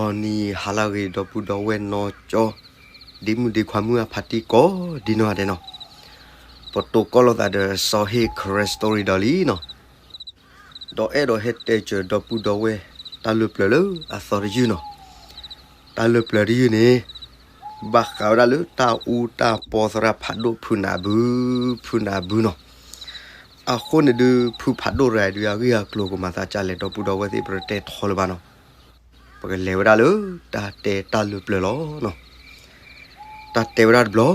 နံၤဟါလၢအဂ့ၤ ဒီပုၢ်ဒီဝဲၢ်နီၢ်ကၠီ ဒ့မုၣ်ဒ့ခွါမုၣ်အဖါတံၢ်ကိးဒ်နီၢ်ဂၤဒဲးနီၤ, ပတိၢ်ကီၢ်လိာ်သးဒီးစီၤဟ့ၣ် Karen Story ဒီးလံနီၤ, ဒီးအဲၣ်ဒိးဟဲတဲစၢၤဒီပုၢ်ဒီဝဲၢ် တၢ်လၢပျၢၤလၢအသီတယုၢ်နီၤ, တၢ်လၢပျၢၤတယုၢ်န့ၣ် ဘၣ်ဃးဝဲဒၣ်လၢတၢ်အူတၢ်ပီသရၣ်ဖးဒိၣ်ဖုနၢ်ဘု, ဖုနၢ်ဘုနီၤ, အဃိန့ၣ်ဒုး ဖုဖးဒိၣ်တဂၤဒုး အဂ့ၢ်အကျိၤကမၤသးဒ်လဲၣ် ဒီပုၢ်ဒီဝဲၢ်သ့ၣ် ပတတဲထီလၢၤဘၣ်နီၤ, ပကလဲၤဝဲဒၣ်လၢတၢ်တဲတၢ်လၢပျၢၤလီၤနီၤ, တၢ်တဲဝဲဒၣ်တဘျီ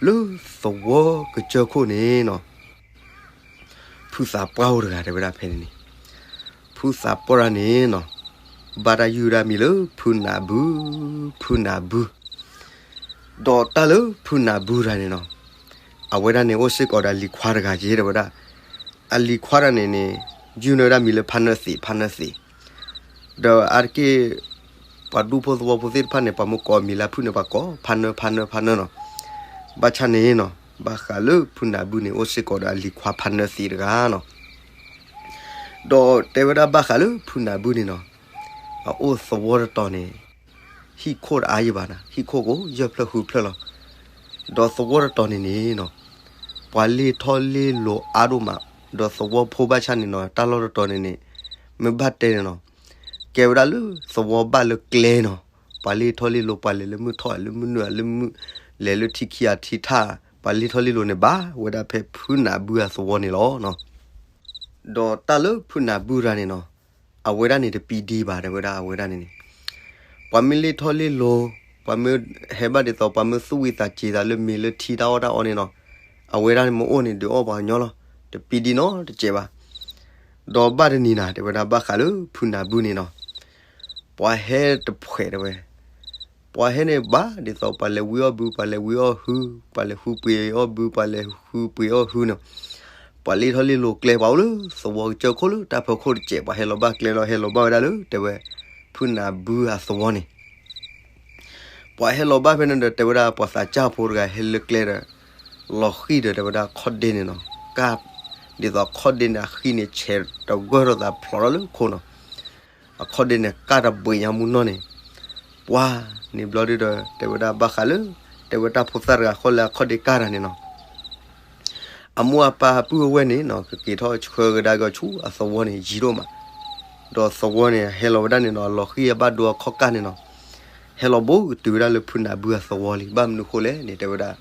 လၢသဝီကစၢၢ်ခိၣ်န့ၣ်နီၤ, ဖုသးပှၢ်အိၣ်တဂၤ တဲဝဲဒၣ်ဖဲန့ၣ်န့ၣ်, ဖုသးပှၢ်တဂၤန့ၣ်နီၤ, ဘၣ်တၢ်ယုၢ်ဝဲဒၣ်မံၤလၢဖုနၢ်ဘု, ဖုနၢ်ဘု, ဒီးတၢ်လၢဖုနၢ်ဘုတဂၤန့ၣ်နီၤ, အဝဲဒၣ်န့ၣ်အိၣ်စ့ၢ်ကီးဒီးအလံၤခွါတဂၤက့ၤ တဲဝဲဒၣ်, အလံၤခွါတဂၤန့ၣ်န့ၣ် ယုၢ်န့ၢ်ဝဲဒၣ်မံၤလၢဖါနၢသံး ဖါနၢသံး, ဒီးအါတက့ၢ် ပှၤဒူဖိသဝီဖိသ့ၣ်တဖၣ်န့ၣ် ပှၤမ့ၢ်ကိးမံၤလၢဖုန့ၣ် ပှၤကိးဖါနၢ ဖါနၢ ဖါနၢနီၤ, ဘၣ်ဆၣ်န့ၣ်နီၤ, ဘၣ်ဃးလၢဖုနၢ်ဘုန့ၣ် အိၣ်စ့ၢ်ကီးဒီးအလံၤခွါဖါနၢသံးတဂၤနီၤ, ဒီးတဲဝဲဒၣ်ဘၣ်ဃးလၢဖုနၢ်ဘုန့ၣ်နီၤ, အအိၣ်သဝီတတီၤန့ၣ် ဟံၣ်ခိၣ်တအါယံၤဘၣ်နီၤ, ဟံၣ်ခိၣ်ကိးယဲၢ်ဖျၢၣ်ဃုဖျၢၣ်လီၤ, ဒီးသဝီတတီၤန့ၣ်န့ၣ်နီၤ, ပှၤလ့ၢ်ထီၣ်လ့ၢ်လီၤအါဒိၣ်မး, ဒီးသဝီဖိဘၣ်ဆၣ်န့ၣ်နီၤ တၢ်လီၢ်တတီၤန့ၣ်န့ၣ် မ့ၢ်ဘၣ်တဲန့ၣ်နီၤ, ကဲဝဲဒၣ်လၢသဝီဘၣ်လၢကျဲနီၤ, ပှၤလ့ၢ်ထီၣ်လ့ၢ်လီၤ ပှၤလဲၤလၢမုၢ်ထီၣ် လၢမုၢ်နုာ် လၢမုၢ် လဲၤလၢထံခံအထံထၣ်, ပှၤလ့ၢ်ထီၣ်လ့ၢ်လီၤန့ၣ် ဘၣ်ဝဲဒၣ်ဖဲဖုနၢ်ဘုအသဝီန့ၣ်လီၤနီၤ, ဒီးတၢ်လၢဖုနၢ်ဘုတဂၤန့ၣ်နီၤ, အဝဲဒၣ်န့ၣ်တပံဒံဘၣ် တဲဝဲဒၣ်အဝဲဒၣ်န့ၣ်န့ၣ်, ပှၤမ့ၢ်လ့ၢ်ထီၣ်လ့ၢ်လီၤ, ပှၤမ့ၢ်ဟဲဘၣ်ဒ်သိး ပှၤမ့ၢ်သူၣ်ဝံသးစူၤသးလၢမ့ၤလၢထံတၢ်အီၣ်တၢ်အီန့ၣ်နီၤ, အဝဲဒၣ်န့ၣ်မ့ၢ်အိၣ်န့ၣ် ဒုးအီၣ်ပှၤကညီလီၤ, တပံဒံနီတစဲးဘၣ်, ဒီးဘၣ်တနံၤနၤ တဲဝဲဒၣ်ဘၣ်ဃးလၢဖုနၢ်ဘုန့ၣ်နီၤ, ပှၤဟဲတဖှဲးတဲဝဲ, ပှၤဟဲန့ၣ်ဘၣ်ဒ်သိး ပှၤလဲၤဝံအီၣ်ဘု ပှၤလဲၤဝံအီၣ်ဟု, ပှၤလဲၤဃုပှ့ၤအီၣ်ဘု ပှၤလဲၤဃုပှ့ၤအီၣ်ဟုန့ၣ်, ပှၤလ့ၢ်ထီၣ်လ့ၢ်လီၤကျဲ ပှၤအိၣ်လၢသဝီကစၢၢ်ခိၣ်လၢတၢ်ဖီခိၣ်တစဲး ပှၤဟဲလီၤဘၣ်ကျဲလီၤ ဟဲလီၤဘၣ်ဝဲဒၣ်လၢ တဲဝဲ ဖုနၢ်ဘုအသဝီန့ၣ် ပှၤဟဲလီၤဘၣ်ဖဲန့ၣ်ဒီး တဲဝဲဒၣ်ပှၤသးစၢ်ဖိတဂၤဟဲလၢကျဲဒီး လီၤဃံၤဒီး တဲဝဲဒၣ်ခီၣ်ဒ့န့ၣ်နီၤ, ကၢ်, ဒ်သိးခီၣ်ဒ့န့ၣ် အဃံန့ၣ် ဆဲးတဂၢၢ်ထီၣ်သးဖျိးထီၣ်လၢခိၣ်နီၤ, အခီၣ်ဒ့န့ၣ် ကၢ်တဘှံးညါမူနီၢ်န့ၣ်, ပှၤန့ၣ်ဘျီဒုဒီး တဲဝဲဒၣ်ဘၣ်ဃးလၢ တဲဝဲတၢ်ဖိသၣ်တဂၤဃီလၢအခီၣ်ဒ့ကၢ်တၢ်န့ၣ်နီၤ အမိၢ်အပၢ်ပုၢ်အဝဲၢ်န့ၣ်နီၤ ကက့ၤထီၣ်ဆှၢကဒါက့ၤဆူအသဝီန့ၣ် ယံာ်ဒိၣ်မး, ဒီးသဝီန့ၣ် ဟဲလီၤဝဲဒၣ်န့ၣ်နီၤ အလီၤဃံၤအဘၣ်ဒိအခီၣ်ကၢ်န့ၣ်နီၤ, ဟဲလီၤဘူးကတုၤဝဲဒၣ်လၢဖုနၢ်ဘုအသဝီလံ. ဘၣ်မနုၤဃိလဲၣ်န့ၣ် တဲဝဲဒၣ်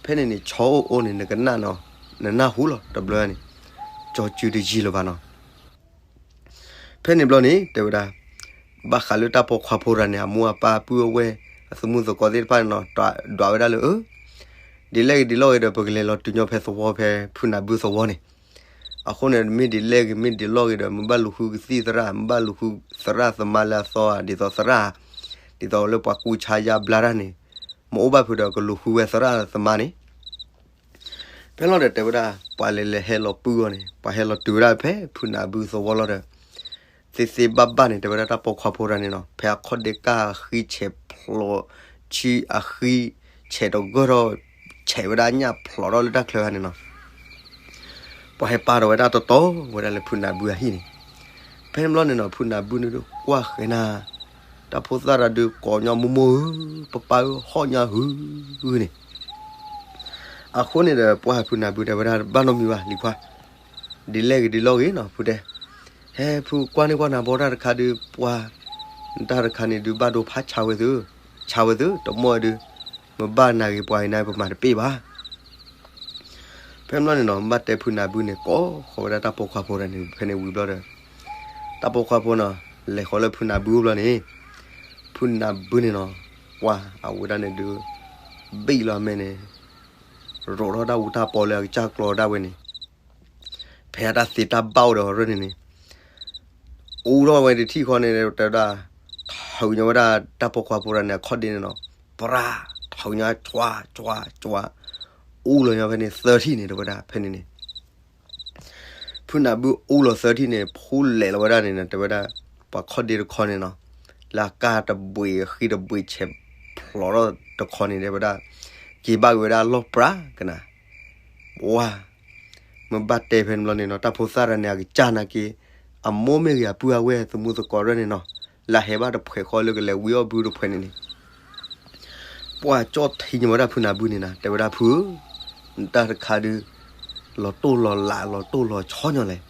ဖဲန့ၣ်န့ၣ် ဆီအိၣ်အိၣ်န့ၣ် နကနၣ်နီၤ, နနၢ်ဟူလီၤ တဘျီန့ၣ်, ကၠီစုတယံာ်လၢၤဘၣ်နီၤ ဖဲန့ၣ်ဘျီန့ၣ် တဲဝဲဒၣ် ဘၣ်ဃးလၢတၢ်ပိာ်ခွါဖိတဂၤန့ၣ် အမိၢ်အပၢ်ပုၢ်အဝဲၢ် အသမူသကိးသ့ၣ်တဖၣ်န့ၣ်နီၤ ဒွးဝဲဒၣ်လၢ အၢ ဒ်လဲၣ်ဂ့ၤဒ်လဲၣ်ဂ့ၤဒီး ပကလဲၤလီၤတုၤညီဖဲသဝီဖဲဖုနၢ်ဘုသဝီန့ၣ်, အဃိန့ၣ် မ့ၢ်ဒ်လဲၣ်ဂ့ၤ မ့ၢ်ဒ်လဲၣ်ဂ့ၤဒီး မ့ၢ်ဘၣ်လူၤဃုကသံၣ်သရၣ် မ့ၢ်ဘၣ်လူၤဃုသရၣ်သမါလၢအသီဧါ ဒ်သိးသရၣ် ဒ်သိးလၢပှၤကူဆါယါဘျါတၢ်န့ၣ် မ့ၢ်အိၣ်ဘၣ်ဖုးဒီးကလူၤဃုဝဲသရၣ်သမါန့ၣ် ဖဲလီၤဒီးတဲဝဲဒၣ် ပှၤလဲၤလဲၤဟဲလီၤပုၢ်အီၤန့ၣ် ပှၤဟဲလီၤတုၤဝဲဒၣ်ဖဲဖုနၢ်ဘုသဝီလီၤဒီး သ့သ့ဘၣ်ဘၣ်န့ၣ် တဲဝဲဒၣ်တၢ်ပိာ်ခွါဖိတဂၤန့ၣ်နီၤ ဖဲအခီၣ်ဒ့ကၢ်အဃံဆဲးဖျိး ဆံအဃံဆဲးတဂၢၢ်ထီၣ် ဆဲးဝဲဒၣ်ညၣ်ဖျိးထီၣ်လၢတၢ်ချၢဂၤန့ၣ်နီၤ ပှၤဟဲပာ်ထီၣ်ဝဲဒၣ်တီတီဝဲဒၣ်လၢဖုနၢ်ဘုအဟံၣ်န့ၣ်, ဖဲန့ၣ်ဘျီန့ၣ်နီၤ ဖုနၢ်ဘုန့ၣ်ဒုးကွၢ်ဃဲၤနၤ, တၢ်ဖိသၣ်တဂၤဒုးကိးညီမိၢ်မိၢ်ဧၢ, ပၢ်ပၢ်ဧၢ, ဟီၣ်ညါဟုန့ၣ်, အဃိန့ၣ်ဒီး ပှၤဖုနၢ်ဘုတဲဝဲဒၣ်ဘၣ်နီတမံၤဘၣ်လံၤခွါ, ဒ်လဲၣ်ဂ့ၤဒ်လဲၣ်ဂ့ၤနီၤ ဖုတဲ, ဟဲဖုကွၢ်န့ၢ်ကွၢ်နၤဘီတၢ်တခါဒုး ပှၤ နတၢ်တခါန့ၣ်ဒုးဘၣ်ဒိဖးဆါဝဲသု, ဆါဝဲသု တမီၢ်ဒုး, မ့ၢ်ဘၣ်နၤဂ့ၤပှၤဂ့ၤနၤ ပမၤတပ့ၢ်ဘၣ် ဖဲန့ၣ်ဘျီန့ၣ်နီၤ ဘၣ်တဲဖုနၢ်ဘုန့ၣ် ကိးဃီၤဝဲဒၣ်တၢ်ပိာ်ခွါဖိတဂၤန့ၣ် ဖဲန့ၣ်ဝံၤဘျီဒီး တၢ်ပိာ်ခွါဖိနီၤ လဲၤဃီၤလၢဖုနၢ်ဘုအိၣ်ဘျီန့ၣ်, ဖုနၢ်ဘုန့ၣ်နီၤ ပှၤအဝဲဒၣ်န့ၣ်ဒုး ဘံၣ်လီၤအမဲာ်န့ၣ်, ရိးထီၣ်တၢ်အူတၢ်ပီလၢအကစၢ်ကျီဒၣ်ဝဲန့ၣ်, ဖဲအတၢ်သ့တၢ်ဘၣ်အိၣ်ဒီးအီၤရၢၢ်န့ၣ်န့ၣ် အူထီၣ်ဝဲတထံၣ်ဃီန့ၣ် တဲဝဲဒၣ်, ထုးညီဝဲဒၣ်တၢ်ပိာ်ခွါဖိတဂၤန့ၣ် အခီၣ်ဒ့န့ၣ်နီၤ, ပြၤ, ထုးညီ ကွၢ်ကွၢ်ကွၢ်, အူလီၤညီဖဲန့ၣ်သၢထံၣ်န့ၣ် တဲဝဲဒၣ် ဖဲန့ၣ်န့ၣ်, ဖုနၢ်ဘုအူလီၤသၢထံၣ်န့ၣ် ဖူလဲၤလီၤဝဲဒၣ်န့ၣ် တဲဝဲဒၣ်, ပှၤခီၣ်ဒ့တခီန့ၣ်နီၤ, လၢအကၢ်တဘှံးအဃံတဘှံးဆဲးဖျိးထီၣ်တခီန့ၣ် တဲဝဲဒၣ်, က့ၤဘၣ်က့ၤဝဲဒၣ်အလီၢ်ပြၤကနၤ, ပှၤ မ့ၢ်ဘၣ်တဲဖဲန့ၣ်ဘျီန့ၣ်နီၤ တၢ်ဖိသၣ်တဂၤန့ၣ် အကစၢ်နာ်က့ၤ, အမိၢ်မ့ၢ်ဂ့ၤ အပုၢ်အဝဲၢ် သမူသကိးရဲၣ်န့ၣ်နီၤ, လၢဟဲဘၣ်တဖှဲးဃီလၢကလဲၤဝံအီၣ်ဘုတဖှဲးန့ၣ်န့ၣ် ပှၤကၠီၣ်ထံညီဝဲဒၣ်ဖုနၢ်ဘုန့ၣ်နၤ တဲဝဲဒၣ်ဖုဧၢ, နတၢ်တခါဒုး လီၤတိၢ်လီၤလးလီၤတိၢ်လီၤဆီညီလဲၣ်,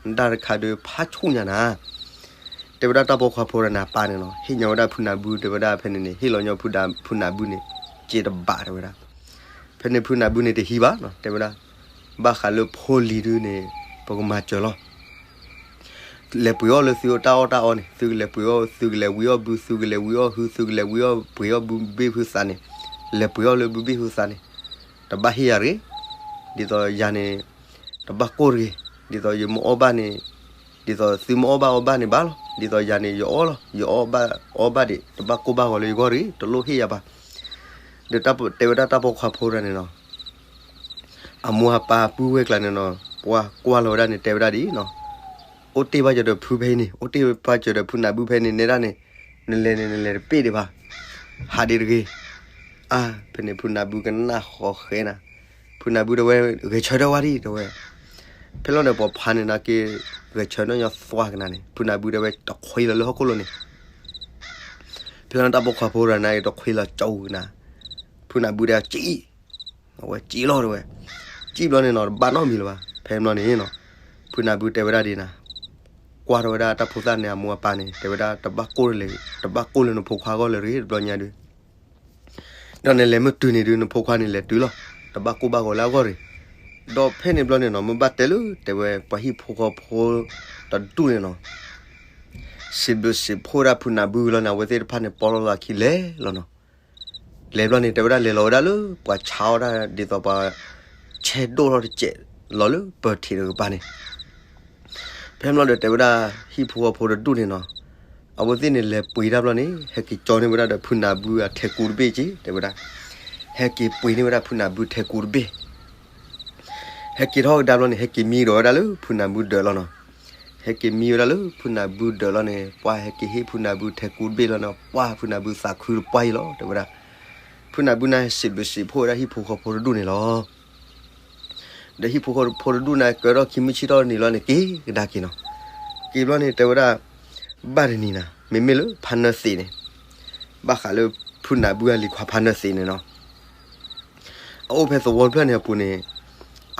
နတၢ်တခါဒုးဖးဆူၣ်ညါနၤ, တဲဝဲဒၣ်တၢ်ပိာ်ခွါဖိတဂၤန့ၣ်အပၢ်န့ၣ်နီၤ ဟ့ၣ်ညီဝဲဒၣ်ဖုနၢ်ဘု တဲဝဲဒၣ်ဖဲန့ၣ်န့ၣ် ဟ့ၣ်လီၤညီဖုနၢ်ဘုန့ၣ် စ့တဘးတဲဝဲဒၣ်, ဖဲန့ၣ်ဖုနၢ်ဘုန့ၣ်တဟံးဘၣ်နီၤ တဲဝဲဒၣ်, ဘၣ်ဃးလၢဖိလံၤဒုန့ၣ် ပကမၤစၢၤလီၤ လဲၤပှ့ၤအီၣ်လၢသုတၢ်အီၣ်တၢ်အီန့ၣ် သုကလဲၤပှ့ၤအီၣ် သုကလဲၤဝံအီၣ်ဘု သုကလဲၤဝံအီၣ်ဟု သုကလဲၤဝံအီၣ်ပှ့ၤအီၣ်ဘုဘ့ၣ်ဖုသးန့ၣ်, လဲၤပှ့ၤအီၣ်လၢဘုဘ့ၣ်ဖုသးန့ၣ်, တဘၣ်ဟ့ၣ်ယၤတဂ့ၤ, ဒ်သိးယၤန့ၣ် တဘၣ်ကိၢ်တဂ့ၤ, ဒ်သိးယမ့ၢ်အီၣ်ဘၣ်န့ၣ်, ဒ်သိးသုမ့ၢ်အီၣ်ဘၣ်အီဘၣ်န့ၣ်ဘၣ်လီၤ, ဒ်သိးယၤန့ၣ် ယအီၣ်လီၤ ယအီၣ်ဘၣ်အီဘၣ်ဒံး တဘၣ်ကိၢ်ဘၣ်ဂီၤလၢယဂီၢ်တဂ့ၤ တလိၣ်ဟ့ၣ်ယၤဘၣ်, ဒီးတဲဝဲဒၣ်တၢ်ပိာ်ခွါဖိတဂၤန့ၣ်နီၤ အမိၢ်အပၢ်ပုၢ်ဝဲၢ်ကျါန့ၣ်နီၤ ပှၤကွၢ်လီၤဝဲဒၣ်န့ၣ် တဲဝဲဒၣ်ဒ်အံၤနီၤ, အိၣ်တ့ၢ်ဘၣ်စၢၤဒီးဖုဖဲအံၤန့ၣ် အိၣ်တ့ၢ်ဘၣ်စၢၤဒီးဖုနၢ်ဘုဖဲန့ၣ် နဲဒၣ်န့ၣ်, နလဲၤန့ၣ် နလဲၤတပ့ၢ်ဒံးဘၣ်, ဟးဒံးတဂ့ၤ, အါ ဖဲန့ၣ်ဖုနၢ်ဘုကနၣ်ဃီဃဲနၤ, ဖုနၢ်ဘုတဲဝဲ ဂဲၤဆၢထၢၣ်ဝဲဒံးတဲဝဲ, ဖဲလီၤဒီးပိာ်ဖးန့ၣ်နာ်က့ ဂဲၤဆၢထၢၣ်ညီသွါကနၤန့ၣ် ဖုနၢ်ဘုတဲဝဲတခွ့လီၤလၢဟီၣ်ခိၣ်လိၤန့ၣ် ဖဲလီၤတၢ်ပိာ်ခွါဖိတဂၤန့ၣ် တခွ့လီၤကၠီကနၤ, ဖုနၢ်ဘုတဲဝဲကံၣ်, အဝဲကံၣ်လီၤတဲဝဲ, ကံၣ်ဘျီန့ၣ်နီၤ တဘၣ်နီတမံၤလၢၤဘၣ် ဖဲဘျီန့ၣ်နီၤ, ဖုနၢ်ဘုတဲဝဲဒၣ်ဒ်နၤ, ကွၢ်ထီၣ်ဝဲဒၣ်တၢ်ဖိသၣ်န့ၣ် အမိၢ်အပၢ်န့ၣ် တဲဝဲဒၣ်တဘၣ်ကိၢ်လၢ, တဘၣ်ကိၢ်လၢနဖိခွါအဂီၢ်လၢၤတဂ့ၤ တဘျီညါဒုး ဒီးနလဲၤမ့ၢ်တုၤန့ၣ်ဒုး နဖိခွါန့ၣ်လဲၤတုၤလီၤ, တဘၣ်ကိၢ်ဘၣ်ဂီၤလၢအဂီၢ်တဂ့ၤ, ဒီးဖဲန့ၣ်ဘျီန့ၣ်နီၤ မ့ၢ်ဘၣ်တဲလၢ တဲဝဲပှၤဟံၣ်ဖိဃီဖိတဒူၣ်န့ၣ်နီၤ စံးဘျုးစံးဖှိၣ်ဝဲဒၣ်ဖုနၢ်ဘုလီၤန့ၣ် အဝဲသ့ၣ်တဖၣ်န့ၣ် ပိာ်လီၤသးခံလဲၤလီၤနီၤ, လဲၤဘျီန့ၣ် တဲဝဲဒၣ်လဲၤလီၤဝဲဒၣ်လၢ ပှၤဆါအီၣ်ဒၣ်ဒ်သိးပှၤ ဆဲးဒိၣ်ထီၣ်တစဲးလီၤလၢပၢၤထံးတကပၤန့ၣ် ဖဲဘျီဒီးတဲဝဲဒၣ်ဟံၣ်ဖိဃီဖိတဒူၣ်န့ၣ်နီၤ, အဝဲသ့ၣ်န့ၣ်လဲၤပှ့ၤတၢ်ဘျီန့ၣ် ဟဲက့ၤကၠီန့ၢ်ဝဲဒၣ်ဒီးဖုနၢ်ဘုအထဲကူတဘ့ၣ်က့ၤ တဲဝဲဒၣ်, ဟဲက့ၤပှ့ၤန့ၢ်ဝဲဒၣ်ဖုနၢ်ဘုထဲကူတဘ့ၣ် ဟဲက့ၤထီၣ်ကဒါဘျီန့ၣ် ဟဲက့ၤမံဒီးဝဲဒၣ်လၢဖုနၢ်ဘုဒၢးလီၤနီၤ, ဟဲက့ၤမံဝဲဒၣ်လၢဖုနၢ်ဘုဒၢးလီၤန့ၣ် ပှၤဟဲက့ၤဟ့ၣ်ဖုနၢ်ဘုထဲကူတဘ့ၣ်လီၤန့ၣ် ပှၤဖုနၢ်ဘုသးခုတပှၢ်အံၤလီၤ တဲဝဲဒၣ်, ဖုနၢ်ဘုန့ၣ်စံးဘျုးစံးဖှိၣ်ဝဲဒၣ်ဟံၣ်ဖိဃီဖိတဒူၣ်န့ၣ်လီၤ ဒီးဟံၣ်ဖိဃီဖိတဒူၣ်န့ၣ် ကၢထီၣ်ခံမုၢ်ဆ့ၣ်ထီၣ်တနံၤလီၤန့ၣ် က့ၤကဒါက့ၤနီၤ, က့ၤဘျီန့ၣ်တဲဝဲဒၣ်, ဘၣ်တနံၤနၤ မ့မ့ၢ်လၢဖါနၢသံးန့ၣ်, ဘၣ်ဃးလၢဖုနၢ်ဘုအလံၤခွါဖါနၢသံးန့ၣ်နီၤ, အအိၣ်ဖဲသဝီတဖျၢၣ်န့ၣ်အပူၤန့ၣ်,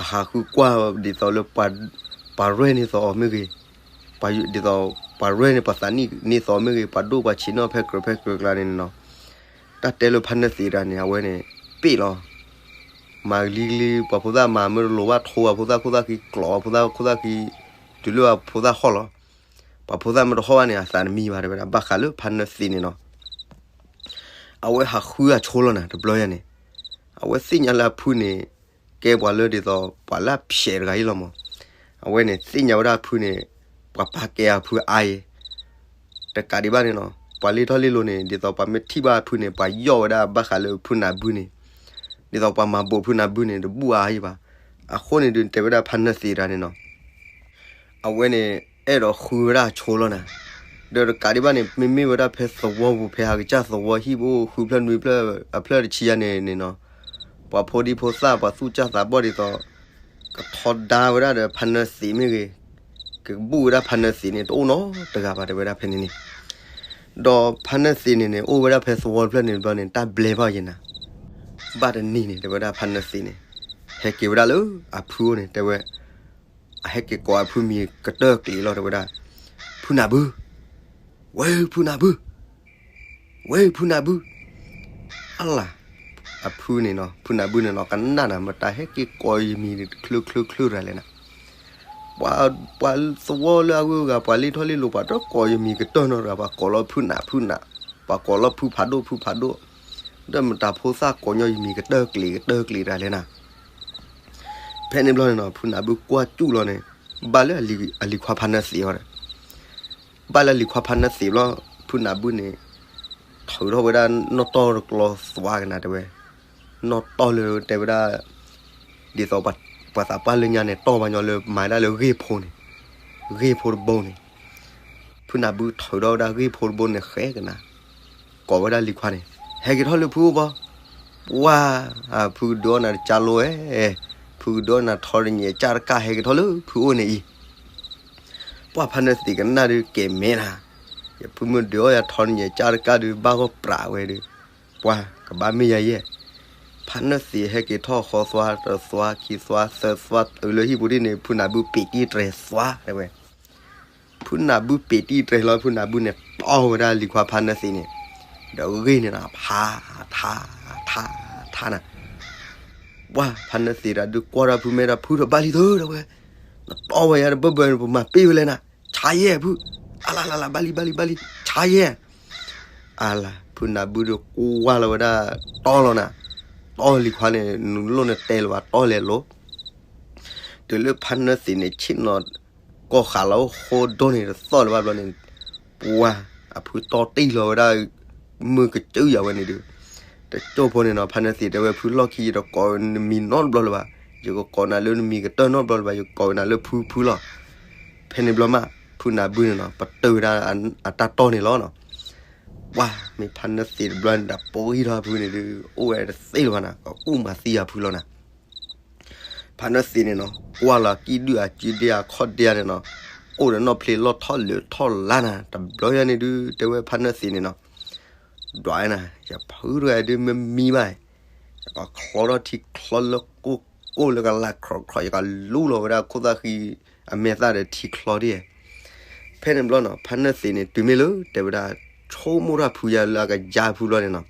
အဟးဃုကွၢ်ဒ်သိးလၢ ပှၤရဲၣ်န့ၢ်သိးအီၤမ့ၢ်ဂ့ၤ, ဒ်သိးပှၤရဲၣ်န့ၢ်ပှၤသးနံၣ်န့ၢ်သိးမ့ၢ်ဂ့ၤ ပှၤဒိၣ်ပှၤဆံးန့ၢ်ဖဲကြၢးဖဲကြၢးကျါန့ၣ်နီၤ, တၢ်တဲလၢဖါနၢသံးတဂၤန့ၣ် အဝဲန့ၣ် ပ့ၢ်လီၤ မၤကလံကလံ ပှၤဖိသၣ်မၤမ့ၢ်တလိၤဘၣ် ထိပှၤဖိသၣ်ခိၣ်သၣ်ခံ ကျိးပှၤဖိသၣ်ခိၣ်သၣ်ခံ တုၤလၢပှၤဖိသၣ်ဟီၣ်လီၤ, ပှၤဖိသၣ်မ့ၢ်တဟီၣ်ဘၣ်န့ၣ် အသးတမံဘၣ်တဲဝဲဒၣ် ဘၣ်ဃးလၢဖါနၢသံးန့ၣ်နီၤ, အဝဲဟးဃုအဆိလီၤနၤ တဘျီယၤန့ၣ်, အဝဲသ့ၣ်ညါလၢအဖုန့ၣ် ကဲပှၤလၢဒ်သိး ပှၤလၢအဖျဲးတဂၤအံၤလီၤမး, အဝဲန့ၣ်သ့ၣ်ညါဝဲဒၣ်အဖုန့ၣ် ပှၤပာ်ကဲအဖုအါအံၤ တကးဒံးဘၣ်န့ၣ်နီၤ ပှၤလ့ထီၣ်လ့လိၤန့ၣ် ဒ်သိးပှၤမ့ၢ်ထံၣ်ဘၣ်အဖုန့ၣ် ပှၤယီၢ်ဝဲဒၣ်ဘၣ်ဃးလၢဖုနၢ်ဘုန့ၣ်, ဒ်သိးပှၤမၤဘိးဖုနၢ်ဘုန့ၣ် တဘူၣ်အါအံၤဘၣ်. အဃိန့ၣ်ဒုး တဲဝဲဒၣ်ဖါနၢသံးတဂၤန့ၣ်နီၤ, အဝဲန့ၣ် အဲၣ်ဒိးဃုဝဲဒၣ်အဆိလီၤနၤ, ဒီးတကးဒံးဘၣ်န့ၣ် မ့မ့ၢ်ဝဲဒၣ်ဖဲသဝီပူၤ ဖဲဟးကစၢ်သဝီဟံၣ်ဖိဃုဖျၢၣ်နွံဖျၢၣ် အဖျၢၣ်တဆံယၤန့ၣ်န့ၣ်နီၤ, ပှၤဖိဒံဖိသၣ် ပှၤသူၣ်စၢ်သးဘီၣ်ဒ်သိး ကထီဒါဝဲဒၣ်ဒီးဖါနၢသံးမ့ၢ်ဂ့ၤ, ကဘူၣ်ဝဲဒၣ်ဖါနၢသံးန့ၣ် တအိၣ်နီတဂၤဘၣ် တဲဝဲဒၣ်ဖဲန့ၣ်န့ၣ်, ဒီးဖါနၢသံးန့ၣ်န့ၣ် အိၣ်ဝဲဒၣ်ဖဲသဝီတဖျၢၣ်န့ၣ်ဘျီန့ၣ် တၢ်ဘျဲဘၣ်ယဲနၤ, ဘၣ်တနံၤန့ၣ် တဲဝဲဒၣ်ဖါနၢသံးန့ၣ် ဟဲက့ၤဝဲဒၣ်လၢအဖုအိၣ်န့ၣ် တဲဝဲ, အဟဲက့ၤကိးအဖုမံၤကတၢၢ်ကျံးလီၤ တဲဝဲဒၣ်, ဖုနၢ်ဘု, ဝဲဖုနၢ်ဘု ဝဲဖုနၢ်ဘု, အလၤ, အဖုန့ၣ်နီၤ ဖုနၢ်ဘုန့ၣ်နီၤ ကနၣ်နၤ မတၤဟဲက့ၤကိးယမံၤချၢချၢချၢတဂၤလဲၣ်နၤ, ပှၤ, ပှၤသဝီလၢအဂုၤအဂၤ ပှၤလ့ထီၣ်လ့လိၤ ပှၤတကိးယမံၤကတၢၢ်နီတဂၤ ပှၤကိးလီၤဖုနၢ်ဖုနၢ်, ပှၤကိးလီၤဖုဖးဒိၣ်ဖုဖးဒိၣ်, ဒီးမတၤဖိသၣ်ကိးညီယမံၤကတၢၢ်ကျံးကတၢၢ်ကျံးတဂၤလဲၣ်နၤ. ဖဲန့ၣ်ဘျီန့ၣ်နီၤ ဖုနၢ်ဘုကွၢ်စူၣ်လီၤန့ၣ်, ဘၣ်လၢအလံၤခွါဖါနၢသံးအီၤဒီး ဘၣ်လၢအလံၤခွါဖါနၢသံးဘျီ, ဖုနၢ်ဘုန့ၣ် ထုးထီၣ်ဝဲဒၣ်နီၣ်တီၢ်တကျီသွါကနၤတဲဝဲ, နီၣ်တီၢ်လၢတဲဝဲဒၣ်, ဒ်သိးပှၤသးပှၢ်လၢညါန့ၣ် တီၢ်ဘၣ်ညီလၢမၤဒၣ်လၢဂ့ၢ်ဖိန့ၣ်, ဂ့ၢ်ဖိတဘိန့ၣ်, ဖုနၢ်ဘုထုးထီၣ်ဝဲဒၣ်ဂ့ၢ်ဖိတဘိန့ၣ်ဃဲကနၤ, ကိးဝဲဒၣ်လံၤခွါန့ၣ်, ဟဲက့ၤထီၣ်လၢဖုအိၣ်ဘီ, ပှၤ, ဖုကဒုးအီၣ်နၤတကၢ်လိဝဲ, ဖုကဒုးအီၣ်နၤထီတညဲးကၢ်တကၢ် ဟဲက့ၤထီၣ်လၢဖုအိၣ်န့ၣ်အံၤ ပှၤဖါနၢသံးကနၣ်ဒုးကဲၤမဲနၤ, ယဖုမုၢ်ဒုးအီၣ်ယၤထီန့ၣ် ယကၢ်တကၢ်ဒုး ဘၣ်ဂီၢ်ပြးဝဲဒီး, ပှၤကဘၣ်မ့ၢ်ယၤယဲၢ်. ဖါနၢၣ်သ့ၣ်ဟဲက့ၤထီၣ်ဃီသွါ တသွါ ခံသွါ သၢသွါ တုၤလၢဟံၣ်ပူၤဒ်န့ၣ် ဖုနၢ်ဘုပ့ၤတံၢ်တြဲၤသွါတဲဝဲ. ဖုနၢ်ဘုပ့ၤတံၢ်တြဲၤလီၤ ဖုနၢ်ဘုန့ၣ်တီၢ်ဝဲဒၣ်လံၤခွါဖါနၢၣ်သ့ၣ်န့ၣ်, ဒီးဂ့ၢ်န့ၣ်ဒီး ဖး ထါ ထါ ထါနၤ. ပှၤဖါနၢၣ်သ့ၣ်တၢ်ဒုးကွၢ်ထီၣ်ဖုမဲာ်ဒီး ဖုဒီးဘၣ်လံသုဒီးဝဲ, နတီၢ်ဝဲယၤတဘၢဘၢန့ၣ် ပမၤပ့ၢ်ဝဲလဲၣ်နၤ, ဆါယဲၢ်ဖု, အလါလါလါ ဘၣ်လံဘၣ်လံဘၣ်လံ ဆါယဲၢ်. အလါ ဖုနၢ်ဘုဒုးကွၢ်လီၤဝဲဒၣ် တီၢ်လီၤနၤ, တီၢ်လံၤခွါန့ၣ် နလိၣ်နတဲလၢၤဘၣ် တီၢ်လဲၤလိၤ တုၤလၢဖါနၢၣ်သ့ၣ်န့ၣ် ဆ့ၣ်နီၤ ကီၢ်ဃာ်လီၤအိၣ်ဃိဒိၣ်န့ၣ်တသီၣ်လၢၤဘၣ်ဘျီန့ၣ်, ပှၤအဖုတီၢ်တံၢ်လီၤဝဲဒၣ် မုၢ်ကစၢၢ်ယၤဝဲန့ၣ်ဒုး, တကၠိၢ်ဖိန့ၣ်နီၤ ဖါနၢၣ်သ့ၣ်တဲဝဲ ဖုလီၢ်ခံ ယတကိးနမံၤနီတဘျီလၢၤဘၣ်, ယကကိးနၤလၢနမံၤကတၢၢ်နီတဘျီလၢၤဘၣ်, ယကကိးနၤလၢဖုဖုလီၤ. ဖဲန့ၣ်ဘျီမး ဖုနၢ်ဘုန့ၣ်နီၤ ပတုာ်ဝဲဒၣ်အတၢ်တီၢ်န့ၣ်လီၤနီၤ. ပှၤမ့ၢ်ဖါနၢၣ်သ့ၣ်တဘျီန့ၣ်ဒီး ပှံထီၣ်ဖုန့ၣ်ဒုး အိၣ်ဝဲတသ့လၢၤဘၣ်နၤ, ကကူၣ်မၤသံအဖုလီၤနၤ. ဖါနၢၣ်သ့ၣ်န့ၣ်နီၤ ကွၢ်လီၤကံၣ်ဒုၣ်အစုဒ့အခီၣ်ဒ့န့ၣ်နီၤ, အိၣ်ဒီးနီၣ်ဖျ့လီၢ်ထီၣ်လၢာ်ထီၣ်လါနၤ, တဘျီညါန့ၣ်ဒုး တဲဝဲဖါနၢၣ်သ့ၣ်န့ၣ်နီၤ, ဒွးနၤ ယဖုတဂၤဒုးမ့ၢ်မံဘၣ်, ယကချီထီၣ်ထံချီလၢကိၢ်ကိၢ်လၢကလၢ်ခြီးခြီး, ယကလူလီၤဝဲဒၣ်ခိၣ်သၣ်ဃံအမဲာ်သၣ်ဒီးထံချီဒ်, ဖဲန့ၣ်ဘျီနီၤ ဖါနၢၣ်သ့ၣ်န့ၣ် တုၤမ့ၢ်လၢတဲဝဲဒၣ် ဆိကမိၣ်ထီၣ်ဖုယၤလၢအကယါဖုဘျီန့ၣ်နီၤ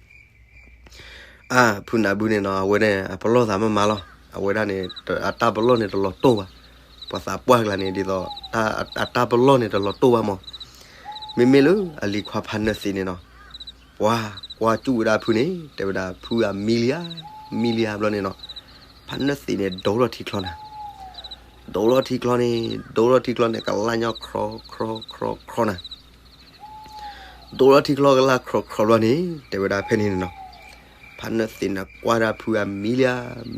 အါ ဖုနၢ်ဘုန့ၣ်နီၤ အဝဲန့ၣ် အပလီၢ်သးမးမးလီၤ. အဝဲဒၣ်န့ၣ် အတၢ်ပလီၢ်န့ၣ်တလီၤတိၢ်ဘၣ်. ပှၤသးပှၢ်ကျါန့ၣ် ဒ်သိး အတၢ်ပလီၢ်န့ၣ်တလီၤတိၢ်ဘၣ်မး. မ့မ့ၢ်လၢအလံၤခွါဖါနၢၣ်သ့ၣ်န့ၣ်နီၤ ပှၤကွၢ်စူၣ်ဝဲဒၣ်ဖုန့ၣ် တဲဝဲဒၣ်ဖုအမံလံဧါ, မံလံဧါဘျီန့ၣ်နီၤ ဖါနၢၣ်သ့ၣ်န့ၣ် ဒိးထီၣ်ထံချီနၤ ဒိးထီၣ်ထံချီန့ၣ် ဒိးထီၣ်ထံချီန့ၣ် ကလၢ်ညီခြီးခြီးခြီးခြီးနၤ ဒိးထီၣ်ထံချီကလၢ်ခြီးခြီးဘျီန့ၣ် တဲဝဲဒၣ်ဖဲန့ၣ်န့ၣ်နီၤ ဖါနၢၣ်သ့ၣ်န့ၣ် ကွၢ်ဒၣ်ဖုအမံလံဧါ,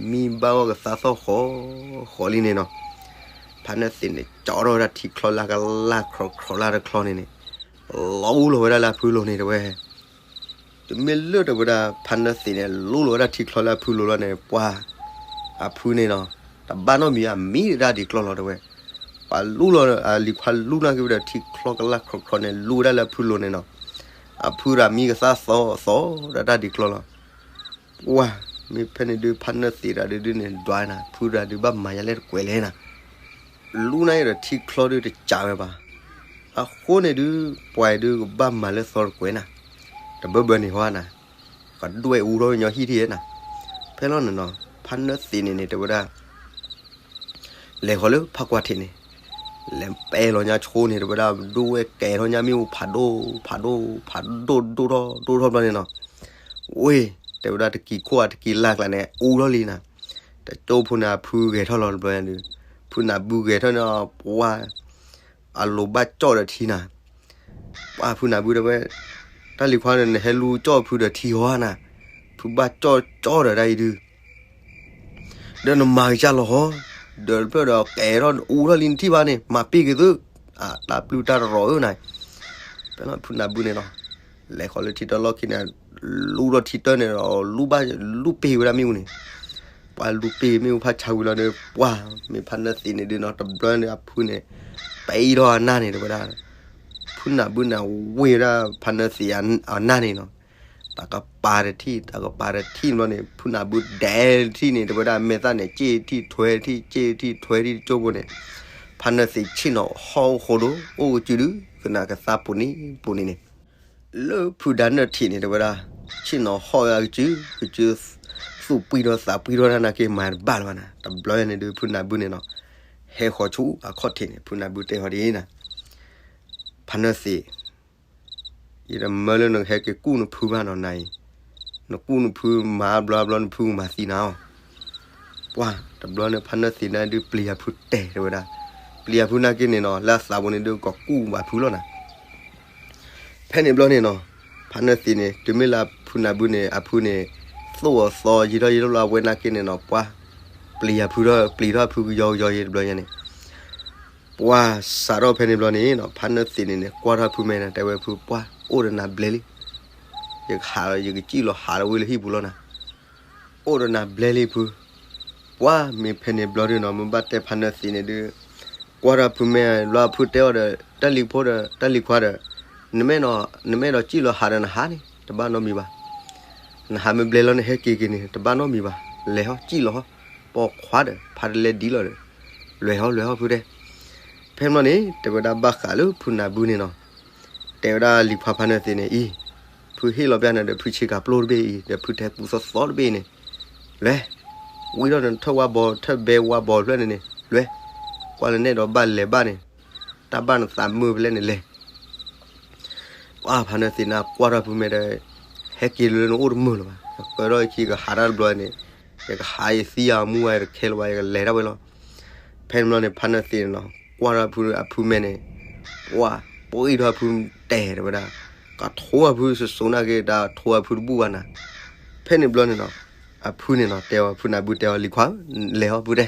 မံဘၣ်ဂီၢ်ကသါသီၣ်ဃီဃီလံန့ၣ်နီၤ ဖါနၢၣ်သ့ၣ်န့ၣ် ကၠီထီၣ်ဝဲဒၣ်ထံချီလၢကလၢ်ခြီးခြီးလၢတချီန့ၣ်န့ၣ် လူလီၤဝဲဒၣ်လၢအဖုလိၤန့ၣ်တဲဝဲ တမ့ၢ်လၢတဲဝဲဒၣ် ဖါနၢၣ်သ့ၣ်န့ၣ် လူလီၤဝဲဒၣ်ထံချီလၢအဖုလိၤလီၤန့ၣ် ပှၤ အဖုန့ၣ်နီၤ တဘၣ်နီတမံၤ အမံဒၣ်ဒ်ကျီၢ်လီၤတဲဝဲ ပှၤလူလီၤ အလံၤခွါလူနာ်က့ဝဲဒီးထံချီကလၢ်ခြီးခြီးန့ၣ် လူဝဲဒၣ်လၢအဖုလိၤန့ၣ်နီၤ အဖုတဂၤမံကသါသီသီဒီးတၢ်ဒ်ကျီၢ်လီၤ ပှၤ မ့ၢ်ဖဲန့ၣ်ဒုး ဖါနၢၣ်သ့ၣ်တဂၤဒုးန့ၣ် ဒွးနၤ ဖုတဂၤဒုးဘၣ်မၤယၤလဲၣ်တကွဲးလဲၣ်နၤ လူနာ်က့ဒီးထံချီဒုးတစးဝဲဘၣ် အဃိန့ၣ်ဒုး ပှၤဒုးကဘၣ်မၤလၢသီတကွဲးနၤ တဘၢဘၢန့ၣ်ဟီနၤ ကဒွဲၣ်အူထီၣ်ဝဲညီဟံၣ်ထံၣ်နၤ ဖဲလီၤန့ၣ်နီၤ ဖါနၢၣ်သ့ၣ်န့ၣ်န့ၣ် တဲဝဲဒၣ် လဲၤဃီၤလၢဖးကွၢ်ထံးန့ၣ် လဲၤပဲလီၤညါဆိန့ၣ် တဲဝဲဒၣ် ဒိၣ်ဝဲကဲထီၣ်ညါမ့ၣ်အူဖးဒိၣ် ဖးဒိၣ် ဖးဒိၣ်ဒိၣ်ထီၣ်ဒိၣ်ထီၣ်ဘျီန့ၣ်နီၤ ဝ့ၢ် တဲဝဲဒၣ်တကံၤခိၣ်အတကံၤလၢ်ကျါန့ၣ် အူထီၣ်လံနၤ တကၠိဖိန့ၣ်အဖုဂဲၤထီၣ်လီၤတဘျီညါဒုး ဖုနၢ်ဘုဂဲၤထီၣ်န့ၣ် ပှၤ အလိၤဘၣ်ကၠီၣ်ဒီးထံနၤ ပှၤဖုနၢ်ဘုတဲဝဲ တၢ်လံၤခွါန့ၣ် နဟဲလူကၠီၣ်ဖုဒီးထံဟီနၤ ဖုဘၣ်ကၠီၣ်ကၠီၣ်ဒီးတၢ်အံၤဒုး ဒီးနမၤကစၢ်လီၤဟီ ဒီးတဖျၢၣ်ဒီးကဲထီၣ်အူထီၣ်လံနထံၣ်ဘၣ်န့ၣ် မၤပ့ၢ်က့ၤသု အတၢ်ပျုၢ်တၢ်တရီၤဧၢနၤ ဖဲလီၤဖုနၢ်ဘုန့ၣ်နီၤ လဲၤဃီၤလၢထံတၢ်လီၢ်ခံန့ၣ် လူထီၣ်ထံတၢ်န့ၣ်ဒီး လူဘၣ်လူပ့ၢ်ဝဲဒၣ်မ့ၣ်အူန့ၣ် ပှၤလူပ့ၢ်မ့ၣ်အူဖးဆါဝံၤလီၤဒီး ပှၤ မ့ၢ်ဖါနၢၣ်သ့ၣ်န့ၣ်ဒုးနီၤ တဘျီန့ၣ်အဖုန့ၣ် ပံထီၣ်အနၢ်န့ၣ်တဲဝဲဒၣ် ဖုနၢ်ဘုန့ၣ်ဝ့ၢ်ဝဲဒၣ်ဖါနၢၣ်သ့ၣ်အနၢ်န့ၣ်နီၤ တၢ်ကပၤတထံၣ် တၢ်ကပၤတထံၣ်ဘျီန့ၣ် ဖုနၢ်ဘုဒဲးတထံၣ်န့ၣ် တဲဝဲဒၣ်မဲာ်သၣ်န့ၣ် စ့ၢ်ထံၣ်ထွဲထံၣ် စ့ၢ်ထံၣ်ထွဲထံၣ်တကၠိဖိန့ၣ် ဖါနၢၣ်သ့ၣ်ဆ့ၣ်နီၤဟီၣ်အိၣ်ဃိဒိၣ် အိၣ်ကစုဒု ကနၣ်ကသါပူၤန့ၣ်ပူၤန့ၣ်န့ၣ် လၢဖုဒါနၢၣ်ထံးန့ၣ် တဲဝဲဒၣ် ဆ့ၣ်နီၤဟီၣ်ဝဲအကစု ကစု သူၣ်ပှံထီၣ်သးပှံထီၣ်တၢ်နာ်က့မၤတဘၣ်လၢၤဘၣ်နၤ တဘျီညါန့ၣ်ဒုး ဖုနၢ်ဘုန့ၣ်နီၤ ဟဲဃီၤဆူအခီၣ်ထံးန့ၣ် ဖုနၢ်ဘုတဲဃီၤဒ်အံၤနၤ ဖါနၢၣ်သ့ၣ် ယတမၢလၢနကဟဲက့ၤကူၣ်နဖုဘၣ်နီၤနၤအံၤ, နကူၣ်နဖုမၤဘျီဘျီနဖုကမၤသံနၤအီၤ, ပှၤတဘျီန့ၣ် ဖါနၢၣ်သ့ၣ်န့ၣ်ဒုးပျံၤအဖုတဲာ်တဲဝဲဒၣ်, ပျံၤအဖုနာ်က့န့ၣ်နီၤ လၢအသးပူၤန့ၣ်ဒုးကီၢ်ကူၣ်ဘၣ်ဖုလီၤနၤ. ဖဲန့ၣ်ဘျီန့ၣ်နီၤ ဖါနၢၣ်သ့ၣ်န့ၣ် တုၤမ့ၢ်လၢဖုနၢ်ဘုန့ၣ် အဖုန့ၣ် သိၣ်အီၤသီယံာ်ထီၣ်ယံာ်ထီၣ်လၢအဝဲနာ်က့န့ၣ်နီၤ ပှၤ ပျံၤအဖုထီၣ် ပျံၤထီၣ်အဖုကယီကယီယံာ်တဘျီညါန့ၣ် ပှၤစးထီၣ်ဖဲန့ၣ်ဘျီန့ၣ်နီၤ ဖါနၢၣ်သ့ၣ်န့ၣ်န့ၣ် ကွၢ်ထီၣ်ဖုမဲာ်န့ၣ် တဲဝဲဖု ပှၤ အိၣ်ဒီးနၤဘျဲလံ, ယကဟးလီၤ ယကစံၣ်လီၤဟးလီၤဝဲလၢဟံၣ်ပူၤလီၤနၤ, အိၣ်ဒီးနၤဘျဲလံဖု, ပှၤမ့ၢ်ဖဲန့ၣ်ဘျီဒုးနီၤ မ့ၢ်ဘၣ်တဲဖါနၢၣ်သ့ၣ်န့ၣ်ဒုး, ကွၢ်ထီၣ်ဖုမဲာ်လီၤဖုတဲအီၤဒီး တၢ်လံၤဖိဒီး တၢ်လံၤခွါဒီး နမ့ၢ်ဒီး နမ့ၢ်ဒီးစံၣ်လီၤဟးဒီးနဟးန့ၣ် တဘၣ်နီတမံၤဘၣ်. နဟးမ့ၢ်ဘျဲလီၤ နဟဲက့ၤက့ၤန့ၣ် တဘၣ်နီတမံၤဘၣ်. လဲၤဟီ စံၣ်လီၤဟီ, ပိာ်ခွါဒီး ဖးတလဲဒ်လီၤဒီး လဲၤဟီ လဲၤဟီဖုတဲ. ဖဲန့ၣ်န့ၣ် တဲဝဲဒၣ်ဘၣ်ဃးလၢဖုနၢ်ဘုန့ၣ်နီၤ, တဲဝဲဒၣ်လံၤခွါဖါနၢသ့းန့ၣ်အံၤ, ဖုဟ့ၣ်လီၤဘၣ်နၤဒီး ဖုဆ့ကၤပျိတဘ့ၣ်အံၤ ဒီးဖုထဲကူသီသီတဘ့ၣ်န့ၣ်, လဲၤ, ဝံၤဒီးနထၢၣ်ဝါဘီ ထၢၣ်ဘဲဝါဘီဖျၢၣ်န့ၣ်န့ၣ် လဲၤ, ကွၢ်လၢနဲၣ်ဒီးဘၣ်လဲၤဘၣ်န့ၣ်, တၢ်ဘၣ်နသးမုာ်ဖဲလဲၣ်န့ၣ်လဲၤ ပှၤဖါနၢသ့းန့ၣ် ကွၢ်ထီၣ်ဖုမဲာ်ဒီး, ဟဲက့ၤလၢနအိၣ်တမုာ်လၢၤဘၣ်. ယဃၢထီၣ်ယခံ ယကဟးတၢ်တဘျီန့ၣ်, ယကဟးယသံယမူဝဲတခဲလၢၤဘၣ် ယကလဲၤဒၣ်ဝဲလီၤ. ဖဲန့ၣ်ဘျီန့ၣ် ဖါနၢသ့းန့ၣ်နီၤ ကွၢ်ထီၣ်ဖုအဖုမဲာ်န့ၣ်, ပှၤပှ့ၤထီၣ်ဖုတဲာ်တဲဝဲဒၣ်, ကထိအဖုစိၤစိၤနာ်က့ တၢ်ထိအဖုတဘူၣ်ဘၣ်နၤ. ဖဲန့ၣ်ဘျီန့ၣ်နီၤ, အဖုန့ၣ်နီၤ တဲအီၤ ဖုနၢ်ဘုတဲအီၤ လံၤခွါဧၢ, လဲၤဟီဖုတဲ.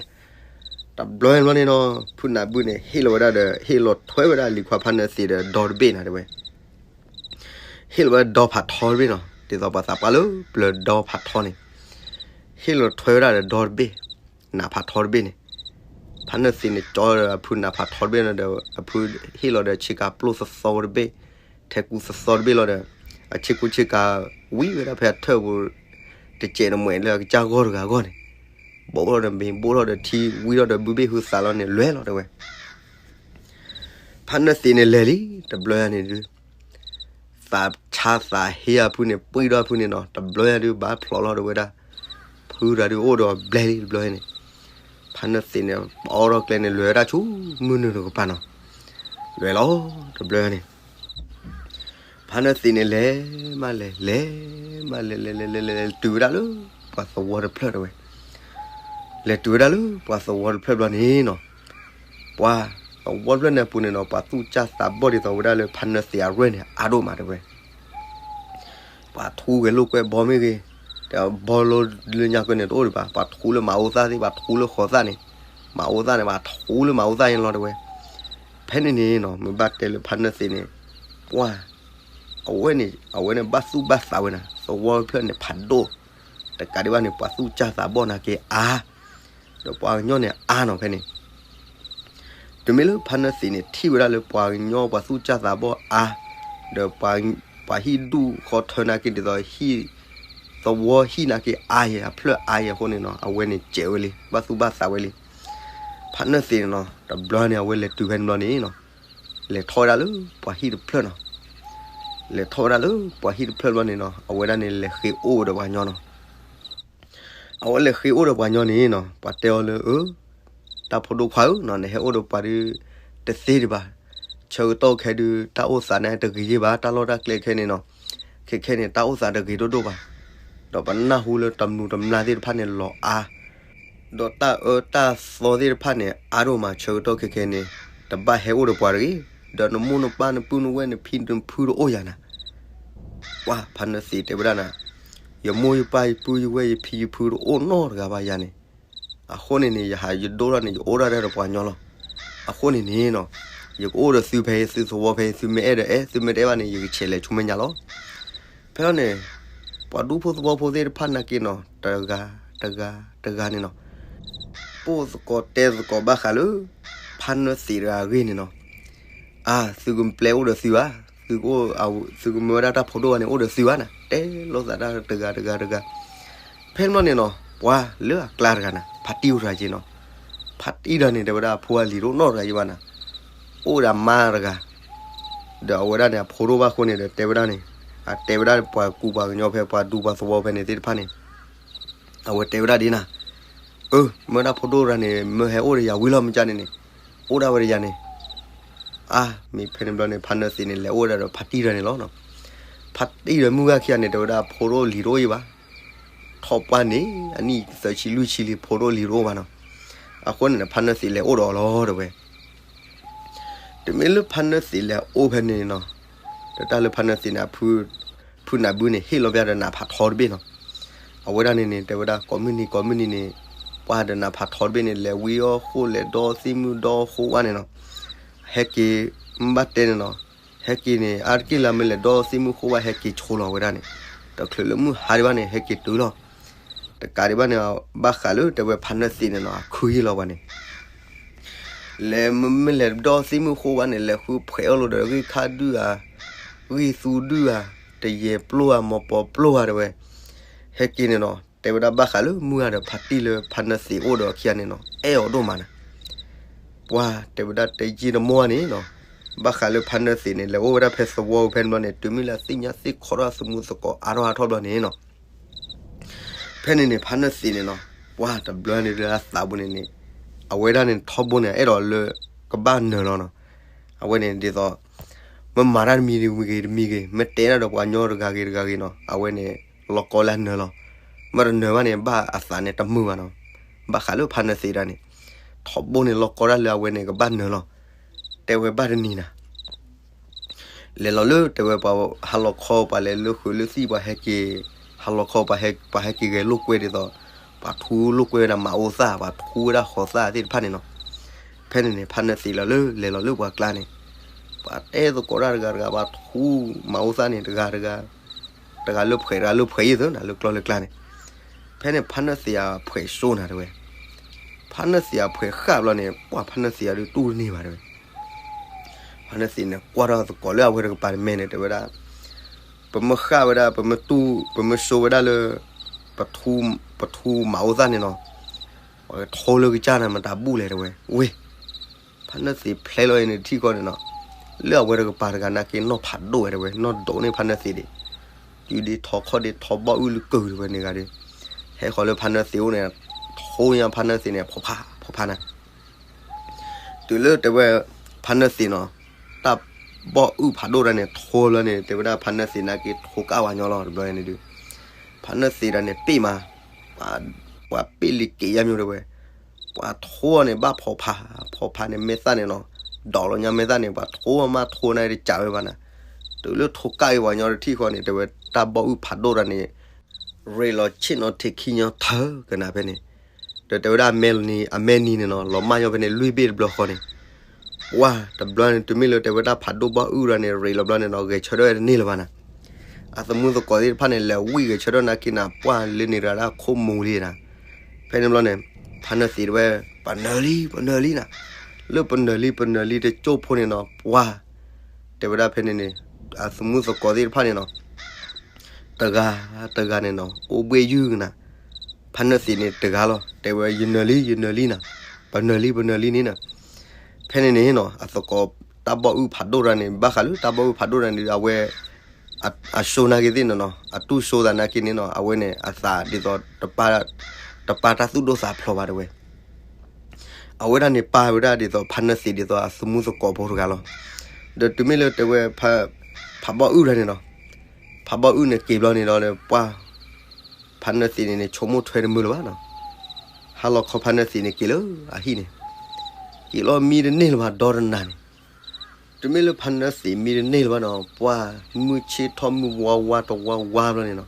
တဘျီန့ၣ်ဘျီန့ၣ်နီၤ ဖုနၢ်ဘုန့ၣ် ဟ့ၣ်လီၤဝဲဒၣ်ဒီး ဟ့ၣ်လီၤထွဲဝဲဒၣ်လံၤခွါဖါနၢသ့းဒီး ဒီတဘ့ၣ်နၤတဲဝဲ ဟ့ၣ်လီၤဝဲဒီဖးထီတဘ့ၣ်နီၤ, ဒ်သိးပှၤသးပှၢ်လၢပျၢၤဒီဖးထီန့ၣ်, ဟ့ၣ်လီၤထွဲဝဲဒၣ်ဒီးဒီတဘ့ၣ်, နးဖးထီတဘ့ၣ်န့ၣ်. ဖါနၢသ့းန့ၣ် ကၠီဒီးအဖုနးဖးထီတဘ့ၣ်န့ၣ်ဒီး အဖုဟ့ၣ်လီၤဒီးဆ့ကၤပျိသီသီတဘ့ၣ်, ထဲကူသီသီတဘ့ၣ်လီၤဒီး, အဆ့ကူဆ့ကၤဝံၤဝဲဒၣ်ဖဲအထၢၣ်ပူၤ တစဲးတမှဲာ်လၢအကစၢ်ဂီၢ်တဂၤအဂီၢ်န့ၣ်, ဘိၣ်ထီၣ်ဒီးမ့ၤ ဘိၣ်ထီၣ်ဒီးထံ ဝံၤထီၣ်ဒီးဘုဘ့ၣ်ဟုသးလီၤန့ၣ် လဲၤလီၤတဲဝဲ ဖါနၢသ့းန့ၣ်လဲၤလံ, တဘျီယၤန့ၣ်ဒုး, သးဆါသးဟ့အဖုန့ၣ် ပှ့ၤဒီးဖုန့ၣ်နီၤ, တဘျီယၤဒုး ဘၣ်ဖျိးလီၤတဲဝဲဒၣ်, ဖုတဂၤဒုးအိၣ်ဒီးဘျဲလံတဘျီယၤန့ၣ်, ဖါနၢသ့းန့ၣ် ပအီထီၣ်ကျဲန့ၣ် လဲၤဝဲဒၣ်ဆူမုၢ်နုာ်တကပၤနီၤ, လဲၤလီၤ, တဘျီယၤန့ၣ် ဖါနၢသ့းန့ၣ်လဲၤမးလဲၤ လဲၤမးလဲၤ လဲၤလဲၤလဲၤလဲၤ လဲၤတုၤဝဲဒၣ်လၢ ပှၤသဝီတဖျၢၣ်တဲဝဲ, လဲၤတုၤဝဲဒၣ်လၢပှၤသဝီတဖျၢၣ်ဘျီန့ၣ်နီၤ, ပှၤသဝီတဖျၢၣ်န့ၣ်အပူၤန့ၣ်နီၤ ပှၤသူၣ်စၢ်သးဘီၣ်ဒ်သိးဝဲဒၣ်လၢဖါနၢသ့းအရဲၣ်န့ၣ် အါဒိၣ်မးတဲဝဲ, ပှၤထူဂဲၤလိာ်ကွဲဘီမ့ၢ်ဂ့ၤ, တဘီလိလၢညါကန့ၣ်တအိၣ်ဒံးဘၣ်, ပှၤထူလၢမၤအူသၣ်သ့ၣ် ပှၤထူလၢဃီၤသၣ်န့ၣ်, မၤအူသၣ်န့ၣ် ပှၤထူလၢမၤအူသၣ်န့ၣ်လီၤတဲဝဲ, ဖဲန့ၣ်န့ၣ်နီၤ မ့ၢ်ဘၣ်တဲလၢဖါနၢသ့းန့ၣ်, ပှၤ အဝဲန့ၣ် အဝဲန့ၣ်ဘၣ်သူၣ်ဘၣ်သးဝဲနၤ, သဝီတဖျၢၣ်န့ၣ်ဖးဒိၣ်, တကးဒံးဘၣ်န့ၣ် ပှၤသူၣ်စၢ်သးဘီၣ်နာ်က့အါ, ဒီးပှၤကညီန့ၣ်အါနီၤဖဲန့ၣ် တမ့ၢ်လၢဖါနၢသ့းန့ၣ် ထံၣ်ဝဲဒၣ်လၢပှၤကညီပှၤသူၣ်စၢ်သးဘီၣ်အါ, ဒီးပှၤဟံၣ်ဒူၣ်ဃီထၢနာ်က့ဒ်သိး သဝီဟံၣ်နာ်က့အါယဲ အဖျၢၣ်အါယဲအဃိန့ၣ်နီၤ အဝဲန့ၣ်စဲးဝဲလံ ဘၣ်သူၣ်ဘၣ်သးဝဲလံ. ဖါနၢသ့းန့ၣ်နီၤ တဘျီန့ၣ် အဝဲလဲၤတုၤဖဲန့ၣ်ဘျီန့ၣ်နီၤ လဲၤထီၣ်ဝဲဒၣ်လၢပှၤဟံၣ်တဖျၢၣ်နီၤ. လဲၤထီၣ်ဝဲဒၣ်လၢပှၤဟံၣ်တဖျၢၣ်ဘျီန့ၣ်နီၤ အဝဲဒၣ်န့ၣ်လဲၤဃ့အိၣ်ဒီးပှၤကညီနီၤ. အဝဲလဲၤဃ့အိၣ်ဒီးပှၤကညီန့ၣ်နီၤ ပှၤတဲအီၤလၢ အၢ တၢ်ဖိဒိၣ်ခွါဧၢနီၤ နဟဲအိၣ်ဒီးပှၤဒုး တသ့ဒံးဘၣ်. ဆၢကတီၢ်ခဲဒုး တၢ်အိၣ်သးန့ၣ်တဂ့ၤယဲၢ်ဘၣ် တၢ်လီၢ်တၢ်ကျဲခဲန့ၣ်နီၤ. ခဲခဲန့ၣ် တၢ်အိၣ်သးတဂ့ၤဒိၣ်ဒိၣ်ဘၣ်. ဒီးပနၢ်ဟူလၢတမျူးတမျါသ့ၣ်တဖၣ်န့ၣ်လီၤအါ ဒီးတၢ်အၢတၢ်သီသ့ၣ်တဖၣ်န့ၣ် အါဒိၣ်မးဆၢကတီၢ်ခဲခဲန့ၣ် တဘၣ်ဟဲအိၣ်ဒီးပှၤတဂ့ၤ. ဒီးနမိၢ်နပၢ်နပုၢ်နဝဲၢ်နဖံနဖုတအိၣ်ယၤနၤ. ပှၤဖါနၢသ့းတဲဝဲဒၣ်နၤ ယမိၢ်ယပၢ်ယပုၢ်ယဝဲၢ်ယဖံယဖုတအိၣ်နီတဂၤဘၣ်ယၤန့ၣ်. အဃိန့ၣ်န့ၣ် ယဟးယဒိၣ်ထီၣ်န့ၣ် ယအိၣ်ဒၣ်ဒီးပှၤကညီလီၤ. အဃိန့ၣ်န့ၣ်နီၤ ယကအိၣ်ဒီးသုဖဲသုသဝီဖဲ သုမ့ၢ်အဲၣ်ဒိးအဲၣ် သုမ့ၢ်တအဲၣ်ဘၣ်န့ၣ် ယကဆဲးလဲၤဆူမဲာ်ညါလီၤ. ဖဲလီၤန့ၣ် ပှၤဒူဖိသဝီဖိသ့ၣ်တဖၣ်နာ်က့နီၤ တဂၤတဂၤတဂၤန့ၣ်နီၤ ပိာ်သကိးတဲသကိးဘၣ်ဃးလၢ ဖါနၢသ့းတဂၤအဂ့ၢ်န့ၣ်နီၤ. အါ သုကပျဲအိၣ်ဒီးသုဧါ, သုကမၢဝဲဒၣ်တၢ်ဖိဒိၣ်ဘၣ်န့ၣ် အိၣ်ဒီးသုဧါနၤ တဲလိာ်သးတၢ်တဂၤတဂၤတဂၤ. ဖဲန့ၣ်ဘျီန့ၣ်နီၤ ပှၤလၢအကျါတဂၤနၤ ဖါတံၢ်အိၣ်တဂၤက့နီၤ. ဖါတံၢ်တဂၤန့ၣ် တဲဝဲဒၣ်အဖိအလံၤတအိၣ်နီတဂၤယဘၣ်နၤ အိၣ်ဒီးအမါတဂၤ ဒီးအဝဲဒၣ်န့ၣ် အဖိဒိၣ်ဘၣ်အဃိန့ၣ်ဒီး တဲဝဲဒၣ်န့ၣ် အတဲဝဲဒၣ်ပှၤကူပှၤကညီဖဲပှၤဒူပှၤသဝီဖဲန့ၣ်သ့ၣ်တဖၣ်န့ၣ် အဝဲတဲဝဲဒၣ်ဒ်နၤ အၢ မၢဒၣ်ဖိဒိၣ်တဂၤန့ၣ် မၢဟဲအိၣ်ဒီးယၤဝံၤလီၤမ့ၢ်ကန့ၣ်န့ၣ် အိၣ်ဒၣ်ဝဲဒီးယၤန့ၣ်. အါ မ့ၢ်ဖဲန့ၣ်ဘျီန့ၣ် ဖါနၢသ့းန့ၣ် လဲၤအိၣ်ဝဲဒၣ်ဒီးဖါတံၢ်တဂၤန့ၣ်လီၤ. ဖါတံၢ်ဒီးမုၢ်ဂၤခံဂၤန့ၣ် တဲဝဲဒၣ်ဖိဒိၣ်လံၤတအိၣ်ယဘၣ် ထီၣ်ပှၢ်န့ၣ် အနံၣ်သၢဆံလွံၢ်ဆံလံ ဖိဒိၣ်လံၤတအိၣ်ဘၣ်နီၤ. အဃိန့ၣ် ဖါနၢသ့းလဲၤအိၣ်ဒီးအီၤလီၤတဲဝဲ တမ့ၢ်လၢဖါနၢသ့းလဲၤအိၣ်ဖဲန့ၣ်နီၤ ဒီးတၢ်လၢဖါနၢသ့းန့ၣ် ဖုနၢ်ဘုန့ၣ် ဟ့ၣ်လီၤဘၣ်ဒီးနးဖးထီတဘ့ၣ်နီၤ. အဝဲဒၣ်န့ၣ်န့ၣ် တဲဝဲဒၣ်ကိးမုၢ်နံၤကိးမုၢ်နံၤန့ၣ် ပှၤဒီးနးဖးထီတဘ့ၣ်န့ၣ် လဲၤဝံအီၣ်ဃိလဲၤဒီသ့ၣ်မုၢ်ဒီဃိဝဲန့ၣ်နီၤ. ဟဲက့ၤ မ့ၢ်ဘၣ်တဲန့ၣ်နီၤ ဟဲက့ၤန့ၣ် အါတက့ၢ်လၢမ့ၢ်လဲၤဒီသ့ၣ်မုၢ်ဃိဝဲ ဟဲက့ၤဆိလီၤဝဲဒၣ်န့ၣ် တချုးလၢမုၢ်ဟါဒံးဘၣ်န့ၣ် ဟဲက့ၤတုၤလီၤ. တကးဒံးဘၣ်န့ၣ် ဘၣ်ဃးလၢတဲဝဲဖါနၢသ့းန့ၣ်နီၤ အခုယ့ၢ်လီၤပှၤန့ၣ် လဲၤမ့မ့ၢ်လဲၤဒီသ့ၣ်မုၢ်ဃိဝဲန့ၣ် လဲၤဃုဖှဲးအီၣ်လိာ်ဒီးဂ့ၢ်ခါဒုၣ်ဧါ, ဂံၢ်သူဒုၣ်ဧါ, တယဲၢ်ပျိၢ်ဧါ, မီၤပီၤပျိၢ်ဧါ တဲဝဲ, ဟဲက့ၤန့ၣ်နီၤ, တဲဝဲဒၣ်ဘၣ်ဃးလၢမုၢ်ဂၤဒီးဖါတံၢ်လၢဖါနၢသံးအိၣ်ဒီးခံဂၤန့ၣ်နီၤ အဲၣ်အီၤဒိၣ်မးနၤ, ပှၤတဲဝဲဒၣ်တယံာ်တမီၢ်န့ၣ်နီၤ, ဘၣ်ဃးလၢဖါနၢသံးန့ၣ် လဲၤအိၣ်ဝဲဒၣ်ဖဲသဝီပူၤဖဲန့ၣ်ဘျီန့ၣ် တုၤမ့ၢ်လၢအသ့ၣ်ညါသ့ၣ်ခီထီၣ်အသမူသကိးအါထီၣ်အါထီၣ်ဘျီန့ၣ်နီၤ ဖဲန့ၣ်န့ၣ် ဖါနၢသံးန့ၣ်နီၤ, ပှၤတဘျီန့ၣ်လၢအသးပူၤန့ၣ်န့ၣ်, အဝဲဒၣ်န့ၣ်ထီဘိန့ၣ် အဲၣ်ဒိးလၢကဘၣ်နၢၤလီၤနီၤ, အဝဲန့ၣ်ဒ်သိး မ့ၢ်မၤတၢ်တမံၤဂ့ၤတမံၤဂ့ၤ မ့ၢ်တဲဒၣ်ဒီးပှၤကညီတဂၤဂ့ၤတဂၤဂ့ၤနီၤ အဝဲန့ၣ် လီၤကီလၢအနၢၤလီၤ, မ့ၢ်တနၢၤဘၣ်န့ၣ် ဘၣ်အသးန့ၣ်တမုာ်ဘၣ်နီၤ, ဘၣ်ဃးလၢဖါနၢသံးဒၣ်န့ၣ်, ထီဘိန့ၣ် လီၤကီဒၣ်လၢအဝဲန့ၣ်ကဘၣ်နၢၤလီၤ, တဲဝဲဘၣ်တနံၤနၤ လဲၤလီၤလၢတဲဝဲပှၤဟးလီၤခီပှၤလဲၤလၢဃုာ်လၢသံၣ်ပှၤဟဲက့ၤ, ဟးလီၤခီပှၤဟဲ ပှၤဟဲက့ၤဂဲၤလိာ်ကွဲဒ်သိး, ပှၤထူလိာ်ကွဲဝဲဒၣ်မၤအိၣ်သၣ် ပှၤထူဝဲဒၣ်ဃီၤသၣ်သ့ၣ်တဖၣ်န့ၣ်နီၤ, ဖဲန့ၣ်န့ၣ် ဖါနၢသံးလီၤလၢလဲၤလီၤလၢပှၤကျါန့ၣ်, ပှၤတဲသကိးတၢ်တဂၤတဂၤ ပှၤထူမၤအိၣ်သၣ်န့ၣ် တဂၤတဂၤ, တဂၤလၢဖှဲးတဂၤလၢဖှဲးယံၤသၢနၤလၢကျီလၢကျါန့ၣ်, ဖဲန့ၣ်ဖါနၢသံးအဖှဲးစိနၤတဲဝဲ ဖါနၢသံးအဖှဲးဃၣ်ဘျီန့ၣ် ပှၤဖါနၢသံးအဒုးတူၢ်တန့ၢ်ဘၣ်တဲဝဲ, ဖါနၢသံးန့ၣ် ကွၢ်ထီၣ်သကိးလၢအဝဲတကပၤတမဲန့ၣ် တဲဝဲဒၣ်, ပမ့ၢ်ဃၣ်ဝဲဒၣ် ပမ့ၢ်တူၢ် ပမ့ၢ်စိဝဲဒၣ်လၢ ပထူမၤအိၣ်သၣ်န့ၣ်နီၤ, ပှၤကထိလၢကစၢ်နၤမတၤဘူၣ်လဲၣ်တဲဝဲ, ဝ့ၢ် ဖါနၢသံးဖျဲလီၤအံၤန့ၣ်ထံၣ်ဃီန့ၣ်နီၤ, လၢအဝဲတကပၤတဂၤနာ်က့နီၢ်ဖးဒိၣ်ဝဲတဲဝဲ နီၢ်ဒိးန့ၢ်ဖါနၢသံးဒံး, တုၤဒ့ထီခီၣ်ဒ့ထီဘီၣ်အုၣ်လၢကုၢ်တဲဝဲန့ၣ်ဂၤဒီး, ဟဲဃီၤလၢဖါနၢသံးအိၣ်န့ၣ်, ထိညါဖါနၢသံးန့ၣ် ဖီဖါဖီဖါနၤ တုၤလၢတဲဝဲ ဖါနၢသံးနီၤ, တၢ်ဘီၣ်အုၣ်ဖးဒိၣ်တၢ်န့ၣ် ထိလီၤန့ၣ် တဲဝဲဒၣ်ဖါနၢသံးနာ်က့ထိကၣ်ဝဲညီလီၤတဘျီန့ၣ်ဒုး, ဖါနၢသံးတၢ်န့ၣ်ပ့ၢ်မး, ပှၤပ့ၢ်လံၤက့ၤယါမ့ၢ်တဲဝဲ, ပှၤထိန့ၣ်ဘၣ်ဖီဖါ, ဖီဖါန့ၣ်မဲာ်သၣ်န့ၣ်နီၤ, ဒိးလီၤညါမဲာ်သၣ်န့ၣ် ပှၤထိမးထိန့ၣ်တစးဝဲဘၣ်နၤ, တုၤလၢထိကၣ်အံၤဝဲညီတထံၣ်ဃီန့ၣ် တဲဝဲတၢ်ဘီၣ်အုၣ်ဖးဒိၣ်တၢ်န့ၣ် ရ့းလီၤဆ့ၣ်နီၤထံးခံညီထၢကနၤဖဲန့ၣ်, ဒီးတဲဝဲဒၣ်အမဲာ်နံၤန့ၣ်နီၤ လီၤမၢ်ညီဖဲန့ၣ်လွံၢ်ဘ့ၣ်တဘျီဃီန့ၣ်, ပှၤတဘျီန့ၣ် တုၤမ့ၢ်လၢတဲဝဲဒၣ်ဖးဒိၣ်ဘီၣ်အုၣ်တၢ်န့ၣ် ရ့းလီၤဘျီန့ၣ်နီၤ ဂဲၤဆၢထၢၣ်ဝဲတန့ၢ်လၢၤဘၣ်နၤ, အသမူသကိးသ့ၣ်တဖၣ်န့ၣ် လဲၤဝံၣ်ဂဲၤဆၢထၢၣ်နာ်က့နၤ ပှၤလၢန့ၣ်တဂၤဒၣ်ခိၣ်မူၤလံနၤ, ဖဲန့ၣ်ဘျီန့ၣ် ဖါနၢသံးတဲဝဲ ပနၢၤလံ ပနၢၤလံနၤ, လၢပနၢၤလံ ပနၢၤလံတကၠိၢ်ဖိန့ၣ်နီၤ ပှၤ တဲဝဲဒၣ်ဖဲန့ၣ်န့ၣ် အသမူသကိးသ့ၣ်တဖၣ်န့ၣ်နီၤ တဂၤတဂၤန့ၣ်နီၤ အိၣ်ဘှ့ၣ်ယုၢ်ကနၤ, ဖါနၢသံးန့ၣ်တဂၤလီၤ တဲဝဲ ယနၢၤလံ ယနၢၤလံနၤ, ပနၢၤလံ ပနၢၤလံန့ၣ်နၤ, ဖဲန့ၣ်န့ၣ်နီၤ အသကိးတၢ်ဘီၣ်အုၣ်ဖးဒိၣ်တၢ်န့ၣ် ဘၣ်ဃးလၢတၢ်ဘီၣ်အုၣ်ဖးဒိၣ်တၢ်န့ၣ် အဝဲ အစိနာ်က့သ့ၣ်န့ၣ်နီၤ အတူၢ်စိသးနာ်က့န့ၣ်နီၤ အဝဲန့ၣ် အသးဒ်သိး တပာ်တၢ်သူၣ်ဒိၣ်သးဖျိးဘၣ်တဲဝဲ အဝဲဒၣ်န့ၣ်ပာ်ဝဲဒၣ်ဒ်သိးဖါနၢသံးဒ်သိးအသမူသကိးဖိတဂၤလီၤ. ဒီးတုၤမ့ၢ်လၢတဲဝဲ ဖးဘီၣ်အုၣ်တၢ်န့ၣ်နီၤ ဖးဘီၣ်အုၣ်န့ၣ်က့ၤဘျီန့ၣ်ဒီး ပှၤ ဖါနၢသံးန့ၣ်န့ၣ် ဆိကမိၣ်ထွဲတမုာ်လၢၤဘၣ်နီၤ. ဟါလီၤခီဖါနၢသံးန့ၣ်က့ၤလၢအဟံၣ်န့ၣ် က့ၤလီၤမံတန့ၢ်လၢၤဘၣ်ဒီတနၤန့ၣ် တုၤမ့ၢ်လၢဖါနၢသံးမံတန့ၢ်လၢၤဘၣ်နီၤ ပှၤမုၢ်ဆ့ၣ်ထီၣ်မုၢ်ဝါဝါတဝါဝါဘျီန့ၣ်နီၤ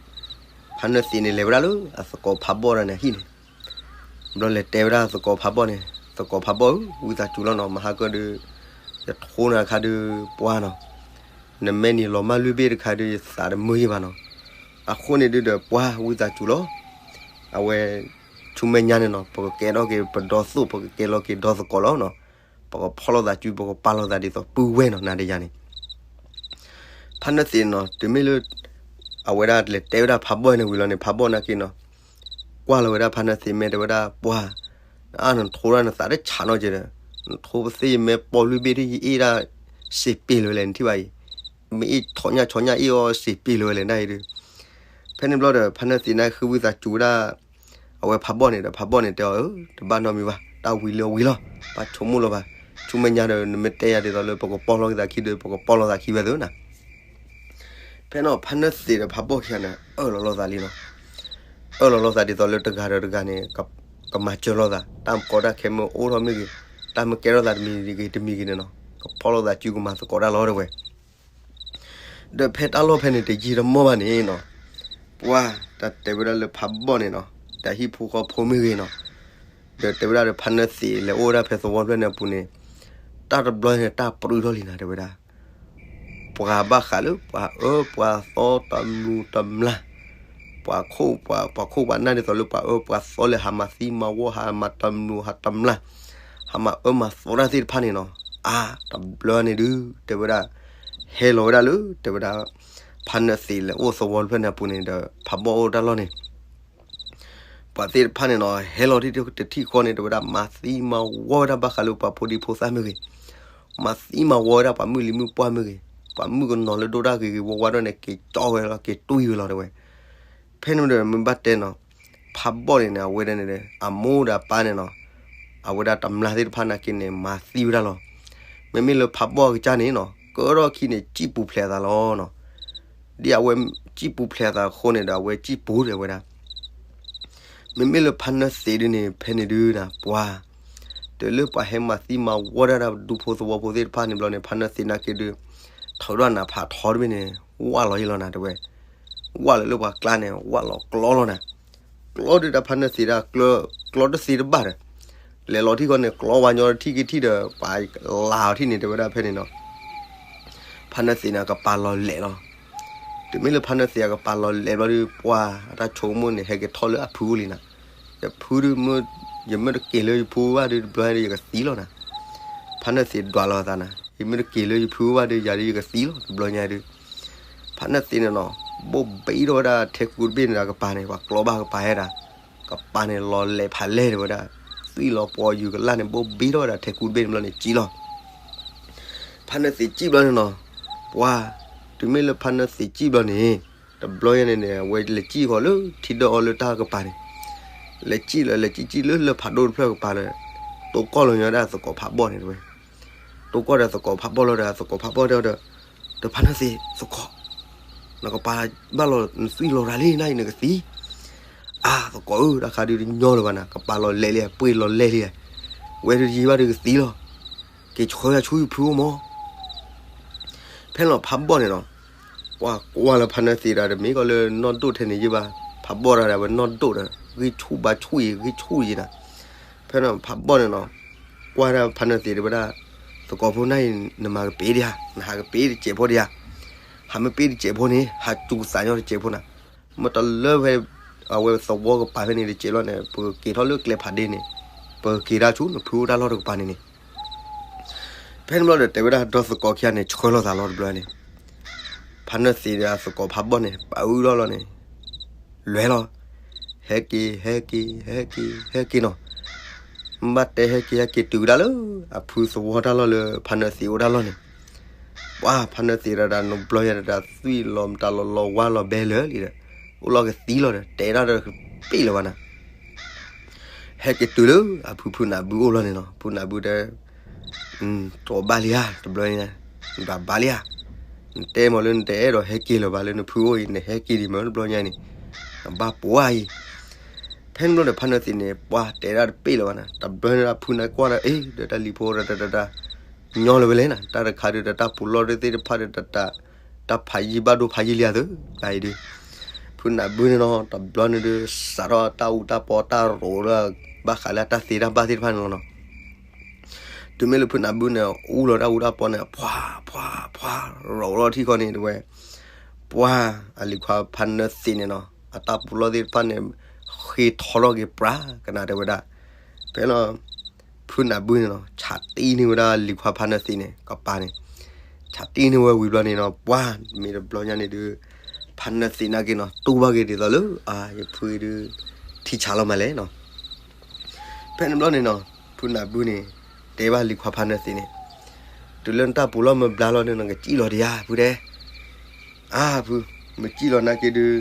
ဖါနၢသံးန့ၣ်လဲၤဝဲဒၣ်လၢအသကိးဖးဘီၣ်တၢ်န့ၣ်အဟံၣ်န့ၣ် ဘျီလဲၤတဲဝဲဒၣ်သကိးဖးဘီၣ်န့ၣ် သကိးဖးဘီၣ်ဧၢ ဝံသးစူၤလီၤနီၤ မဟါကၢဒီး ယထိနၤခါဒီး ပှၤနီၤ နမဲာ်နံၤလီၤမၢ်လွံၢ်ဘ့ၣ်တခါဒီး ယသးတမုာ်ယံၤဘၣ်နီၤ. အဃိန့ၣ်ဒုးဒီး ပှၤဝံသးစူၤလီၤ. အဝဲ ဆူမဲာ်ညါန့ၣ်နီၤ ပကကဲထီၣ်က့ၤပဒီသိၣ် ပကကဲလီၤက့ၤဒီသကိးလီၤနီၤ. ပကဖီၣ်လိာ်သးစု ပကပာ်လိာ်သးဒ်သိးပုၢ်ဝဲၢ်နီၤ နၤဒီးယၤန့ၣ် ဖါနၢသံးနီၤ တုၤမ့ၢ်လၢ အဝဲဒၣ်လဲၤတဲဝဲဒၣ်ဖးဘီၣ်န့ၣ်ဝံၤလီၤန့ၣ် ဖးဘီၣ်နာ်က့နီၤ ကွၢ်လီၤဝဲဒၣ်ဖါနၢသံးမဲာ် တဲဝဲဒၣ် ပှၤ အါ နထိဒၣ်နသးတဆးနီတစဲးဒီး နထိပသ့ၣ်ယမဲာ်ပိာ်လွံၢ်ဘ့ၣ်ဒီး ယအ့ၣ်ဒၣ်စ့ပ့ၤလၢၤဝဲလဲၣ် နထံၣ်ဘၣ်အံၤ မ့ၢ်အ့ၣ်ဆီညၣ်ဆီညၣ်အ့ၣ်အီၤစ့ပ့ၤလၢၤဝဲလဲၣ် နဒၣ်အံၤဒီး ဖဲန့ၣ်ဘျီဒီး ဖါနၢသံးန့ၣ်ဃုဝံသးစူၤဝဲဒၣ် အဝဲဖးဘီၣ်န့ၣ်ဒီး ဖးဘီၣ်န့ၣ်တဲအီၤ ဧၢ တဘၣ်နီတမံၤဘၣ် တၢ်ဝံၤလၢအဝံၤလီၤ ဘၣ်ဆိကမိၣ်လီၤဘၣ် ဆူမဲာ်ညါဒီး နမ့ၢ်တဲယၤဒ်သိးလၢ ပကပီၢ်လိာ်က့ၤသးခံဒီး ပကပီၢ်လိာ်သးခံဝဲသ့နီၤ ဖဲန့ၣ် ဖါနၢသံးဒီးဖးဘီၣ်ခံဂၤန့ၣ် အၢၣ်လီၤလိာ်သးလံနီၤ အၢၣ်လီၤလိာ်သးဒ်သိးလၢတဂၤဒီးတဂၤန့ၣ် ကမၤစၢၤလိာ်သး တၢ်မကီတၢ်ခဲမ့ၢ်အိၣ်ထီၣ်မ့ၢ်ဂ့ၤ တၢ်မ့ၢ်ကဲထီၣ်သးတမံၤဂ့ၤတမံၤဂ့ၤန့ၣ်နီၤ ကဖီၣ်လိာ်သးစုကမၤသကိးတၢ်လီၤတဲဝဲ ဒီးဖဲတၢ်လီၢ်ဖဲန့ၣ် တယံာ်တမီၢ်ဘၣ်န့ၣ်နီၤ ပှၤတၢ်တဲဝဲဒၣ်လၢဖးဘီၣ်န့ၣ်နီၤ တၢ်ဟံၣ်ဖိဃီဖိမ့ၢ်ဂ့ၤနီၤ ဒီးတဲဝဲဒၣ်ဒီးဖါနၢသံး လဲၤအိၣ်ဝဲဒၣ်ဖဲသဝီဖျၢၣ်န့ၣ်အပူၤန့ၣ် တၢ်တဘျီန့ၣ် တၢ်ပြူထီၣ်လံနၤ တဲဝဲဒၣ် ပှၤဘၣ်ဃးလၢပှၤအၢပှၤသီတမျိးတမျာ် ပှၤခိၣ် ပှၤခိၣ်ပှၤနၢ်ဒ်သိးလၢပှၤအၢပှၤသီလၢဟးမၤသံမၤဝီ ဟးမၤတမျိးဟးတမျာ် ဟးမၤအၢမၤသီတၢ်သ့ၣ်တဖၣ်န့ၣ်နီၤ အါ တဘျီန့ၣ်ဒုး တဲဝဲဒၣ် ဟဲလီၤဝဲဒၣ်လၢ တဲဝဲဒၣ် ဖါနၢသံးလဲၤအိၣ်သဝီတဖျၢၣ်န့ၣ်အပူၤန့ၣ်ဒီး ဖးဘီၣ်အိၣ်တၢ်လီၢ်န့ၣ် ပှၤသ့ၣ်တဖၣ်န့ၣ်နီၤ ဟဲလီၤတထံၣ်ဃီန့ၣ် တဲဝဲဒၣ် မၤသံမၤဝီဝဲဒၣ်ဘၣ်ဃးလၢပှၤဖိဒံဖိသၣ်မ့ၢ်ဂ့ၤ, မၤသံမၤဝီဝဲဒၣ်ပှၤမုၣ်လံၤမုၣ်ပှၢ်မ့ၢ်ဂ့ၤ, ပှၤမုၣ်ကနီၤလၢဒိၣ်တၢ်ဂ့ၤဂ့ၤဝါဝါဒိၣ်န့ၣ် က့ၤကၠီဝဲလီၤ က့ၤတွံၢ်ဝဲလီၤ တဲဝဲ. ဖဲန့ၣ်ဒီးမ့ၢ်ဘၣ်တဲနီၤ, ဖးဘီၣ်န့ၣ်န့ၣ် အဝဲဒၣ်န့ၣ် အမိၢ်ဒီးအပၢ်န့ၣ်နီၤ, အဝဲဒၣ်တမျၢ်သ့ၣ်တဖၣ်နာ်က့န့ၣ် မၤသံဝဲဒၣ်လီၤ. မ့မ့ၢ်လၢဖးဘီၣ်အကစၢ်န့ၣ်နီၤ ကၢထီၣ်ခံန့ၣ် စံၣ်ပူၤဖျဲးအသးလီၤနီၤ. ဒ်အဝဲစံၣ်ပူၤဖျဲးအသးအဃိန့ၣ်ဒီး အဝဲစံၣ်ပူၤဒၣ်ဝဲဒၣ် မ့မ့ၢ်လၢဖါနၢသံးဒုန့ၣ် ဖဲန့ၣ်ဒုနၤ ပှၤ တုၤလၢပှၤဟဲမၤသံမၤဝီဒၣ်ဒၣ်ဒူဖိသဝီဖိသ့ၣ်တဖၣ်န့ၣ်ဘျီန့ၣ် ဖါနၢသံးနာ်က့ဒု ထုးထီၣ်နးဖးထီတဘ့ၣ်န့ၣ် ဝၣ်လီၤယံလီၤနၤ တဲဝဲ. ဝၣ်လီၤလၢပှၤကျါန့ၣ် ဝၣ်လီၤကျီလီၤနၤ. ကျီဒုတၢ်ဖါနၢသံးဒၣ် ကျီတသ့တဘၣ်ဒီး လဲၤလီၤထံၣ်ဃီန့ၣ် ကျီဝါညီထံၣ်က့ၤထံၣ်ဒီး ပှၤလၤအီၤထံၣ်န့ၣ် တဲဝဲဒၣ်ဖဲန့ၣ်နီၤ. ဖါနၢသံးန့ၣ် အကပၤလီၤလဲာ်လီၤ. တုၤမ့ၢ်လၢဖါနၢသံးအကပၤလီၤလဲာ်ဘျီဒု ပှၤအတၢ်ဆိကမိၣ်န့ၣ် ဟဲက့ၤထီၣ်လၢအဖုအိၣ်လံနၤ. ယဖုဒု ယမ့ၢ်တက့ၤလၢယဖုအိၣ်ဘၣ်ဒု တဘျီညါဒု ယကသံလီၤနၤ. ဖါနၢသံးဒွးလီၤအသးနၤ, ယမ့ၢ်တက့ၤလၢယဖုအိၣ်ဘၣ်ဒု ယၤဒု ယကသံလီၤ တဘျီညါဒု. ဖါနၢသံးန့ၣ်နီၤ ဘိၣ်ဘ့ထီၣ်ဝဲဒၣ်ထဲကူတဘ့ၣ်န့ၣ်ဒီးကပၤန့ၣ် ပှၤကျီဘၣ်ကပၤဟဲဒၣ်, ကပၤန့ၣ်လီၤလဲာ်ဖးလဲၢ်တဲဝဲဒၣ်, သွံၣ်လီၤပှီၤယူၤကလၣ်န့ၣ် ဘိၣ်ဘ့ထီၣ်ဝဲဒၣ်ထဲကူတဘ့ၣ်န့ၣ်ဘျီန့ၣ် စံၣ်လီၤ. ဖါနၢသံးစံၣ်ဘျီန့ၣ်နီၤ, ပှၤ တုၤမ့ၢ်လၢဖါနၢသံးစံၣ်ဘျီန့ၣ် တဘျီညါန့ၣ်န့ၣ် အဝဲလဲၤစံၣ်ဃီလၢထံဒၢၣ်အီၤလၢတၢ်ကပၤန့ၣ်, လဲၤစံၣ်လၢ လဲၤစံၣ်စံၣ်လၢလၢဖးဒိၣ်တဖျၢၣ်ကပၤလၢ တိၢ်ကီၢ်လီၤညီဒၣ်သကိးဖးဘီၣ်န့ၣ်တဲဝဲ. တိၢ်ကီၢ်ဒီးသကိးဖးဘီၣ်လီၤဒီး သကိးဖးဘီၣ်တဲအီၤဒီး, ဒီးဖါနၢသံးသကိး, နကပၤဘၣ်လီၤ နသွံၣ်လီၤရၤလံနၤအံၤနကသံ. အါ သကိးဧၢ တၢ်ခါဒုတညီလၢၤဘၣ်နၤ, ကပၤလီၤလဲာ်လံ ပှ့ၤလီၤလဲၢ်လံ, ဝဲဒုတယံာ်ဘၣ်ဒုကသံလီၤ. က့ၤဆှၢယၤဆူယဖုအိၣ်မး. ဖဲန့ၣ်ဖးဘီၣ်န့ၣ်နီၤ, ပှၤကွၢ်လၢဖါနၢသံးဒီး တမ့ၢ်ကီးလၢနီၢ်ဒိၣ်ထဲန့ၣ်ယံာ်ဘၣ်, ဖးဘီၣ်ဒီးဝဲနီၢ်ဒိၣ်ဒီး ဂံၢ်ဆူၣ်ဘါဆူၣ်အံၤ ဂံၢ်ဆူၣ်အံၤနၤ. ဖဲန့ၣ်ဖးဘီၣ်န့ၣ်နီၤ, ကွၢ်ဒၣ်ဖါနၢသံးတဲဝဲဒၣ်, သကိးဖိနၤအံၤ နမၤကပ့ၤဒံးဧါ, နဟးကပ့ၤတစဲးဖိဒံးဧါ, ဟးမ့ၢ်ပ့ၤတစဲးဖိန့ၣ် ဟးစူၤသးညီတစဲးဖိနၤ. မ့ၢ်တလၢဖဲ အဝဲသဝီကပၤဖဲန့ၣ်တစဲးလီၤန့ၣ် ပကက့ၤထီၣ်လၢကျဲဖးဒ့န့ၣ်, ပကက့ၤတၢ်ဆူနဖုအိၣ်တၢ်လီၢ်တကပၤန့ၣ်န့ၣ် ဖဲန့ၣ်ဘျီဒီးတဲဝဲဒၣ်ဒီးသကိးခံဂၤန့ၣ် ဆှၢလီၤသးလီၤတဘျီန့ၣ်, ဖါနၢသံးဒီးအသကိးဖးဘီၣ်န့ၣ် ပာ်အုၣ်ထီၣ်လီၤန့ၣ်, လဲၤလီၤ, ဟဲက့ၤ ဟဲက့ၤ ဟဲက့ၤ ဟဲက့ၤနီၤ, ဘၣ်တဲဟဲက့ၤ ဟဲက့ၤတုၤကဒါလၢ အဖုသဝီတၢ်လီၢ်လၢဖါနၢသံးအိၣ်တၢ်လီၢ်န့ၣ်, ပှၤဖါနၢသံးဒီးတၢ်နဘျီယၤဒီးတၢ်သွံၣ်လီၤတၢ်လီၤလီၤဝါလီၤဘဲလၢာ်လံဒီး အိၣ်လီၤကသံလီၤဒီး တဲဒၣ်ဒီးတပ့ၢ်လၢၤဘၣ်နၤ ဟဲက့ၤတုၤလၢအဖုဖုနၢ်ဘုအိၣ်လီၤန့ၣ်နီၤ, ဖုနၢ်ဘုတဲ, တြီဘၣ်လံဧါ တဘျီညါ, နတြီဘၣ်လံဧါ, နတဲမ့ၢ်လၢနတအဲၣ်ဒိးဟဲက့ၤလၢၤဘၣ်လၢနဖုအိၣ်အံၤ နဟဲက့ၤဒံးမ့ၢ်တဘျီညါန့ၣ်, နဘၣ်ပှၤအံၤ. ဖဲန့ၣ်ဘျီဒီးဖါနၢသံးန့ၣ် ပှၤတဲဒၣ်တပ့ၢ်လၢၤဘၣ်နၤ, တဘျီန့ၣ်ဒီးဖုနၢ်ကွၢ်ဒီး အ့ ဒီးတၢ်လံၤဖိတၢ်တၢ်တၢ် ညီလၢၤဝဲလဲၣ်နၤ, တၢ်တခါဒုးဒီးတၢ်ပူၤလီၢ်သ့ၣ်တဖၣ်ဒီးတၢ် တၢ်ဖးယံာ်ဘၣ်ဒိဖးယံာ်လံဧါသၢ, တၢ်အံၤဒုး, ဖုနၢ်ဘုန့ၣ်နီၤ တဘျီန့ၣ်ဒုး စးထီၣ်တၢ်အူတၢ်ပီတၢ်ရိးလၢ ဘၣ်ဃးလၢတၢ်သ့တၢ်ဘၣ်သ့ၣ်တဖၣ်န့ၣ်လီၤနီၤ. တုၤမ့ၢ်လၢဖုနၢ်ဘုန့ၣ် အူလီၤတၢ်အူတၢ်ပီန့ၣ် ပှၤပှၤပှၤရိးလီၤထံၣ်ဃီန့ၣ်တဲဝဲ, ပှၤအလံၤခွါဖါနၢသံးန့ၣ်နီၤ အတၢ်ပူၤလီၢ်သ့ၣ်တဖၣ်န့ၣ် ဃ့ထီထီၣ်က့ၤပြးကနၣ်တဲဝဲဒၣ်. ဖဲလီၤ ဖုနၢ်ဘုန့ၣ်နီၤ ဆးတံၢ်န့ၢ်ဝဲဒၣ်လံၤခွါဖါနၢသံးန့ၣ် ကပၤန့ၣ်, ဆးတံၢ်န့ၢ်ဝဲဝံၤဘျီန့ၣ်နီၤ ပှၤမ့ၢ်တဘျီညါန့ၣ်ဒုး ဖါနၢသံးနာ်က့နီၤ တူၢ်ဘၣ်က့ၤဒ်သိးလၢ အါ ယဖုအံၤဒုး ထံဆးလီၤမးလဲၣ်နီၤ. ဖဲန့ၣ်ဘျီန့ၣ်နီၤ ဖုနၢ်ဘုန့ၣ် တဲဘၣ်လံၤခွါဖါနၢသံးန့ၣ်, တုၤလၢနတၢ်ပူၤလီၢ်မ့ၢ်ဘျါလီၤန့ၣ် နကစံၣ်လီၤဒံးဧါ ဖုတဲ. အါဖု, မ့ၢ်စံၣ်လီၤနာ်က့ဒုး,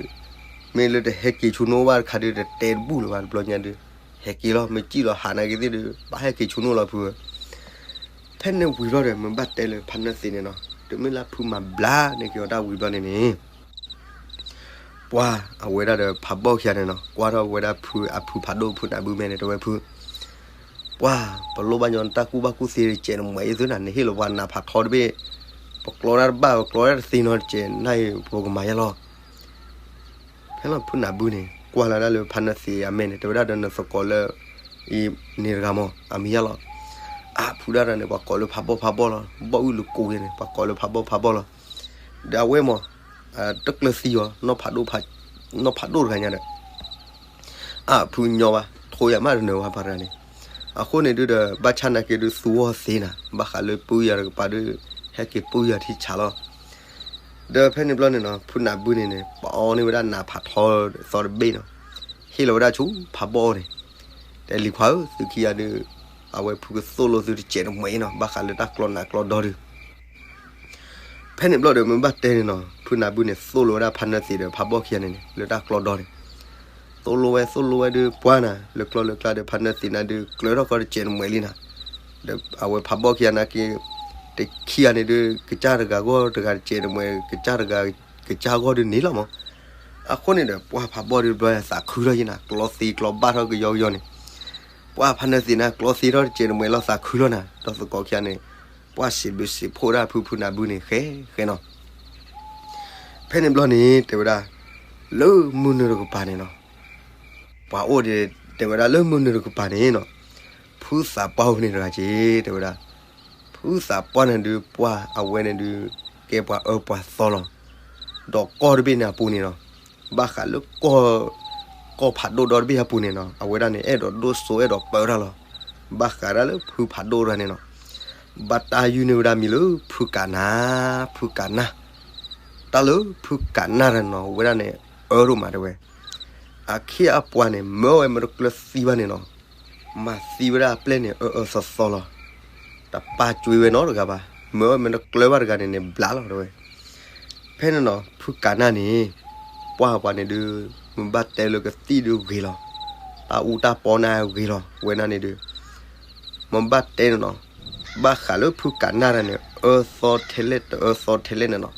မ့ၢ်လၢတဟဲက့ၤဆူနအိၣ်ဘၣ်တခါဒုး တတဲတဘူၣ်လၢၤဘၣ်တဘျီညါဒုး, ဟဲက့ၤလီၤ မ့ၢ်စံၣ်လီၤဟးနာ်က့သ့ၣ်ဒုး ဘၣ်ဟဲက့ၤဆူနအိၣ်လီၤဖုဧၢ. ဖဲန့ၣ်ဝံၤဘျီဒီး မ့ၢ်ဘၣ်တဲလၢဖါနၢသံးန့ၣ်နီၤ တုၤမ့ၢ်လၢဖုမၤဘျါန့ၢ်က့ၤအီၤတၢ်ဝံၤဘျီန့ၣ်န့ၣ် ပှၤအဝဲဒၣ်ဒီးဖးဘီၣ်ခံဂၤန့ၣ်နီၤ ကွၢ်ထီၣ်ဝဲဒၣ်ဖုအဖုဖးဒိၣ်ဖုနၢ်ဘုမဲာ်န့ၣ် တဲဝဲဖု, ပှၤ ပလိၣ်ဘၣ်ညီနတၢ်ကူၣ်ဘၣ်ကူၣ်သ့တစဲးန့ၣ် မၤအ့ၣ်သုနၤ နဟ့ၣ်လီၤပှၤနးဖးထီတဘ့ၣ်, ပကျီတၢ်တဘၣ် ပကျီတၢ်တသ့နီတစဲး နၢ်အံၤပကမၤယါလီၤ. ဖဲလီၤဖုနၢ်ဘုန့ၣ် ကွၢ်လီၤဒၣ်လၢဖါနၢသံးအမဲာ်န့ၣ် တဲဝဲဒၣ်ဒီးနသကိးလၢ အံၤန့ၣ်တဂၤမး အမံၤယါလီၤ. အါဖုဒၣ်တၢ်န့ၣ် ပှၤကိးလၢဖးဘီၣ်ဖးဘီၣ်လီၤ. ဘီၣ်အုၣ်လူၤကိးယဲန့ၣ် ပှၤကိးလၢဖးဘီၣ်ဖးဘီၣ်လီၤ. ဒီးအဝဲမး တကျၢၤသံအီၤ နီၢ်ဖးဒိၣ်တဂၤညါဒီး အါဖုညီဘၣ် ထိယၤမးတနၢၤဝဲပှၤတဂၤန့ၣ်. အဃိန့ၣ်ဒုးဒီး ဘၣ်ဆၣ်နာ်က့ဒုးသူအီၤသ့နၤ ဘၣ်ဃးလၢပုၢ်ယၤတကပၤဒုး ဟဲက့ၤပုၢ်ယၤထံဆးလီၤ. ဒီးဖဲန့ၣ်ဘျီန့ၣ်နီၤ ဖုနၢ်ဘုန့ၣ်န့ၣ် ပအီန့ၢ်ဝဲဒၣ်နးဖးထီသီတဘ့ၣ်နီၤ, ဟ့ၣ်လီၤဝဲဒၣ်ဆူဖးဘီၣ်န့ၣ်, တဲလံၤခွါဧၢ သုခံဂၤဒီး အဝဲဖုကသိၣ်လိသုတစဲးတမှဲးနီၤ ဘၣ်ဃးလၢတၢ်ကျီနးကျီဒီဒုး ဖဲန့ၣ်ဘျီဒီး မ့ၢ်ဘၣ်တဲန့ၣ်နီၤ ဖုနၢ်ဘုန့ၣ် သိၣ်လိဝဲဒၣ်ဖါနၢသ့းဒီးဖးဘီၣ်ခံဂၤန့ၣ်န့ၣ် လၢတၢ်ကျီဒီန့ၣ်, သိၣ်လိဝဲသိၣ်လိဝဲဒုး ပှၢ်နၤ လၢကျီလၢကျါဒီး ဖါနၢသ့းနၤဒုး ကျၢၤထီၣ်ကီတစဲးတမှဲးလံနၤ, ဒီးအဝဲဖးဘီၣ်ခံဂၤနာ်က့ တခံဂၤန့ၣ်ဒုး ကစၢ်တဂၤဂီၢ်တဂၤတစဲးတမှဲး ကစၢ်တဂၤ ကစၢ်ဂီၢ်ဒုးန့ၣ်လီၤမး, အဃိန့ၣ်ဒီး ပှၢ်ဖးဘီၣ်ဒုးဘျီသးခုထီၣ်ယံနၤ ကျီသ့ကျီဘၣ်ထီၣ်ကယီကယီန့ၣ်, ပှၢ်ဖါနၢသ့းနၤ ကျီသ့ထီၣ်တစဲးတမှဲးလီၤ သးခုလီၤနၤ ဒီးသကိးခံဂၤန့ၣ်, ပှၢ်စံးဘျုးစံးဖှိၣ်ဒၣ်ဖုဖုနၢ်ဘုန့ၣ် ဃဲဃဲနီၤ ဖဲန့ၣ်ဘျီန့ၣ် တဲဝဲဒၣ်, လၢမုၢ်နုာ်တကပၤန့ၣ်နီၤ, ပှၤအိၣ်ဒီး တဲဝဲဒၣ်လၢမုၢ်နုာ်တကပၤန့ၣ်နီၤ, ဖုသးပှၢ်အိၣ်ဖဲန့ၣ်တဂၤက့ၤ တဲဝဲဒၣ်, ဖုသးပှၢ်န့ၣ်ဒုး ပှၢ်အဝဲန့ၣ်ဒုး ကဲပှၤအၢပှၤသီလီၤ, ဒီးကီၢ်တဘ့ၣ်န့ၣ်အပူၤန့ၣ်နီၤ, ဘၣ်ဃးလၢ ကီၢ်ဖးဒိၣ်ဒီတဘ့ၣ်အပူၤန့ၣ်နီၤ အဝဲဒၣ်န့ၣ် အဲၣ်ဒိးဒိၣ်စိအဲၣ်ဒိးပၢတၢ်လီၤ, ဘၣ်ဃးဒၣ်လၢဖုဖးဒိၣ်တဂၤန့ၣ်နီၤ, ဘၣ်တၢ်ယုၢ်န့ၢ်ဝဲဒၣ်မံၤလၢဖုကးနၢ်, ဖုကးနၢ်, တၢ်လၢဖုကးနၢ်တဂၤန့ၣ်နီၤ အဝဲဒၣ်န့ၣ် အၢဒိၣ်မးတဲဝဲ အခ့အပှၤန့ၣ် မၢဝဲမ့ၢ်တကျၢၤသံဘၣ်န့ၣ်နီၤ, မၤသံဝဲဒၣ်အပျဲၢ်န့ၣ် အၢအၢသီသီလီၤ, တပာ်ကွံာ်ဝဲနီတဂၤဘၣ်, မၢဝဲမ့ၢ်တကျၢၤဘၣ်တဂၤန့ၣ်န့ၣ် ဘျးလီၤတဲဝဲ, ဖဲန့ၣ်နီၤ ဖုကးနၢ်န့ၣ်, ပှၢ်ပှၤန့ၣ်ဒုး, မ့ၢ်ဘၣ်တဲလၢကသံၣ်ဒုးဂ့ၤလီၤ, တၢ်အူတၢ်ပီန့ၣ်ဂ့ၤလီၤ ဝဲဒၣ်န့ၣ်ဒုး, မ့ၢ်ဘၣ်တဲန့ၣ်နီၤ, ဘၣ်ဃးလၢဖုကးနၢ်တဂၤန့ၣ် အၢသီထဲလဲၣ်တအၢသီထဲလဲၣ်န့ၣ်နီၤ,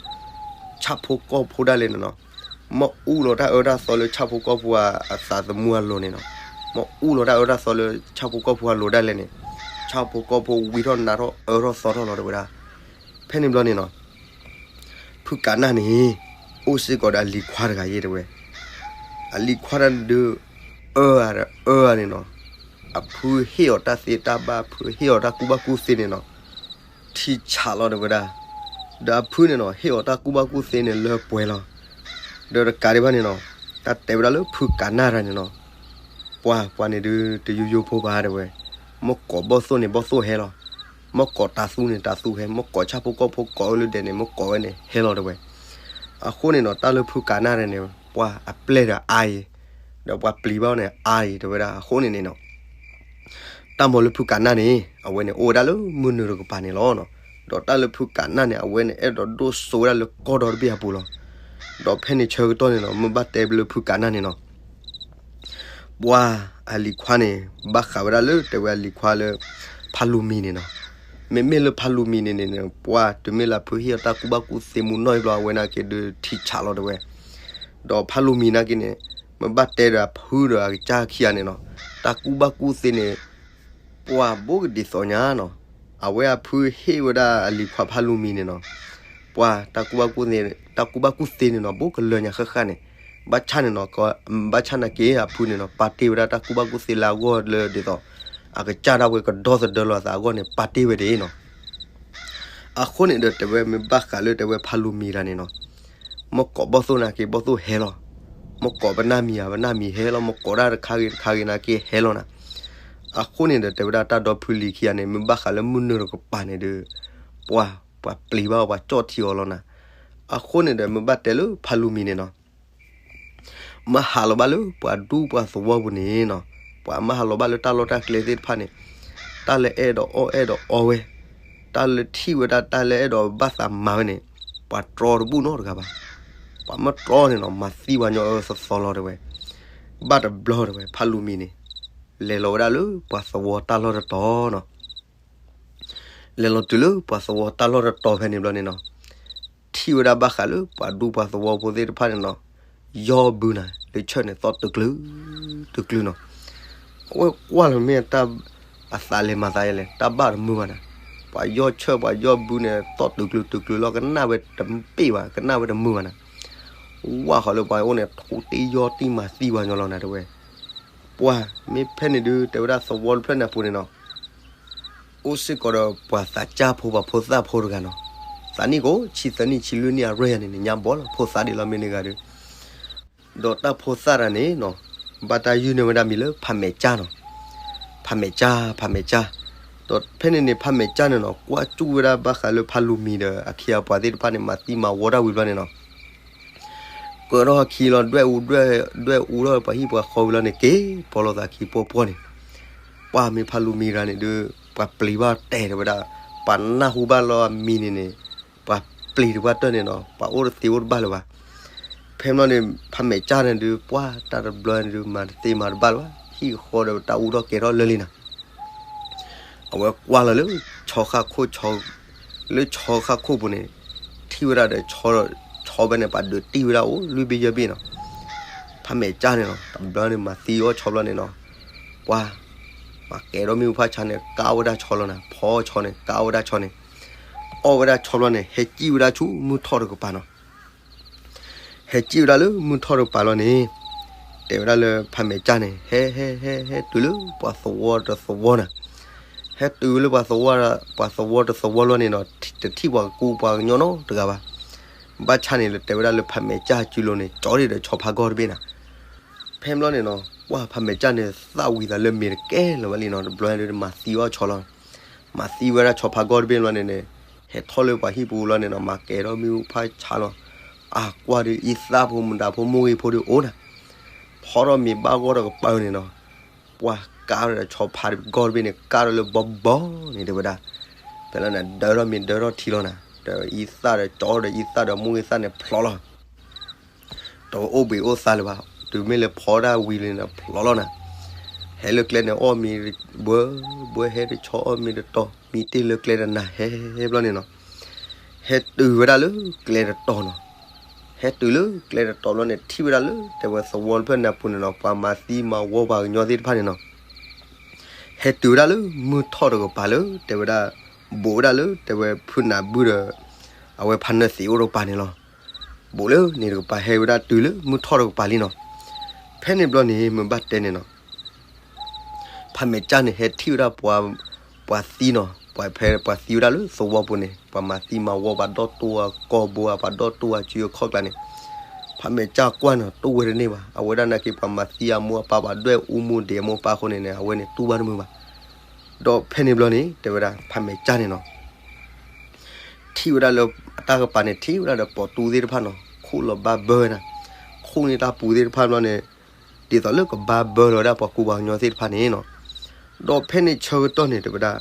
ဆၣ်ဖိကီၢ်ဖိဒၣ်လဲာ်န့ၣ်နီၤ, မ့ၢ်အူလီၤတၢ်အၢတၢ်သီလၢဆၣ်ဖိကီၢ်ဖိအသးသမူအလိၤန့ၣ်နီၤ, မ့ၢ်အူလီၤတၢ်အၢတၢ်သီလၢဆၣ်ဖိကီၢ်ဖိအလိၤဒၣ်လဲာ်န့ၣ်, ဆၣ်ဖိကီၢ်ဖိဝံထီၣ်နါထီၣ်အၢထီၣ်သီထီၣ်လီၤတဲဝဲဒၣ်, ဖဲန့ၣ်ဘျီန့ၣ်နီၤ ဖုကးနၢ်န့ၣ်, အိၣ်စ့ၢ်ကီးဒီးအလံၤခွါတဂၤယဲတဲဝဲ, အလံၤခွါတဂၤဒုး, အၢအၢန့ၣ်နီၤ, အဖုဟ့ၣ်အီၤတၢ်သ့တၢ်ဘၣ် အဖုဟ့ၣ်အီၤတၢ်ကူၣ်ဘၣ်ကူၣ်သ့န့ၣ်နီၤ, ထံဆးလီၤတဲဝဲဒၣ်, ဒီးအဖုန့ၣ်နီၤ ဟ့ၣ်အီၤတၢ်ကူၣ်ဘၣ်ကူၣ်သ့န့ၣ်လၢပှဲၤလီၤ, ဒီးတကးဒံးဘၣ်န့ၣ်နီၤ, တၢ်တဲဝဲဒၣ်လၢဖုကးနၢ်တဂၤန့ၣ်နီၤ ပှၤပှၤန့ၣ်ဒုးတယိယိဖိဘၣ်တဲဝဲ, မ့ၢ်ကိးဘီၣ်သိၣ်န့ၣ်ဘီၣ်သိၣ်ဟဲလီၤ, မ့ၢ်ကိးတၤသူန့ၣ်တၤသူဟဲ, မ့ၢ်ကိးဆၣ်ဖိကီၢ်ဖိကိးဝဲလၢဒဲးန့ၣ် မ့ၢ်ကိးဝဲန့ၣ်ဟဲလီၤတဲဝဲ, အဃိန့ၣ်နီၤ တၢ်လၢဖုကးနၢ်တဂၤန့ၣ် ပှၤအပျဲၢ်ဒီးအါအံၤ, ဒီးပှၤပျံၤဘၣ်န့ၣ်အါအံၤတဲဝဲဒၣ် အဃိန့ၣ်န့ၣ်နီၤ တၢ်မၤလၢဖုကးနၢ်န့ၣ် အဝဲန့ၣ်အိၣ်ဝဲဒၣ်လၢမုၢ်နုာ်တကပၤန့ၣ်လီၤ. ဒီးတၢ်လၢဖုကးနၢ်န့ၣ် အဝဲန့ၣ်အဲၣ်ဒိးဒိၣ်စိဝဲဒၣ်လၢကီၢ်ဒီတဘ့ၣ်အပူၤလီၤ. ဒီးဖဲန့ၣ်ဆၢကတီၢ်န့ၣ်နီၤ မ့ၢ်ဘၣ်တဲလၢဖုကးနၢ်န့ၣ်နီၤ ပှၤအလံၤခွါန့ၣ် ဘၣ်ဃးဝဲဒၣ်လၢတဲဝဲအလံၤခွါလၢ ဖးလူၤမံၤန့ၣ်နီၤ. မ့မ့ၢ်လၢဖးလူၤမံၤန့ၣ်န့ၣ် ပှၤတမ့ၢ်လၢဖုဟ့ၣ်အီၤတၢ်ကူၣ်ဘၣ်ကူၣ်သ့မူနီၢ်အံၤဘျီ အဝဲနာ်က့ဒုးထံဆးလီၤတဲဝဲ. ဒီးဖးလူၤမံၤနာ်က့န့ၣ် မ့ၢ်ဘၣ်တဲဒီးအဖုဒီးအကစၢ်ခံဂၤန့ၣ်နီၤ တၢ်ကူၣ်ဘၣ်ကူၣ်သ့န့ၣ် ပှၤဘိကဒံးသီညါနီၤ. အဝဲအဖုဟ့ၣ်ဝဲဒၣ်အလံၤခွါဖးလူၤမံၤန့ၣ်နီၤ ပှၤတၢ်ကူၣ်ဘၣ်ကူၣ်သ့န့ၣ် တၢ်ကူၣ်ဘၣ်ကူၣ်သ့န့ၣ်နီၤ ဘိကလၢညါဃၣ်ဃၣ်န့ၣ် ဘၣ်ဆၣ်န့ၣ်နီၤ ဘၣ်ဆၣ်နာ်က့အဖုန့ၣ်နီၤ ပာ်တ့ၢ်ဝဲဒၣ်တၢ်ကူၣ်ဘၣ်ကူၣ်သ့လၢအဂီၢ်လၢဒ်သိး အကစၢ်ဒၣ်ဝဲကဒီသဒၢလီၤအသးအဂီၢ်န့ၣ် ပာ်တ့ၢ်ဝဲဒၣ်နီၤ. အဃိန့ၣ်ဒီးတဲဝဲမ့ၢ်ဘၣ်ဃးလၢတဲဝဲဖးလူၤမံၤတဂၤန့ၣ်နီၤ မ့ၢ်ကိးဘီၣ်သိၣ်နာ်က့ဘီၣ်သိၣ်ဟဲလီၤ. မ့ၢ်ကိးပနၢ်မံၤဧါ ပနၢ်မံၤဟဲလီၤ. မ့ၢ်ကိးတၢ်တခါဂ့ၤတခါဂ့ၤနာ်က့ဟဲလီၤနၤ. အဃိန့ၣ်ဒီးတဲဝဲဒၣ်တၢ်ဒီဖုလံၤခံဂၤန့ၣ် မ့ၢ်ဘၣ်ဃးလၢမုၢ်နုာ်တကပၤန့ၣ်ဒီး ပှၤ ပှၤပျံၤဘၣ်အီၤ ပှၤကၠီၣ်ထံအီၤလီၤနၤ. အဃိန့ၣ်ဒီးမ့ၢ်ဘၣ်တဲလၢဖးလူၤမံၤန့ၣ်နီၤ မ့ၢ်ဟးလီၤဘၣ်လၢပှၤဒူပှၤသဝီပူၤန့ၣ်နီၤ ပှၤမ့ၢ်ဟးလီၤဘၣ်လၢတၢ်လီၢ်တၢ်ကျဲသ့ၣ်တဖၣ်န့ၣ် တၢ်လၢအဲၣ်ဒိးအီၣ်အဲၣ်ဒိးအီဝဲ တၢ်လၢထံၣ်ဝဲဒၣ်တၢ်လၢအဲၣ်ဒိးဘၣ်သးမၤဝဲန့ၣ် ပှၤတြီတဘူၣ်နီတဂၤဘၣ်. ပှၤမ့ၢ်တြီန့ၣ်နီၤ မၤသံပှၤညီအၢသီသီလီၤတဲဝဲ. ဘၣ်တဘျီတဲဝဲ ဖးလူၤမံၤန့ၣ် လဲၤလီၤဝဲဒၣ်လၢပှၤသဝီတၢ်လီၢ်တတီၤနီၤ လဲၤလီၤတုၤလၢပှၤသဝီတၢ်လီၢ်တတီၤဖဲန့ၣ်ဘျီန့ၣ်နီၤ ထံၣ်ဝဲဒၣ်ဘၣ်ဃးလၢပှၤဒူပှၤသဝီဖိသ့ၣ်တဖၣ်န့ၣ်နီၤ ယီၢ်ဘုနၤ လၢဆၢၣ်န့ၣ်သီၣ်တုၤကျုၤ တုၤကျုၤနီၤ. အဝဲကွၢ်လီၤမ့ၢ်တၢ် အသးလဲၤမၤသးယဲလဲၣ် တၢ်ဘၣ်တမုာ်ဘၣ်နၤ. ပှၤယီၢ်ဆၢၣ်ပှၤယီၢ်ဘုန့ၣ် သီၣ်တုၤကျုၤတုၤကျုၤလီၤ ကနၣ်ဝဲတပ့ၢ်ဘၣ် ကနၣ်ဝဲတမုာ်ဘၣ်နၤ. ဝၢ်ဃီလၢပှၤအိၣ်န့ၣ် ထိးတ့ၢ်ယီၢ်တံၢ်မၤသံပှၤညီလီၤနၤတဲဝဲ. ပှၤမ့ၢ်ဖဲန့ၣ်ဒုး တဲဝဲဒၣ်သဝီတဖျၢၣ်န့ၣ်အပူၤန့ၣ်နီၤ အိၣ်စ့ၢ်ကီးဒီးပှၤသးစၢ်ဖိပှၤဖိသၣ်ဖိတဂၤနီၤ. သးနံၣ်ကိးဆံသၢနံၣ်ဆံလွံၢ်နံၣ်အရွဲၣ်ယၤန့ၣ်န့ၣ် ညါဘီလီၤ ဖိသၣ်ဒံးလီၤမ့ၢ်န့ၢ်ဂၤဒုး ဒီးတၢ်ဖိသၣ်တဂၤန့ၣ်နီၤ ဘၣ်တၢ်ယုၢ်န့ၢ်ဝဲဒၣ်မံၤလၢဖးမဲာ်ကၠၢ်နီၤ. ဖးမဲာ်ကၠၢ် ဖးမဲာ်ကၠၢ် ဒီးဖဲန့ၣ်န့ၣ် ဖးမဲာ်ကၠၢ်န့ၣ်နီၤ ကွၢ်ကၠူၣ်ဝဲဒၣ်ဘၣ်ဃးလၢဖးလူၤမံၤဒီး အခ့အပှၤသ့ၣ်တဖၣ်န့ၣ် မၤသံမၤဝီတၢ်ဝံၤဘျီန့ၣ်နီၤ ကၢထီၣ်ဟခံလီၤ ဒွဲၣ်အူ ဒွဲၣ်အူထီၣ်ပှၤဟံၣ်ပှၤဃီဝံၤလီၤန့ၣ် က့ၤဖီလီၤသးခံပှီၢ်ပှီၢ်န့ၣ် ပှၢ်မ့ၢ်ဖးလူၤမံၤတဂၤန့ၣ်ဒုး ပှၤပျံၤဘၣ်တဲာ်တဲဝဲဒၣ် ပှၤနၢ်ဟူဘၣ်လီၤအမံၤန့ၣ်န့ၣ် ပှၤပျံၤတပှၢ်တၢၢ်န့ၣ်နီၤ ပှၤအိၣ်တသ့အိၣ်တဘၣ်လၢၤဘၣ်. ဖဲမ့ၢ်န့ၣ် ဖးမဲာ်ကၠၢ်န့ၣ်ဒုး ပှၢ်တၢ်တဘျီန့ၣ်ဒုး မၤတသ့မၤတဘၣ်လၢၤဘၣ် ဟံၣ်ဃီဒီးတၢ်အူထီၣ်ကဲထီၣ်လၢာ်လံနီၤ အဝဲကွၢ်လီၤလၢ ဆီဃၣ်ခိၣ် လၢဆီဃၣ်ခိၣ်ပူၤန့ၣ် ထံၣ်ဝဲဒၣ်ဒီး ဆီဖဲန့ၣ် ပှၤဒုးတံၢ်ဝဲဒၣ်အိၣ်လွံၢ်ဘ့ၣ်ယဲၢ်ဘ့ၣ်နီၤ. ဖးမဲာ်ကၠၢ်န့ၣ်နီၤ တဘျီန့ၣ် မၤသံအီၣ်ဆီဘျီန့ၣ်နီၤ ပှၢ် ပှၤကဲထီၣ်မ့ၣ်အူဖးဆါန့ၣ် ကအီၣ်ဝဲဒၣ်ဆီလီၤနၤ ဖီဆီန့ၣ် ကအီၣ်ဝဲဒၣ်ဆီန့ၣ် အီၣ်ဝဲဒၣ်ဆီဘျီန့ၣ် ဟဲကံၣ်ဝဲဒၣ်ဆူမုၢ်ထီၣ်တကပၤနီၤ ဟဲကံၣ်ဝဲဒၣ်လၢမုၢ်ထီၣ်တကပၤလီၤန့ၣ် တဲဝဲဒၣ်လၢဖးမဲာ်ကၠၢ်န့ၣ် ဟဲ ဟဲ ဟဲ ဟဲတုၤလၢပှၤသဝီတသဝီနၤ ဟဲတုၤလၢပှၤသဝီ ပှၤသဝီတသဝီလီၤန့ၣ်နီၤ တထံၣ်ပှၤကူပှၤကညီနီတဂၤဘၣ်. ဘၣ်ဆၣ်န့ၣ်လၢတဲဝဲဒၣ်လၢဖးမဲာ်ကၠၢ်စုလိၤန့ၣ် ကၠီဒံးဒီးဆီဖးဂီၢ်တဘ့ၣ်နၤ ဖဲဘျီန့ၣ်နီၤ ပှၢ်ဖးမဲာ်ကၠၢ်န့ၣ် သၣ်ဝံၤသးလၢမ့ၤတကဲလၢၤဝဲလံနီၤ တဘျီန့ၣ်ဒုး မၤသံအီၣ်ဆီလီၤ မၤသံဝဲဒၣ်ဆီဖးဂီၢ်တဘ့ၣ်ဘျီန့ၣ်န့ၣ် ဟဲထီၣ်လၢပှၤဟံၣ်ပူၤလီၤန့ၣ်နီၤ မၤကဲထီၣ်မ့ၣ်အူဖးဆါလီၤ အါကွၢ်ဒုး အံသၣ်ဖိမတၤဖိမိၢ်ဂ့ၤဖိဒုးအိၣ်နၤ ဖီထီၣ်မ့ၤဘၣ်ဂီၢ်ဒီးကပၤန့ၣ်နီၤ ပှၢ်ကးဒီးဆီဖးဂီၢ်တဘ့ၣ်န့ၣ် ကးဒီးလၢဘီဘီန့ၣ်တဲဝဲဒၣ် ဖဲလီၤန့ၣ် ဒၢထီၣ်မ့ၤဒၢထီၣ်ထံလီၤနၤ ဒီးအံသၣ်ဒီးကၠီဒီးအံသၣ်ဒီးမိၢ်ဂ့ၤသၣ်န့ၣ်ဖျိးလီၤ တအိၣ်ဘှံးအိၣ်သါလၢၤဘၣ် တုၤမ့ၢ်လၢဖီဒၣ်ဝံၤလံန့ၣ် ဖျိးလီၤနၤ ဟဲလၢကျဲန့ၣ်အီၣ်မ့ၤဘှဲ ဘှဲဟဲတဆီအီၣ်မ့ၤတတီၤ မံတ့ၢ်လၢကျဲတနၤဟဲဘျီန့ၣ်နီၤ ဟဲတုၤဝဲဒၣ်လၢကျဲတတီၤနီၤ ဟဲတုၤလၢကျဲတတီၤဘျီန့ၣ် ထံၣ်ဝဲဒၣ်လၢတဲဝဲသဝီတဖျၢၣ်န့ၣ်အပူၤန့ၣ်နီၤ ပှၤမၤသံမၤဝီပှၤကညီသ့ၣ်တဖၣ်န့ၣ်နီၤ ဟဲတုၤဝဲဒၣ်လၢမုၢ်ထီၣ်တကပၤလၢ တဲဝဲဒၣ် ဘူးဝဲဒၣ်လၢတဲဝဲဖုနၢ်ဘုဒီး အဝဲဖးနၢသံးအိၣ်တကပၤန့ၣ်လီၤ. ဘူးလၢန့ၣ်တကပၤဟဲဝဲဒၣ်တုၤလၢမုၢ်ထီၣ်တကပၤလံနီၤ. ဖဲန့ၣ်ဘျီန့ၣ် မ့ၢ်ဘၣ်တဲန့ၣ်နီၤ ဖးမဲာ်ကၠၢ်န့ၣ် ဟဲထံၣ်ဝဲဒၣ်ပှၤ ပှၤသံနီၤ, ပှၤဖဲပှၤသံဝဲဒၣ်လၢသဝီပူၤန့ၣ် ပှၤမၤသံမၤဝီပှၤဒီတိၢ်အကီၢ်ဘိ ပှၤဒီတိၢ်အစုအခီၣ်ကျါန့ၣ်, ဖးမဲာ်ကၠၢ်ကွၢ်နီၤ တူၢ်ဝဲတန့ၢ်ဘၣ်. အဝဲဒၣ်နာ်က့ ပှၤမၤသံအမိၢ်အပၢ် ပှၤဒွဲၣ်အူမူဒံးအမိၢ်အပၢ်အဃိန့ၣ်န့ၣ် အဝဲန့ၣ်တူၢ်ဘၣ်တမုာ်ဘၣ်. ဒီးဖဲန့ၣ်ဘျီန့ၣ် တဲဝဲဒၣ်ဖးမဲာ်ကၠၢ်န့ၣ်နီၤ ထံၣ်ဝဲဒၣ်လၢအတၢ်ကပၤန့ၣ် ထံၣ်ဝဲဒၣ်ဒီးပိာ်တူၢ်သ့ၣ်တဖၣ်နီၤ ခူၣ်လီၤဘၣ်ဘၢဝဲနၤ, ခူၣ်န့ၢ်တၢ်ပူၤသ့ၣ်တဖၣ်ဘျီန့ၣ် ဒ်သိးလၢကဘၣ်ဘၢလီၤဝဲဒၣ်ပှၤကူပှၤကညီသ့ၣ်တဖၣ်န့ၣ်နီၤ. ဒီးဖဲန့ၣ်ဆၢကတီၢ်န့ၣ် တဲဝဲဒၣ်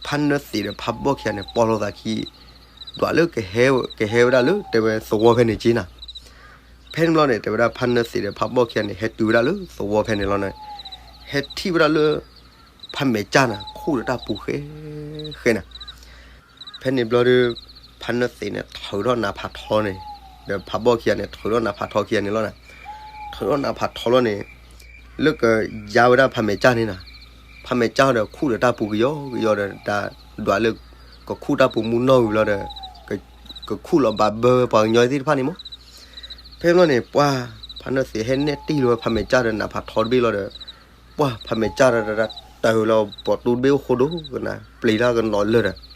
ဖးနၢသံးဒီးဖးဘီၣ်ခံဂၤန့ၣ် ပိာ်လိာ်သးခံ ဒွးလၢ ကဟဲဝဲဒၣ်လၢတဲဝဲသဝီဖဲန့ၣ်က့နၤ. ဖဲန့ၣ်ဘျီန့ၣ် တဲဝဲဒၣ်ဖးနၢသံးဒီးဖးဘီၣ်ခံဂၤန့ၣ် ဟဲတုၤဝဲဒၣ်လၢသဝီဖဲန့ၣ်လီၤန့ၣ်, ဟဲထံၣ်ဝဲဒၣ်လၢ ဖးမဲာ်ကၠၢ်န့ၣ် ခူၣ်ဒီးတၢ်ပူၤဃဲဃဲနၤ. ဖဲန့ၣ်ဘျီဒီး ဖးနၢသံးန့ၣ် ထုးထီၣ်နးဖးထီန့ၣ်, ဒီးဖးဘီၣ်ခံဂၤန့ၣ် ထုးထီၣ်နးဖးထီခံဂၤန့ၣ်လီၤနၤ. ထုးထီၣ်နးဖးထီလီၤန့ၣ် လၢကယါဝဲဒၣ်ဖးမဲာ်ကၠၢ်န့ၣ်နၤ, ဖးမဲာ်ကၠၢ်ဒီးခူၣ်ဒီးတၢ်ပူၤကယီကယီဒီး တၢ်ဒွးလၢ ကခူၣ်တၢ်ပူၤမူနီၢ်ဝံၤဘျီဒီး ကခူၣ်လီၤဘၣ်ဘၢဝဲပှၤကညီသ့ၣ်တဖၣ်န့ၣ်မး. ဖဲဘျီန့ၣ် ပှၢ်ဖးနၢသံးဟဲနဲၣ်တံၢ်လီၤဝဲဖးမဲာ်ကၠၢ်ဒီးနးဖးထီတဘ့ၣ်လီၤဒီး ပှၢ်ဖးမဲာ်ကၠၢ်ဒီးတၢ်တၢ်လီၤ ပိာ်တူၢ်တဘ့ၣ်အိၣ်ဃိဒိၣ်ကနၤ ပျံၤတၢ်ကနီၤလၢာ်ဒီး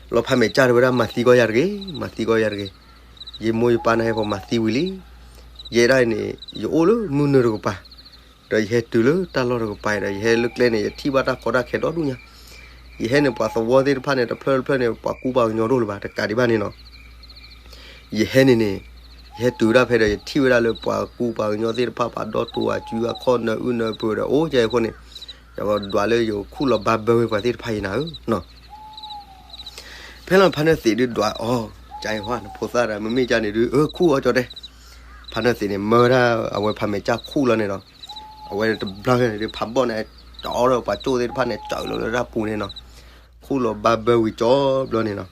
လီၤဖးမဲာ်ကၠၢ်တဲဝဲဒၣ် မၤသံကီးယၤတဂ့ၤ, မၤသံကီးယၤတဂ့ၤ. ယမိၢ်ယပၢ်န့ၣ်ဟဲပှၤမၤသံဝံၤလံ. ယဲဒၣ်အံၤန့ၣ် ယအိၣ်လၢမုၢ်နုာ်တကပၤ, ဒီးယဟဲတုၤလၢတၢ်လီၢ်တကပၤဒီး ယဟဲလၢကျဲန့ၣ် ယထံၣ်ဘၣ်တၢ်ကီတၢ်ခဲဒီဒူၣ်ညါ. ယဟဲန့ၣ် ပှၤသဝီသ့ၣ်တဖၣ်န့ၣ် တဖျၢၣ်တဖျၢၣ်န့ၣ် ပှၤကူပှၤကညီဒိၣ်လၢၤဘၣ် တကးဒံးဘၣ်န့ၣ်နီၤ. ယဟဲန့ၣ်န့ၣ် ယဟဲတုၤဒၣ်ဖဲဒီး ယထံၣ်ဝဲဒၣ်လၢပှၤကူပှၤကညီသ့ၣ်တဖၣ် ပှၤဒီတိၢ်အစုအခီၣ်နၢအုၣ်နၢပၢၤဒီး အိၣ်ကဲအဃိန့ၣ် ယကဒွးလၢယကခူၣ်လီၤဘၣ်ဘၢဝဲပှၤသ့ၣ်တဖၣ်အံၤနၤဧၢနီၤ. ဖဲလီၤဖးနၢသံးဒုးဒွးအီၤ ကၢ်အံၤဟါ နဖိသၣ်ဒီး မ့မ့ၢ်ကၢ်န့ၣ်ဒုး အၢ ခူၣ်အီၤကၠီတဲ. ဖးနၢသံးန့ၣ် မၢဝဲဒၣ်အဝဲဖးမဲာ်ကၠၢ်ခူၣ်လီၤန့ၣ်ဒီး အဝဲတဘျီန့ၣ်ဒုး ဖးဘီၣ်န့ၣ် ကၠီဒီးပှၤကၠိၣ်သ့ၣ်တဖၣ်န့ၣ် ကၠီလီၤလၢတၢ်ပူၤန့ၣ်နီၤ. ခူၣ်လီၤဘၣ်ဘၢဝံၤကၠီဘျီန့ၣ်နီၤ.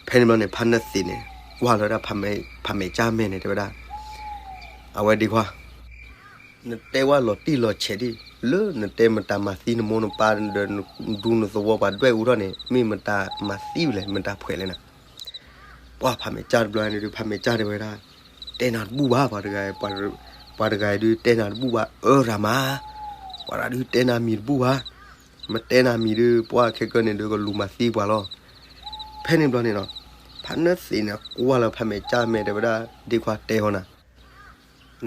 ဖဲန့ၣ်ဘျီန့ၣ် ဖးနၢသံးန့ၣ် ကွၢ်လီၤဝဲဒၣ်ဖးမဲာ်ကၠၢ်မဲာ်န့ၣ် တဲဝဲဒၣ် အဝဲဒ်ခွါ နတဲဝဲလီၤတံၢ်လီၤဆဲးဒံး လၢနတဲမတၤမၤသံနမိၢ်နပၢ်ဒီးနဒူနသဝီပှၤဒွဲၣ်အူထီၣ်န့ၣ် မ့ၢ်မတၤမၤသံဝဲလဲၣ် မတၤဖှဲးလဲၣ်နၤ. ပှၢ်ဖးမဲာ်ကၠၢ်တဘျီန့ၣ်ဒုး ဖးမဲာ်ကၠၢ်တဲဝဲဒၣ် တဲနၤတဘူၣ်ဘၣ် ပှၤတဂၤ ပှၤတဂၤအံၤဒုး တဲနၤတဘူၣ်ဘၣ် အၢရၤမး ပှၤတဂၤဒုးတဲနၤမံၤတဘူၣ်ဘၣ်. မ့ၢ်တဲနၤမံၤဒုး ပှၢ်ခဲကၢန့ၣ်ဒုး ကလူၤမၤသံပှၤလီၤ. ဖဲန့ၣ်ဘျီန့ၣ်နီၤ ဖးနၢသံးန့ၣ် ကွၢ်လီၤဖးမဲာ်ကၠၢ်မဲာ်တဲဝဲဒၣ် ဒ့ခွါတဲဃီနၤ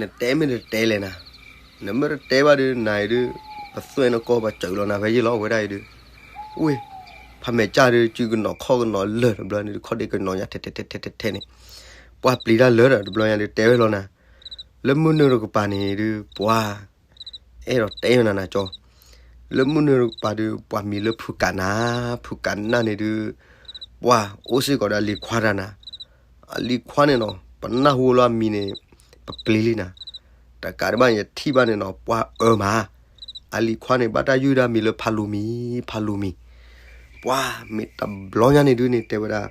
နတဲမ့ၢ်တတဲလဲၣ်နၤ, နမ့ၢ်တတဲဘၣ်ဒုး နၤအံၤဒုး ပသွဲၣ်နကီၢ်ပှၤစၢၤလီၤနၤဖဲယ့ၢ်လီၤ အဝဲဒၣ်အံၤဒုး, ဝ့ၢ်, ဖးမဲာ်ကၢ်ဒုး စုကနီၤခီၣ်ကနီၤလၢာ်တဘျီန့ၣ်ဒုး ခီၣ်ဒ့ကနီၤညါထဲထဲထဲထဲထဲထဲန့ၣ်, ပှၤပျံၤတၢ်လၢာ်ဒီးတဘျီညါဒုး တဲဝဲလီၤနၤ, လၢမုၢ်နုာ်တကပၤန့ၣ်ဒုး ပှၤ အဲၣ်ဒိးတဲယိာ်နၤနၤကၠီ, လၢမုၢ်နုာ်တကပၤဒုး ပှၤမံၤလၢဖုကးနၢ်, ဖုကးနၢ်န့ၣ်ဒုး ပှၤအိၣ်စ့ၢ်ကီးဒီးအလံၤခွါတဂၤနၤ, အလံၤခွါန့ၣ်နီၤ ပနၢ်ဟူလၢအမံၤန့ၣ် ပပျံၤလံနၤ, တကးဒံးဘၣ်န့ၣ် ယထံၣ်ဘၣ်န့ၣ်နီၤ ပှၤအၢမး, အလံၤခွါန့ၣ် ဘၣ်တၢ်ယုၢ်ဒၣ်မံၤလၢဖးလူၤမံၤ, ဖးလူၤမံၤ, ပှၤမ့ၢ်တဘျီညါန့ၣ်ဒုးန့ၣ် တဲဝဲဒၣ်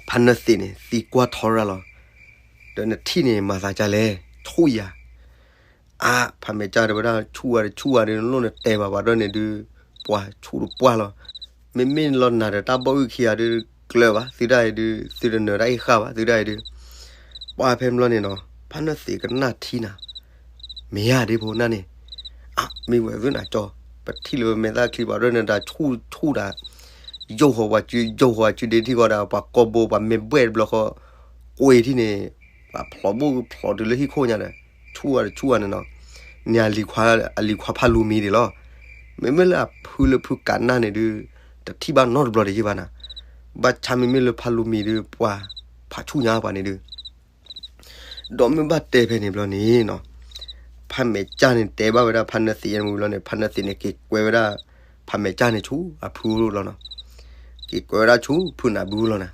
ဖးနၢသံးန့ၣ် သံကွၢ်ထီရၣ်လီၤ, ဒီးနထံၣ်န့ၣ် မၤသးဒ်လဲၣ်, ဆူၣ်ယၤ အါ, ဖးမဲာ်ကၢ်တဲဝဲဒၣ် ဆူၣ်ဝါတဆူၣ်ဝါဒီး နလိၣ်နတဲဘၣ်ပှၤဒၣ်န့ၣ်ဒုး ပှၤဆူၣ်တပှၢ်လီၤ, မ့မ့ၢ်လီၤနၤဒီးတၢ်ဘီၣ်အုၣ်ခံဂၤဒုး ကျၢၤဘၣ်သုဒၣ်အံၤဒုး သုတနၢၤတၢ်အံၤဃာ်ဘၣ်သုဒၣ်အံၤဒုး, ပှၤဖဲဘျီန့ၣ်နီၤ ဖးနၢသံးကနၣ်ထံနၤ, မ့ၢ်ယၤဒ့ဖိနၢ်န့ၣ်, အါ မ့ၢ်ဝဲသုနၤကၠီ, ပထံၣ်လၢမဲာ်သၣ်ချံပှၤဒၣ်န့ၣ်ဒီးဆူၣ်ဆူၣ်ဒၣ်, ယိၣ်ဃီၤပှၤစု ယိၣ်ဃီၤစုဒ့ထံၣ်ဃီဒီး ပှၤကိာ်ဘိ ပှၤမ့ၢ်ဘှဲၣ်တဘျီဃီ, ကွ့ထံၣ်န့ၣ် ပှၤဖျိးဘိၣ်ဖျိးတုၤလၢဟံၣ်ခိၣ်ညါဒီး ဆူၣ်ဝါတဆူၣ်ဝါန့ၣ်နီၤ, န့ၣ်အလံၤခွါဖးလူၤမံၤဒံးလီၤ, မ့မ့ၢ်လၢအဖုလၢဖုကးနၢ်န့ၣ်ဒုး တထံၣ်ဘၣ်နီတဘျီတယံာ်ဘၣ်နၤ, ဘၣ်ဆၣ်မ့မ့ၢ်လၢဖးလူၤမံၤဒုး ပှၤဖးဆူၣ်ညါပှၤန့ၣ်ဒုး ဒီးမ့ၢ်ဘၣ်တဲဖဲန့ၣ်ဘျီန့ၣ်နီၤ, ဖးမဲာ်ကၢ်န့ၣ် တဲဘၣ်ဝဲဒၣ်ဖးနၢသံးယဲၢ်မူဘျီန့ၣ် ဖးနၢသံးန့ၣ် က့ၤကွဲဝဲဒၣ် ဖးမဲာ်ကၢ်န့ၣ်ဆူအဖုလီၤနီၤ, က့ၤကွဲဝဲဒၣ်ဆူဖုနၢ်ဘုလီၤနၤ,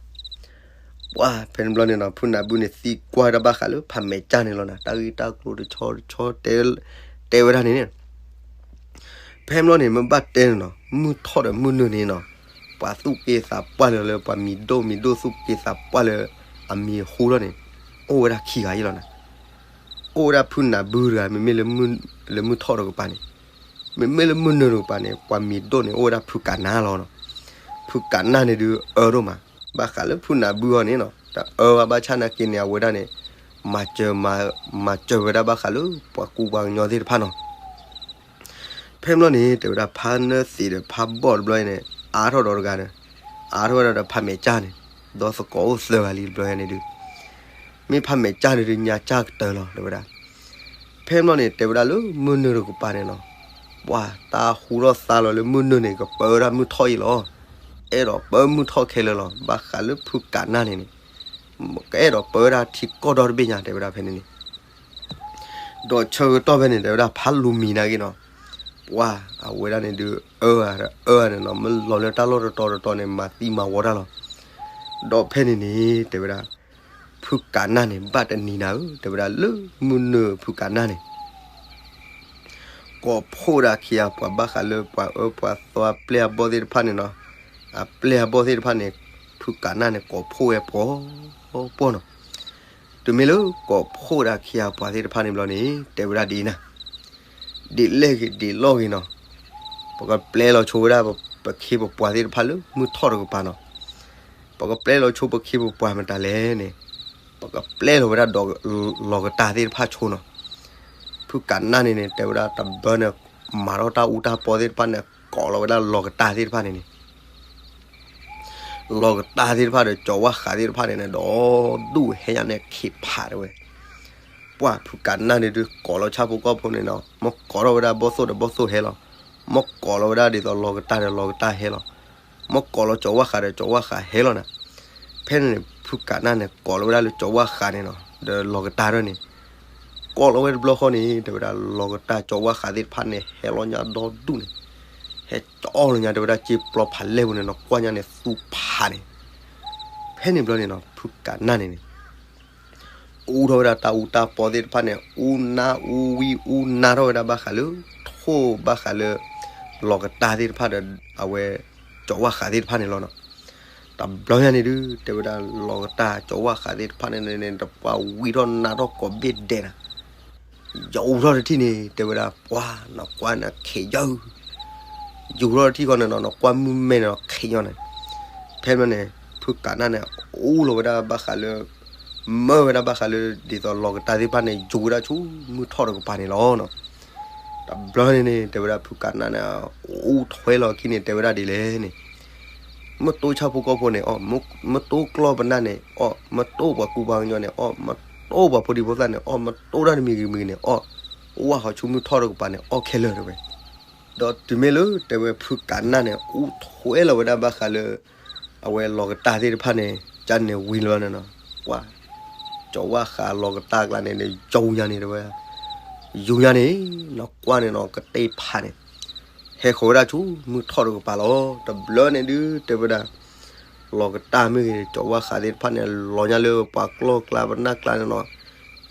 ပှၤဖဲန့ၣ်ဘျီန့ၣ်နီၤ ဖုနၢ်ဘုန့ၣ် သံကွၢ်တၢ်ဘၣ်ဃးလၢဖးမဲာ်ကၢ်န့ၣ်လီၤနၤ, တၢ်ဂ့ၢ်တၢ်ကျိၤတဆီတဆီ တဲဝဲဒၣ်န့ၣ်န့ၣ် ဖဲဘျီန့ၣ် မ့ၢ်ဘၣ်တဲန့ၣ်နီၤ မုၢ်ထီၣ်ဒီးမုၢ်နုာ်န့ၣ်နီၤ, ပှၤသူၣ်က့သးပှၢ်လၢ လၢပှၤမံၤဒိၣ်မံၤဒိၣ်သူၣ်က့သးပှၢ်လၢ အမံၤဟူထီၣ်န့ၣ် အိၣ်ဝဲဒၣ်ခံဂၤအံၤလီၤနၤ, အိၣ်ဝဲဒၣ်ဖုနၢ်ဘုတဂၤ မ့မ့ၢ်လၢမုၢ်ထီၣ်တကပၤန့ၣ်, မ့မ့ၢ်လၢမုၢ်နုာ်တကပၤန့ၣ် ပှၤမံၤဒိၣ်န့ၣ် အိၣ်ဝဲဒၣ်ဖုကးနၢ်လီၤနီၤ, ဖုကးနၢ်န့ၣ်ဒုးအၢဒိၣ်မး, ဘၣ်ဃးလၢဖုနၢ်ဘုအီၤန့ၣ်နီၤ တအၢဘၣ်ဘၣ်ဆၣ်နာ်က့န့ၣ် အဝဲဒၣ်န့ၣ် မၤစၢၤ မၤစၢၤဝဲဒၣ်ဘၣ်ဃးလၢပှၤကူပှၤကညီသ့ၣ်တဖၣ်နီၤ ဖဲဘျီန့ၣ် တဲဝဲဒၣ်ဖးနၢသံးဒီးဖးဘီၣ်တဘျီအံၤန့ၣ် အါထီၣ်ဒီးတဂၤဒီး အါထီၣ်ဝဲဒၣ်ဒီးဖးမဲာ်ကၢ်န့ၣ် ဒီးသကိးအိၣ်သၢဂၤလံတဘျီအံၤန့ၣ်ဒုး မ့ၢ်ဖးမဲာ်ကၢ်န့ၣ်ဒုးညါကၢ်ကတၢၢ်လီၤ တဲဝဲဒၣ်. ဖဲဘျီန့ၣ် တဲဝဲဒၣ်လၢမုၢ်နုာ်တကပၤန့ၣ်နီၤ ပှၤတၢ်ဟူထီၣ်သါလီၤလၢမုၢ်နုာ်န့ၣ် ကပၢဝဲဒၣ်မုၢ်ထီၣ်အံၤလီၤ. အဲၣ်ဒိးပၢမုၢ်ထီၣ်ခဲလၢာ်လီၤ. ဘၣ်ဃးလၢဖုကးနၢ်န့ၣ်န့ၣ် ကအဲၣ်ဒိးပၢဝဲဒၣ်ထံကီၢ်ဒီတဘ့ၣ်ညါ တဲဝဲဒၣ်ဖဲန့ၣ်န့ၣ် ဒီးဆၢကတီၢ်ဖဲန့ၣ် တဲဝဲဒၣ်ဖးလူၤမံၤနာ်က့နီၤ ပှၤအဝဲဒၣ်န့ၣ်ဒုး အၢအၢန့ၣ်နီၤ မ့ၢ်လီၤလၢတၢ်လီၢ်တတီၤတတီၤန့ၣ် မၤသံမၤဝီတၢ်လီၤ. ဒီးဖဲန့ၣ်န့ၣ် တဲဝဲဒၣ် ဖုကးနၢ်န့ၣ် ဘၣ်တနံၤနၤဧၢ တဲဝဲဒၣ်လၢမုၢ်နုာ်ဖုကးနၢ်န့ၣ် ကိးဖှိၣ်ဒၣ်ခံဂၤပှၤဘၣ်ဃးလၢပှၤအၢပှၤသီအပျဲၢ်အဘီၣ်သ့ၣ်တဖၣ်န့ၣ်နီၤ အပျဲၢ်အဘီၣ်သ့ၣ်တဖၣ်န့ၣ် ဖုကးနၢ်န့ၣ် ကိးဖှိၣ်ဝဲပှီၤပှီၤနီၤ တုၤမ့ၢ်လၢကိးဖှိၣ်ဒၣ်ခံဂၤပှၤသ့ၣ်တဖၣ်န့ၣ်ဘျီန့ၣ် တဲဝဲဒၣ်ဒ်အံၤနၤ ဒ်လဲၣ်ဂ့ၤဒ်လီၢ်ဂ့ၤနီၤ ပကပျဲလီၤဆိဝဲဒၣ် ပခ့ပပှၤသ့ၣ်တဖၣ်လၢမုၢ်ထီၣ်တကပၤနီၤ ပကပျဲလီၤဆိပခ့ပပှၤမတၤလဲၣ်န့ၣ် ပကပျဲလီၤဝဲဒၣ်ဒီးလီၤကတၢ်သ့ၣ်တဖၣ်ဆိနီၤ ဖုကးနၢ်န့ၣ်န့ၣ် တဲဝဲဒၣ်တဘျီန့ၣ် မၤထီၣ်တၢ်အူတၢ်ပီသ့ၣ်တဖၣ်န့ၣ် ကိးလီၤဝဲဒၣ်လီၤကတၢ်သ့ၣ်တဖၣ်န့ၣ်န့ၣ် လီၤကတၢ်သ့ၣ်တဖၣ်ဒီး ကၠီၤဝၣ်ဃးသ့ၣ်တဖၣ်န့ၣ်န့ၣ် ဒီးဒူၣ်ဟဲညါန့ၣ်ခ့ဖးတဲဝဲ ပှၤဖုကးနၢ်န့ၣ်ဒုး ကိးလီၤဆၣ်ဖိကီၢ်ဖိန့ၣ်နီၤ မ့ၢ်ကိးထီၣ်ဝဲဒၣ်ဘီၣ်သိၣ်ဒီးဘီၣ်သိၣ်ဟဲလီၤ မ့ၢ်ကိးလီၤဝဲဒၣ်ဒ်သိးလီၤကတၢ်ဒီးလီၤကတၢ်ဟဲလီၤ မ့ၢ်ကိးလီၤကၠီၤဝၣ်ဃးဒီးကၠီၤဝၣ်ဃးဟဲလီၤနၤ ဖဲန့ၣ်န့ၣ် ဖုကးနၢ်န့ၣ် ကိးလီၤဝဲဒၣ်လၢကၠီၤဝၣ်ဃးန့ၣ်နီၤ ဒီးလီၤကတၢ်ထီၣ်န့ၣ် ကိးလီၤဝဲတဘျီဃီန့ၣ် တဲဝဲဒၣ်လီၤကတၢ်ကၠီၤဝၣ်ဃးသ့ၣ်တဖၣ်န့ၣ် ဟဲလီၤညါဒီဒူၣ်န့ၣ် ဟဲကၠီလီၤညါ တဲဝဲဒၣ်စ့ပျီဖးလဲၢ်ပူၤန့ၣ်နီၤ ကွၢ်ညါန့ၣ်သူဖးန့ၣ် ဖဲန့ၣ်ဘျီန့ၣ်နီၤ ဖုကးနၢ်န့ၣ်န့ၣ် အူထီၣ်ဝဲဒၣ်တၢ်အူတၢ်ပီသ့ၣ်တဖၣ်န့ၣ် အူနါအူဝံအူနါထီၣ်ဝဲဒၣ်ဘၣ်ဃးလၢ ထိၣ်ဘၣ်ဃးလၢ လီၤကတၢ်သ့ၣ်တဖၣ်ဒီး အဝဲ ကၠီၤဝၣ်ဃးသ့ၣ်တဖၣ်န့ၣ်လီၤနီၤ. တဘျီညါန့ၣ်ဒုး တဲဝဲဒၣ်လီၤကတၢ်ကၠီၤဝၣ်ဃးသ့ၣ်တဖၣ်န့ၣ်န့ၣ် တပှၢ်ဝံထီၣ်နါထီၣ်ကိးဘ့ၣ်ဒဲးနၤ ယအူထီၣ်တထံၣ်န့ၣ် တဲဝဲဒၣ် ပှၤနကွၢ်နခ့ယီၤ ယူၤထီၣ်တထံၣ်ဃီန့ၣ်နီၤ နကွၢ်မုၢ်မဲန့ၣ်နီၤ ခ့ယီၤန့ၣ် ဖဲမ့ၢ်န့ၣ် ဖုကးနၢ်န့ၣ် အူလီၤဝဲဒၣ်ဘၣ်ဃးလၢ မၢဝဲဒၣ်ဘၣ်ဃးလၢ ဒ်သိးလီၤကတၢ်သ့ၣ်တဖၣ်န့ၣ် ယူၤဝဲဒၣ်ဆူမုၢ်ထီၣ်တကပၤန့ၣ်လီၤနီၤ. တဘျီန့ၣ်န့ၣ် တဲဝဲဒၣ်ဖုကးနၢ်န့ၣ် အူထွဲလီၤခံန့ၣ် တဲဝဲဒၣ်ဒ်လဲၣ်န့ၣ် မ့ၢ်တိၢ်ဆၣ်ဖိကီၢ်ဖိန့ၣ်အီၣ်, မ့ၢ်တိၢ်ကျီၢ်ပနၢ်န့ၣ်အီၣ်, မ့ၢ်တိၢ်ပှၤကူပှၤကညီန့ၣ်အီၣ်, မ့ၢ်တိၢ်ပှၤဖိဒံဖိသၣ်န့ၣ်အီၣ်, မ့ၢ်တိၢ်တၢ်တမံၤဂ့ၤမံၤဂ့ၤန့ၣ်အီၣ်, ဝၢ်ဃီၤဆူမုၢ်ထီၣ်တကပၤန့ၣ် အီၣ်ခဲလၢာ်တဲဝဲ. ဒီးတုၤမ့ၢ်လၢတဲဝဲဖုကးနၢ်န့ၣ် အူထွဲလီၤဝဲဒၣ်ဘၣ်ဃးလၢ အဝဲလီၤကတၢ်သ့ၣ်တဖၣ်န့ၣ် ကန့ၣ်ဝံၤလီၤန့ၣ်နီၤ, ပှၤ ကၠီၤဝၣ်ဃးလီၤကတၢ်ကျါန့ၣ် ယူၤညါန့ၣ်တဲဝဲ, ယူၤညါန့ၣ် နီၢ်ကွၢ်န့ၣ်နီၤ ကတ့ၢ်ဖးန့ၣ် ဟဲဃီၤဝဲဒၣ်ဆူမုၢ်ထီၣ်တကပၤလီၤ. တဘျီန့ၣ်ဒုးတဲဝဲဒၣ် လီၤကတၢ်မ့ၢ်ဂ့ၤ ကၠီၤဝၣ်ဃးသ့ၣ်တဖၣ်န့ၣ် လီၤညါလၢပှၤကျီၢ်ကျါပနၢ်ကျါန့ၣ်နီၤ,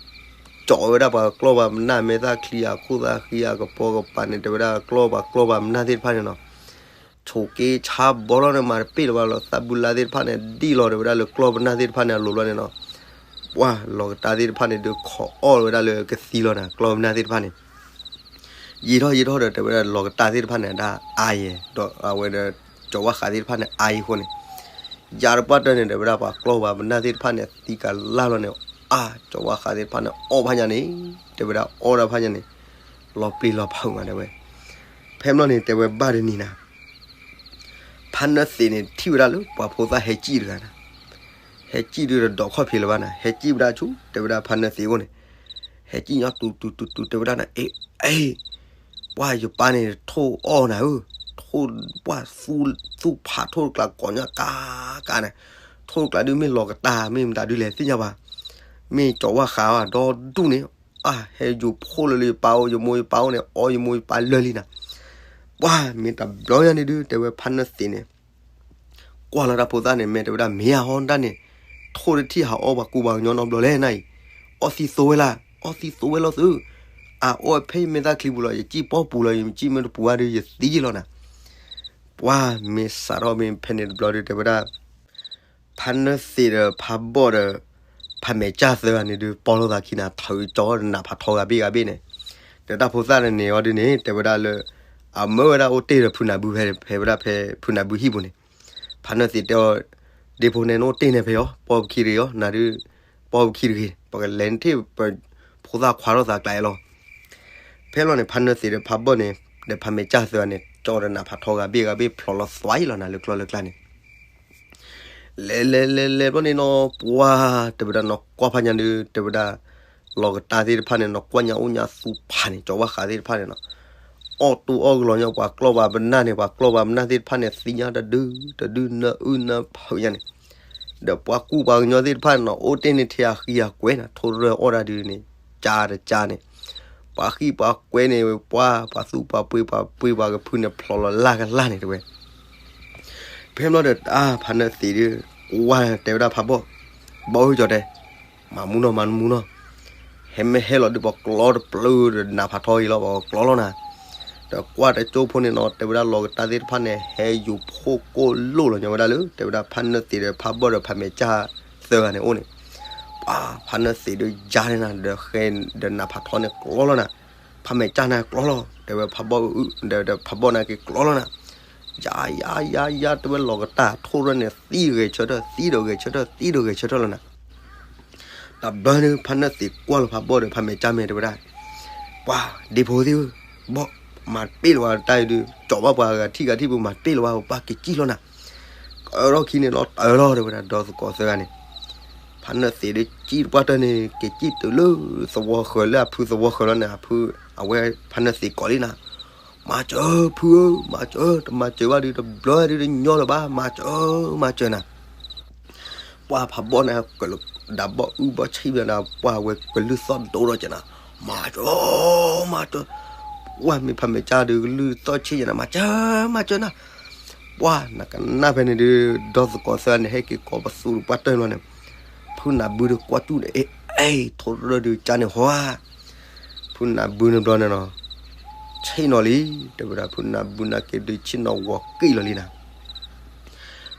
ကၠီၤဝဲဒၣ်ပှၤကျီၢ်ပှၤပနၢ် မဲာ်သၣ်ချံအခိၣ်သၣ်ဃံအကပိာ်ကပၤန့ၣ် တဲဝဲဒၣ်ကျီၢ်ပှၤကျီၢ်ပှၤပနၢ်သ့ၣ်တဖၣ်န့ၣ်နီၤ, ဆိးက့ဆါဘီလီၤန့ၣ် မၤတပ့ၢ်လၢၤဘၣ်လီၤ. သးဘူလါသ့ၣ်တဖၣ်န့ၣ် ဒံၣ်လီၤတဲဝဲဒၣ်လၢကျီၢ်ပနၢ်သ့ၣ်တဖၣ်န့ၣ် အလိၤဘျီန့ၣ်နီၤ, ပှၤလီၤကတၢ်သ့ၣ်တဖၣ်န့ၣ်ဒုးခိးအီၣ်ဝဲဒၣ်လၢကသံလီၤနၤ ကျီၢ်ပနၢ်သ့ၣ်တဖၣ်န့ၣ် ယံာ်ထီၣ်ယံာ်ထီၣ်ဒီး တဲဝဲဒၣ်လီၤကတၢ်သ့ၣ်တဖၣ်န့ၣ် ဒၣ်အါယဲၢ် ဒီးအဝဲဒီး ကၠီၤဝၣ်ဃးသ့ၣ်တဖၣ်န့ၣ် အါယံာ်အဃိန့ၣ်, ယၤတပှၢ်တၢၢ်န့ၣ် တဲဝဲဒၣ်ပှၤကျီၢ်ပှၤပနၢ်သ့ၣ်တဖၣ်န့ၣ် သံကလၢ်လီၤန့ၣ်, အါ ကၠီၤဝၣ်ဃးသ့ၣ်တဖၣ်န့ၣ် အီၣ်ဖးညါန့ၣ်, တဲဝဲဒၣ်အီၣ်ဒၣ်ဖးညါန့ၣ်, လီၤပျံၤလီၤဖုးမးတဲဝဲ. ဖဲမ့ၢ်န့ၣ် တဲဝဲဘၣ်တနံၤနၤ ဖါနၢၣ်သ့းန့ၣ် ထံၣ်ဝဲဒၣ်လၢပှၤဖိသၣ်ဟဲကံၣ်တဂၤနၤ, ဟဲကံၣ်ဒုးတဒီးခီၣ်ဖံးလၢၤဘၣ်နၤ, ဟဲကံၣ်ဝဲဒၣ်ဆူ တဲဝဲဒၣ်ဖါနၢၣ်သ့းအအိၣ်န့ၣ်, ဟဲကံၣ်ညီတူတူတူတူ တဲဝဲဒၣ်နၤ အ့ အ့ ပှၢ်ယပၢ်န့ၣ်ထိၣ်အီၣ်နၤဧၢ, ထိၣ်ပှၢ်သူၣ်ဖးထိၣ်တကျါ ကိးညါကါကါန့ၣ်, ထိၣ်တကျါဒုးမ့ၢ်လီၤကတၢ် မ့ၢ်မတၤဒုးလဲၣ်သ့ၣ်ညါဘၣ်, မ့ၢ်ကၠီၤဝၣ်ဃးဘၣ်ဒီဒူၣ်န့ၣ်, အါ ဟဲယူၤဖှိၣ်လၢလၢယပၢ်အိၣ် ယမိၢ်ယပၢ်အိၣ်န့ၣ် အီၣ်ယမိၢ်ယပၢ်လၢာ်လံနၤ, ပှၢ်မ့ၢ်တဘျီညါန့ၣ်ဒုး တဲဝဲဖါနၢၣ်သ့းန့ၣ် ကွၢ်လီၤတၢ်ဖိသၣ်န့ၣ် မ့ၢ်တဲဝဲဒၣ်မ့ၢ်ဧါဟီတၢ်န့ၣ်, ထိၣ်တထံၣ်ဟးအီၣ်ပှၤကူပှၤကညီနီတဘျီလဲၣ်နၤအံၤ, အီၣ်သံသိဝဲလၢ်, အီၣ်သံသိဝဲလီၤသု, အအိၣ်ဖဲယမဲာ်သၣ်ချံပူၤလီၤ ယကံၣ်ပီပူၤလီၤ ယကံၣ်မ့ၢ်တပူၤဘၣ်ဒီးယသံလီၤနၤ, ပှၢ်မ့ၢ်စးထီၣ်မ့ၢ်ဖဲန့ၣ်တဘျီဒီး တဲဝဲဒၣ် ဖါနၢၣ်သ့းဒီးဖါဘီၣ်ဒီး ဖါမဲာ်ကၢ်သၢဂၤန့ၣ်ဒုး ပီၢ်လိာ်သးခံနၤ ထုးကၠီၤဒီးနးဖးထီဂၤဘ့ၣ်ဂၤဘ့ၣ်န့ၣ်, ဒီးတၢ်ဖိသၣ်တန့ၣ်အီၤဒုးန့ၣ် တဲဝဲဒၣ်လၢ အမၢဝဲဒၣ်အိၣ်တ့ၢ်ဒီးဖုနၢ်ဘုဖဲ ဖဲဝဲဒၣ်ဖဲဖုနၢ်ဘုဟံၣ်ပူၤန့ၣ်, ဖါနၢၣ်သ့းတဲအီၤ, ဒ့ဖိန့ၣ်နအိၣ်တ့ၢ်န့ၣ်ဖဲအီၤ ပီၢ်ပခံတဂ့ၤအီၤ နၤဒုး ပီၢ်ပခံတဂ့ၤ ပကလဲၤနထံၣ်ပဖိသၣ်ခွါထီၣ်သးကျါအံၤလီၤ. ဖဲလီၤန့ၣ် ဖါနၢၣ်သ့းဒီးဖါဘီၣ်န့ၣ် ဒီးဖါမဲာ်ကၢ်သၢဂၤန့ၣ် ကၠီၤဒီးနးဖးထီဂၤဘ့ၣ်ဂၤဘ့ၣ် ဖျိးလီၤသွါအံၤလီၤနၤ လၢကျီၢ်လၢကျါန့ၣ် လဲၤလဲၤလဲၤလဲၤဘျီန့ၣ်နီၤ ပှၢ်တဲဝဲဒၣ်နီၢ်ကွၢ်ဖးညါဒုး တဲဝဲဒၣ် လီၤကတၢ်သ့ၣ်တဖၣ်န့ၣ် နီၢ်ကွၢ်ညါအိၣ်ညါသူဖးန့ၣ် ကၠီၤဝၣ်ဃးသ့ၣ်တဖၣ်န့ၣ်နီၤ အီၣ်တူၢ်အီၣ်ကလီၤညါ ပှၤကျီၢ်ပှၤပနၢ်န့ၣ် ပှၤကျီၢ်ပှၤပနၢ်သ့ၣ်တဖၣ်န့ၣ် သံညါတဒုတဒု နၢအုၣ်နၢဖုးညါန့ၣ် ဒီးပှၤကူပှၤကညီသ့ၣ်တဖၣ်န့ၣ်နီၤ အိၣ်တ့ၢ်န့ၣ်ထဲအဃံအကွဲနၤ ထိၣ်ရၢၢ်အီၣ်တၢ်ဒုးန့ၣ် ကၢတကၢန့ၣ် ပှၤဃံပှၤကွဲန့ၣ် ပှၤ ပှၤသူပှၤပှ့ၤ ပှၤပှ့ၤပှၤကဖုန့ၣ် ဖျိးလီၤလၢ်ကလၢ်န့ၣ်တဲဝဲ ဖဲမ့ၢ်လီၤဒီး တၢ်ဖါနၢၣ်သ့းဒုး ကွၢ်တဲဝဲဒၣ်ဖးဘီၣ်, ဘီၣ်ဧၢကၠီၤတဲ, မၤမူနီၤ မၤမူနီၤ, ဟဲမ့ၢ်ဟဲလီၤဒုး ပကျီတပျုာ်ဒီးနးဖးထီအံၤလီၤ ပကျီလီၤနၤ, ဒီးကွၢ်တကၠိဖိန့ၣ်နီၤ တဲဝဲဒၣ်လီၤကတၢ်သ့ၣ်တဖၣ်န့ၣ် ဟဲယူၤဖှိၣ်ကိၢ်လိၣ်လီၤညီဝဲဒၣ်လၢ တဲဝဲဒၣ်ဖါနၢၣ်သ့းဒီးဖးဘီၣ်ဒီးဖးမဲာ်ကၢ်သၢဂၤန့ၣ်အိၣ်န့ၣ်, ပှၤဖါနၢၣ်သ့းဒုးယါန့ၣ်နၤ ဒီးဃဲဒီးနးဖးထီန့ၣ်ကျီလီၤနၤ, ဖးမဲာ်ကၢ်န့ၣ်ကျီလီၤ တဲဝဲဖးဘီၣ်အုၣ် ဒီးဖးဘီၣ်န့ၣ်က့ၤကျီလီၤနၤ ယါယါယါယါ တဲဝဲလီၤကတၢ်ထိၣ်ရၢၢ်န့ၣ် သံဂဲၤဆၢထၢၣ် သံဒီးဂဲၤဆၢထၢၣ် သံဒီးဂဲၤဆၢထၢၣ်လီၤနၤ, တဘျီန့ၣ် ဖါနၢၣ်သ့းကွၢ်လီၤဖးဘီၣ်ဒီးဖးမဲာ်ကၢ်မဲာ်တဲဝဲဒၣ်, ပှၤဒ့ဖိသ့ၣ်ဧၢ, ဘီၣ် မၤတပ့ၢ်လၢၤဝဲတၢ်အံၤဒုး ကၠီၤဘၣ်ပှၤဂၤထံၣ်ဂၤထံၣ်ပူၤ မၤတပ့ၢ်လၢၤဝဲ ပှၤက့ၤကံၣ်လီၤနၤ, ကၢထီၣ်ခံန့ၣ်လီၤတၢၤလီၤ တဲဝဲဒၣ်ဒီသကိးသၢဂၤန့ၣ်, ဖါနၢၣ်သ့းဒုးကံၣ်တပှၢ်တၢၢ်န့ၣ် က့ၤကံၣ်တုၤလၢသဝီဃၢၤလၢအဖုသဝီဃၢၤလီၤန့ၣ် အဖု အဝဲဖါနၢၣ်သ့းကိးလံနၤ, မၤစၢၤဖုဧၢ မၤစၢၤ တမၤစၢၤဘၣ်ဒုး တဘျီဒုးတညီလၢၤဘၣ် မၤစၢၤ မၤစၢၤနၤ ပှၤဖးဘီၣ်န့ၣ် ကဒးဘီၣ်အုၣ်ဘီၣ်ဆံၣ်ဘၣ်ဒီး ပှၤဝဲကလုၢ်သီၣ်ဒိၣ်ထီၣ်ကဲနၤ, မၤစၢၤ မၤစၢၤ, ပှၤမ့ၢ်ဖးမဲာ်ကၢ်ဒုးကလုၢ်သီၣ်ဆံၣ်ကဲနၤ မၤစၢၤ မၤစၢၤနၤ, ပှၤနကနၣ်ဖဲန့ၣ်ဒုး ဒီသကိးသၢဂၤန့ၣ် ဟဲက့ၤကိးပသူတပှၢ်တၢၢ်လီၤန့ၣ်, ဖုနၢ်ဘုဒုးကွၢ်တူၢ်န့ၣ် အ့ အ့ ထိၣ်ရၢၢ်ဒုးကၢန့ၣ်ဟီဧါ ဖုနၢ်ဘုန့ၣ်ဘျီန့ၣ်နီၤ, ဆ့ၣ်နီၤလံ, တဲဝဲဒၣ်ဖုနၢ်ဘုနာ်က့ဒုးဆ့ၣ်နီၤဂီၤကံၣ်လီၤလံနၤ,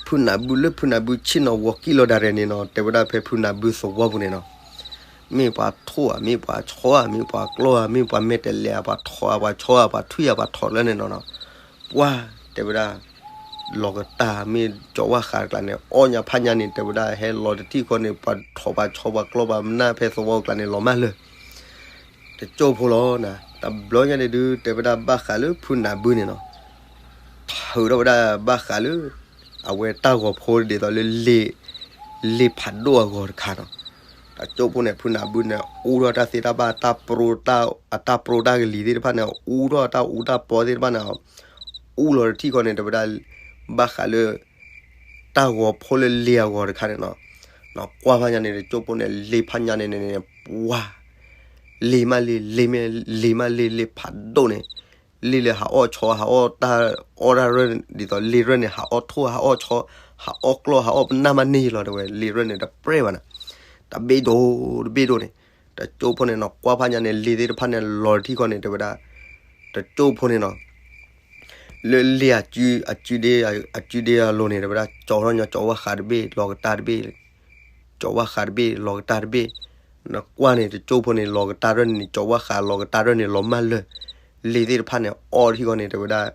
ဖုနၢ်ဘုလၢဖုနၢ်ဘုဆ့ၣ်နီၤဂီၤကံၣ်လီၤဒၣ်ရဲၣ်န့ၣ်နီၤ တဲဝဲဒၣ်ဖဲဖုနၢ်ဘုသဝီပူၤန့ၣ်နီၤ, မ့ၢ်ပှၤထိၣ်ဧါ မ့ၢ်ပှၤဆီဧါ မ့ၢ်ပှၤကျီဧါ မ့ၢ်ပှၤမဲာ်တဲၤလဲၤဧါ ပှၤထိၣ်ဧါ ပှၤဆီဧါ ပှၤထွံၣ်ဧါ ပှၤထိၣ်လၢန့ၣ်နီၤနီၤ, ပှၤ တဲဝဲဒၣ် လီၤကတၢ်မ့ၢ်ကၠီၤဝါဃးတကျါန့ၣ် အီၣ်ညါဖးညါန့ၣ် တဲဝဲဒၣ်ဟဲလီၤတထံၣ်ဃီန့ၣ် ပှၤထိၣ်ပှၤဆီပှၤကျီပှၤမနၢ်ဖဲသဝီတကျါန့ၣ် လီၤမၢ်လၢာ် တကၠိၢ်ဖိလီၤနၤ, တဘျီညါန့ၣ်ဒုး တဲဝဲဒၣ်ဘၣ်ဃးလၢဖုနၢ်ဘုန့ၣ်နီၤ, ထုးထီၣ်ဝဲဒၣ်ဘၣ်ဃးလၢ အဝဲတၢ်ဂီၤဖိဒ်သိးလၢ လ့ၣ်ဖးဒိၣ်အဂီၤတခါနီၤ, တကၠိဖိန့ၣ် ဖုနၢ်ဘုန့ၣ် အူထီၣ်တၢ်သ့တၢ်ဘၣ် တၢ်ပြိတၢ် အတၢ်ပြိတၢ်ကလံၤသ့ၣ်တဖၣ်န့ၣ် အူထီၣ်တၢ်အူတၢ်ပီသ့ၣ်တဖၣ်န့ၣ် အူလီၤတထံၣ်ဃီန့ၣ် တဲဝဲဒၣ် ဘၣ်ဃးလၢ တၢ်ဂီၤဖိလၢလ့ၤအဂီၤတခါန့ၣ်နီၤ, နကွၢ်ဖးညါန့ၣ် တကၠိဖိန့ၣ် လ့ၤဖးညါန့ၣ်န့ၣ် ပှၤ လ့ၤမးလ့ၤ လ့ၤမးလ့ၤ လ့ၤဖးဒိၣ်န့ၣ် လ့ၤလၢဟးအီၣ်ဆီ ဟးအီၣ်တၢ်အီၣ်တၢ်ရၢၢ် ဒ်သိးလ့ၤရၢၢ်န့ၣ် ဟးအီၣ်ထိၣ် ဟးအီၣ်ဆီ ဟးအီၣ်ကျီၢ် ဟးအီၣ်ပနၢ်မးန့ၢ်လီၤ တဲဝဲ လ့ၤရၢၢ်န့ၣ် တပြဲၢ်ဘၣ်နၤ, တဘ့ၣ်ဒိၣ် တဘ့ၣ်ဒိၣ်န့ၣ်, တကၠိဖိန့ၣ်နီၤ ကွၢ်ဖးညါန့ၣ် လ့ၤသ့ၣ်တဖၣ်န့ၣ် လီၤတထံၣ်ဃီန့ၣ် တဲဝဲဒၣ် တကၠိဖိန့ၣ်နီၤ လၢလ့ၤအကု အကုဒ့ အကုဒ့အလိၤန့ၣ် တဲဝဲဒၣ် ကၠီထီၣ်ညီ ကၠီဝၣ်ဃးတဘ့ၣ် လီၤကတၢ်တဘ့ၣ် ကၠီဝၣ်ဃးတဘ့ၣ် လီၤကတၢ်တဘ့ၣ်, နကွၢ်န့ၣ် တကၠိဖိန့ၣ် လီၤကတၢ်ရၢၢ်န့ၣ် ကၠီဝၣ်ဃး လီၤကတၢ်ရၢၢ်န့ၣ် လီၤမၢ်လၢာ်, လ့ၤသ့ၣ်တဖၣ်န့ၣ် အီၣ်တထံၣ်ဃီန့ၣ် တဲဝဲဒၣ်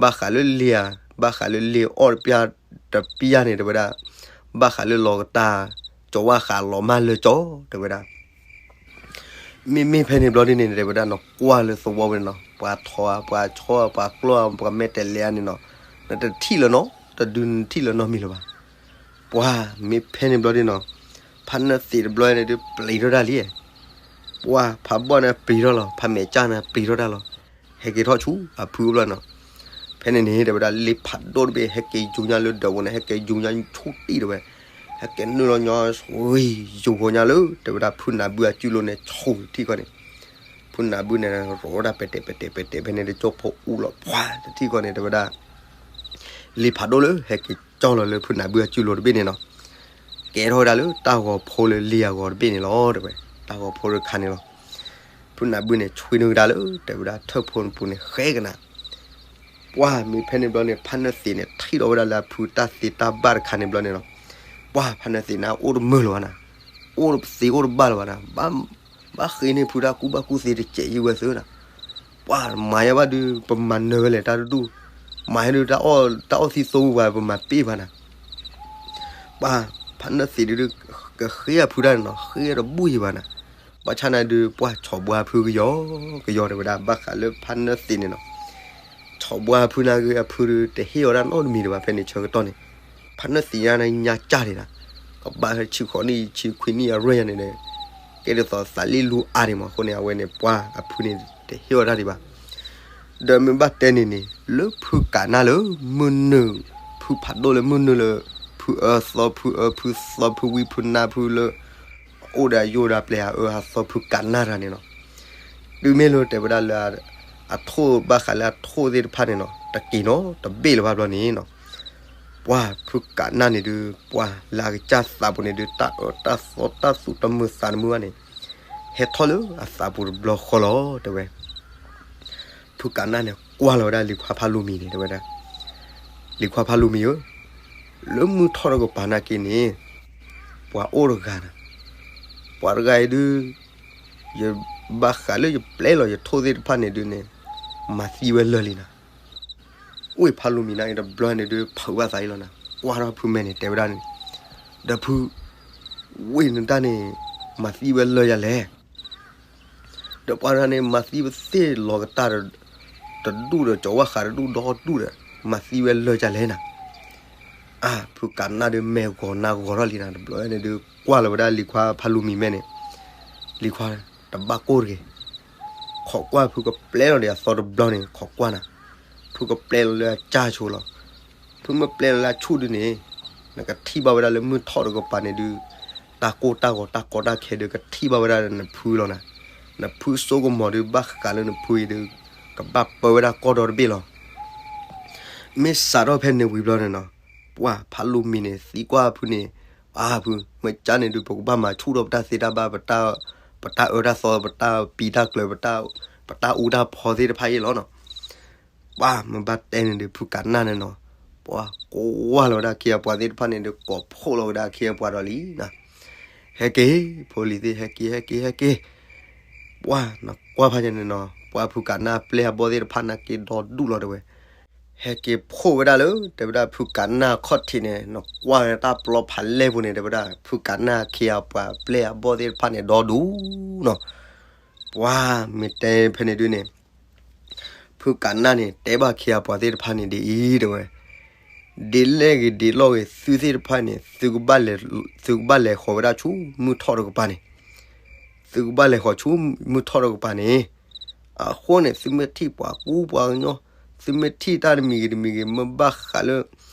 ဘၣ်ဃးလၢလ့ၤဧါ, ဘၣ်ဃးလၢလ့ၤအီၣ်တပျၢ် တပျၢ်န့ၣ် တဲဝဲဒၣ် ဘၣ်ဃးလၢလီၤကတၢ် ကၠီဝၣ်ဃး လီၤမၢ်လၢာ်ကၠီ တဲဝဲဒၣ် မ့မ့ၢ်ဖဲန့ၣ်ဘျီဒ်န့ၣ် တဲဝဲဒၣ် နကွၢ်လၢသဝီဝဲန့ၣ်နီၤ ပှၤထိၣ်ဧါ ပှၤဆီဧါ ပှၤကျီၢ်ဧါ ပှၤမဲာ်တဲးလဲးဧါန့ၣ်နီၤ နတထံၣ်လၢၤနီၤ တဒုနထံၣ်လၢၤနီတမံၤလၢၤဘၣ်. ပှၤမ့ၢ်ဖဲန့ၣ်ဘျီဒ်နီၤ ဖးနၢသံးတဘျီန့ၣ်ဒုး ပျံၤထီၣ်ဒၣ်လံ. ပှၤဖးဘီၣ်န့ၣ်ပျံၤထီၣ်လီၤ ဖးမဲာ်ကၠၢ်န့ၣ် ပျံၤထီၣ်ဒၣ်လီၤ. ဟဲက့ၤထီၣ်ဆူအဖုအိၣ်ဘျီနီၤ. ဖဲန့ၣ်န့ၣ် တဲဝဲဒၣ် လ့ၤဖးဒိၣ်တဘ့ၣ် ဟဲက့ၤယူၤညါလၢဒၢးပူၤန့ၣ် ဟဲက့ၤယူၤညါဆူတံၢ်တဲဝဲ, ဟဲက့ၤနုာ်လီၤညီ ယူၤဃီၤညါလၢ တဲဝဲဒၣ် ဖုနၢ်ဘုအစုလိၤန့ၣ် ဆူတထံၣ်ဃီန့ၣ် ဖုနၢ်ဘုန့ၣ် ရိးဝဲဒၣ်ပဲာ်တဲာ်ပဲာ်တဲာ်ပဲာ်တဲာ် ဖဲန့ၣ်တကၠိဖိအူလီၤ ပှၤတထံၣ်ဃီန့ၣ် တဲဝဲဒၣ် လ့ၤဖးဒိၣ်လၢဟဲက့ၤကၠီလီၤလၢဖုနၢ်ဘုအစုလိၤတဘ့ၣ်န့ၣ်လီၤ. ကဲထီၣ်ဝဲဒၣ်လၢတၢ်ဂီၤဖိလၢလ့ၤအဂီၤတဘ့ၣ်န့ၣ်လီၤ တဲဝဲ, တၢ်ဂီၤဖိတခါန့ၣ်လီၤ. ဖုနၢ်ဘုန့ၣ် ဆွံနုာ်ကဒါလၢ တဲဝဲဒၣ် ထၢၣ်ဖိပူၤန့ၣ် ဃဲကနၤ ပှၤမ့ၢ်ဖဲန့ၣ်ဘျီန့ၣ် ဖးနၢသံးန့ၣ် ထံၣ်လီၤဝဲဒၣ်လၢအဖုတၢ်သ့တၢ်ဘၣ်တခါန့ၣ်ဘျီန့ၣ်လီၤ. ပှၤဖးနၢသံးန့ၣ် အိၣ်တမုာ်လၢၤဘၣ်နၤ, အိၣ်တသ့အိၣ်တဘၣ်လၢၤဘၣ်နၤ, ဘၣ်ဃ့န့ၢ်ဖုတၢ်ကူၣ်ဘၣ်ကူၣ်သ့တစဲးယံၤဝဲသ့နၤ, ပှၤမၤယါဘၣ်ဒုး ပမၤနၢၤဝဲလဲၣ်တၢ်တဒူၣ်, မၤဟဲဒုး တၢ်အီၣ်သံသိဝဲပမၤပ့ၢ်ဘၣ်နၤ ပှၤဖးနၢသံးဒုး ကဃ့အဖုတၢ်န့ၣ်နီၤ ဃ့တဘူၣ်ယံၤဘၣ်နၤ, ဘၣ်ဆၣ်နၤဒုး ပှၤဆီၣ်ဘှါဖုကယီကယီတဲဝဲဒၣ် ဘၣ်ဃးလၢဖးနၢသံးန့ၣ်နီၤ, ဆီၣ်ဘှါဖုနၤဂ့ၤ အဖုဒုး တဟ့ၣ်အီၤဒၣ်နီတမံၤဒံးဘၣ် ဖဲန့ၣ်ဆၢကတီၢ်န့ၣ်, ဖးနၢသံးညါန့ၣ် ညါကၢ်န့ၣ်နၤ, ကဘၣ်ဆံဃိးနံၣ်ဆံခွံနံၣ်အရွဲၢ်ညါန့ၣ်ဒီး ကဲဒ်သိးသးလံလူအါဒံးမး အဃိန့ၣ် အဝဲန့ၣ် ပှၤအဖုန့ၣ် တဟ့ၣ်အီၤတၢ်ဒံးဘၣ် ဒီးမ့ၢ်ဘၣ်တဲန့ၣ်န့ၣ် လၢဖုကးနၢ်လၢ မုၢ်နုာ် ဖုဖးဒိၣ်လၢမုၢ်နုာ်လၢ ဖုအၢသီဖုအၢဖုသီဖုဝံဖုနါဖုလၢ အိၣ်ဒီးယိၣ်ဒီးပျဲၢ်အအၢအသီဖုကးနၢ်တဂၤန့ၣ်လီၤ. တုၤမ့ၢ်လၢတဲဝဲဒၣ်လၢ အထိၣ်ဘၣ်ဃးလၢအထိၣ်သ့ၣ်တဖၣ်န့ၣ်နီၤ တက့ၤနီၤ တဘ့ၣ်လၢၤဘၣ်ဘျီန့ၣ်နီၤ ပှၤဖုကးနၢ်န့ၣ်ဒုး ပှၤလၢအကစၢ်သးပူၤန့ၣ်ဒုး တၢ်အၢတၢ်သီတၢ်သူၣ်တမုာ်သးတမုာ်ဘၣ်န့ၣ် ဟဲထီၣ်လၢအသးပူၤတဘျီဃီလီၤ တဲဝဲ. ဖုကးနၢ်န့ၣ် ကွၢ်လီၤဝဲဒၣ်လံၤခွါဖးလူၤမံၤန့ၣ် တဲဝဲဒၣ်, လံၤခွါဖးလူၤမံၤဧၢ, လၢမုၢ်ထီၣ်တကပၤနာ်က့န့ၣ် ပှၤအိၣ်တဂၤနၤ, ပှၤတဂၤအံၤဒုး ယဘၣ်ဃးလၢယပျဲလီၤယထိၣ်သ့ၣ်တဖၣ်န့ၣ်ဒုးန့ၣ် မၤသံဝဲလၢာ်လံနၤ. အိၣ်ဖးလူၤမံၤနာ်က့တဘျီန့ၣ်ဒုး ဖုးဘၣ်သးအံၤလီၤနၤ, ကွၢ်ထီၣ်ဖုမဲာ်န့ၣ် တဲဝဲဒၣ်န့ၣ်, ဒီးဖု ဝ့ၢ်နတၢ်န့ၣ် မၤသံဝဲလၢာ်ယၤလဲၣ် ဒီးပှၤတဂၤန့ၣ် မၤသံဝဲသ့ၣ်လီၤကတၢ်တဒူၣ်ဒီး ကၠီၤဝၣ်ဃးတဒူၣ်ဒီဒူၣ်ဒီး မၤသံဝဲလၢာ်ယၤလဲၣ်နၤ. အါ ဖုကးနၢ်ဒုးမဲာ်ဂီၤနါဂီၤထီၣ်လံနၤ တဘျီန့ၣ်ဒုး ကွၢ်လီၤဝဲဒၣ်လံၤခွါဖးလူၤမံၤမဲာ်န့ၣ်, လံၤခွါ တဘၣ်ကိၢ်တဂ့ၤ, ခိးကွၢ်ဖုကပျဲလီၤဒီးအသီတဘျီန့ၣ် ခိးကွၢ်နၤ, ဖုကပျဲလီၤလၢအကၢ်ဆိလီၤ. ဖုမ့ၢ်ပျဲလီၤလၢအဆူၣ်ဒုးန့ၣ် နကထံၣ်ဘၣ်ဝဲဒၣ်လၢမုၢ်ထီၣ်တကပၤန့ၣ်ဒုး တၢ်ကိၢ်တၢ်ဂီၤတၢ်ကီတၢ်ခဲဒုး ကထံၣ်ဘၣ်ဝဲဒၣ်နဖုလီၤနၤ. နဖုစိကမီၤဒုး ဘၣ်ဃးလၢနဖုအံၤဒုး ကဘၣ်ပၢဝဲဒၣ်ကီၢ်ဒီတဘ့ၣ်လီၤ. မ့ၢ်စးထီၣ်ဖဲန့ၣ်ဝံၤဘျီန့ၣ်နီၤ, ပှၤဖးလူၤမံၤန့ၣ် သံကွၢ်ဖုန့ၣ်, အါဖု မ့ၢ်ကၢ်န့ၣ်ဒုး ပကဘၣ်မၤဆူၣ်ထီၣ်ပတၢ်သ့တၢ်ဘၣ်, ပတၢ်အၢတၢ်သီ ပတၢ်ပံၤတၢ်ကျၢၤ ပတၢ်အူတၢ်ဖီသ့ၣ်တဖၣ်အံၤလီၤနီၤ. ပှၤမ့ၢ်ဘၣ်တဲန့ၣ်ဒုး ဖုကးနၢ်န့ၣ်နီၤ, ပှၤကွၢ်လီၤဝဲဒၣ်အခ့အပှၤသ့ၣ်တဖၣ်န့ၣ်ဒုး ကိးဖှိၣ်လီၤဝဲဒၣ်အခ့အပှၤဒီးလံနၤ. ဟဲက့ၤ ဖိလံၤသ့ၣ် ဟဲက့ၤ ဟဲက့ၤ ဟဲက့ၤ. ပှၤနကွၢ်ဖးယံၤန့ၣ်နီၤ, ပှၤဖုကးနၢ်ပျဲအဘီၣ်သ့ၣ်တဖၣ်နာ်က့ဒီဒူၣ်လီၤတဲဝဲ. ဟဲက့ၤဖှိၣ်ဝဲဒၣ်လၢ တဲဝဲဒၣ်ဖုကးနၢ်အခီၣ်ထံးန့ၣ် နကွၢ်ဝဲတၢ်ပျီဖးလဲၢ်ပူၤန့ၣ် တဲဝဲဒၣ် ဖုကးနၢ်အခ့အပှၤပျဲအဘီၣ်သ့ၣ်တဖၣ်န့ၣ်ဒီဒူၣ်နီၤ. ပှၤမ့ၢ်တဲဖဲန့ၣ်ဒုးန့ၣ် ဖုကးနၢ်န့ၣ် တဲဘၣ်အခ့အပှၤသ့ၣ်တဖၣ်န့ၣ်ဒ်အံၤတဲဝဲ, ဒ်လဲၣ်ဂ့ၤဒ်လဲၣ်ဂ့ၤ သုသ့ၣ်တဖၣ်န့ၣ် သုကဘၣ်လဲၤဃီၤဝဲဒၣ်ဆူမုၢ်ထီၣ်တကပၤန့ၣ်, သုကဘၣ်လဲၤဃီၤဆူမုၢ်ထီၣ်တကပၤန့ၣ်, အဃိန့ၣ် သုမ့ၢ်ထံၣ်ပှၤကူပှၤကညီ, သုမ့ၢ်ထံၣ်တၢ်တမံၤဂ့ၤတမံၤဂ့ၤ မ့ၢ်ဘၣ်ဃးလၢ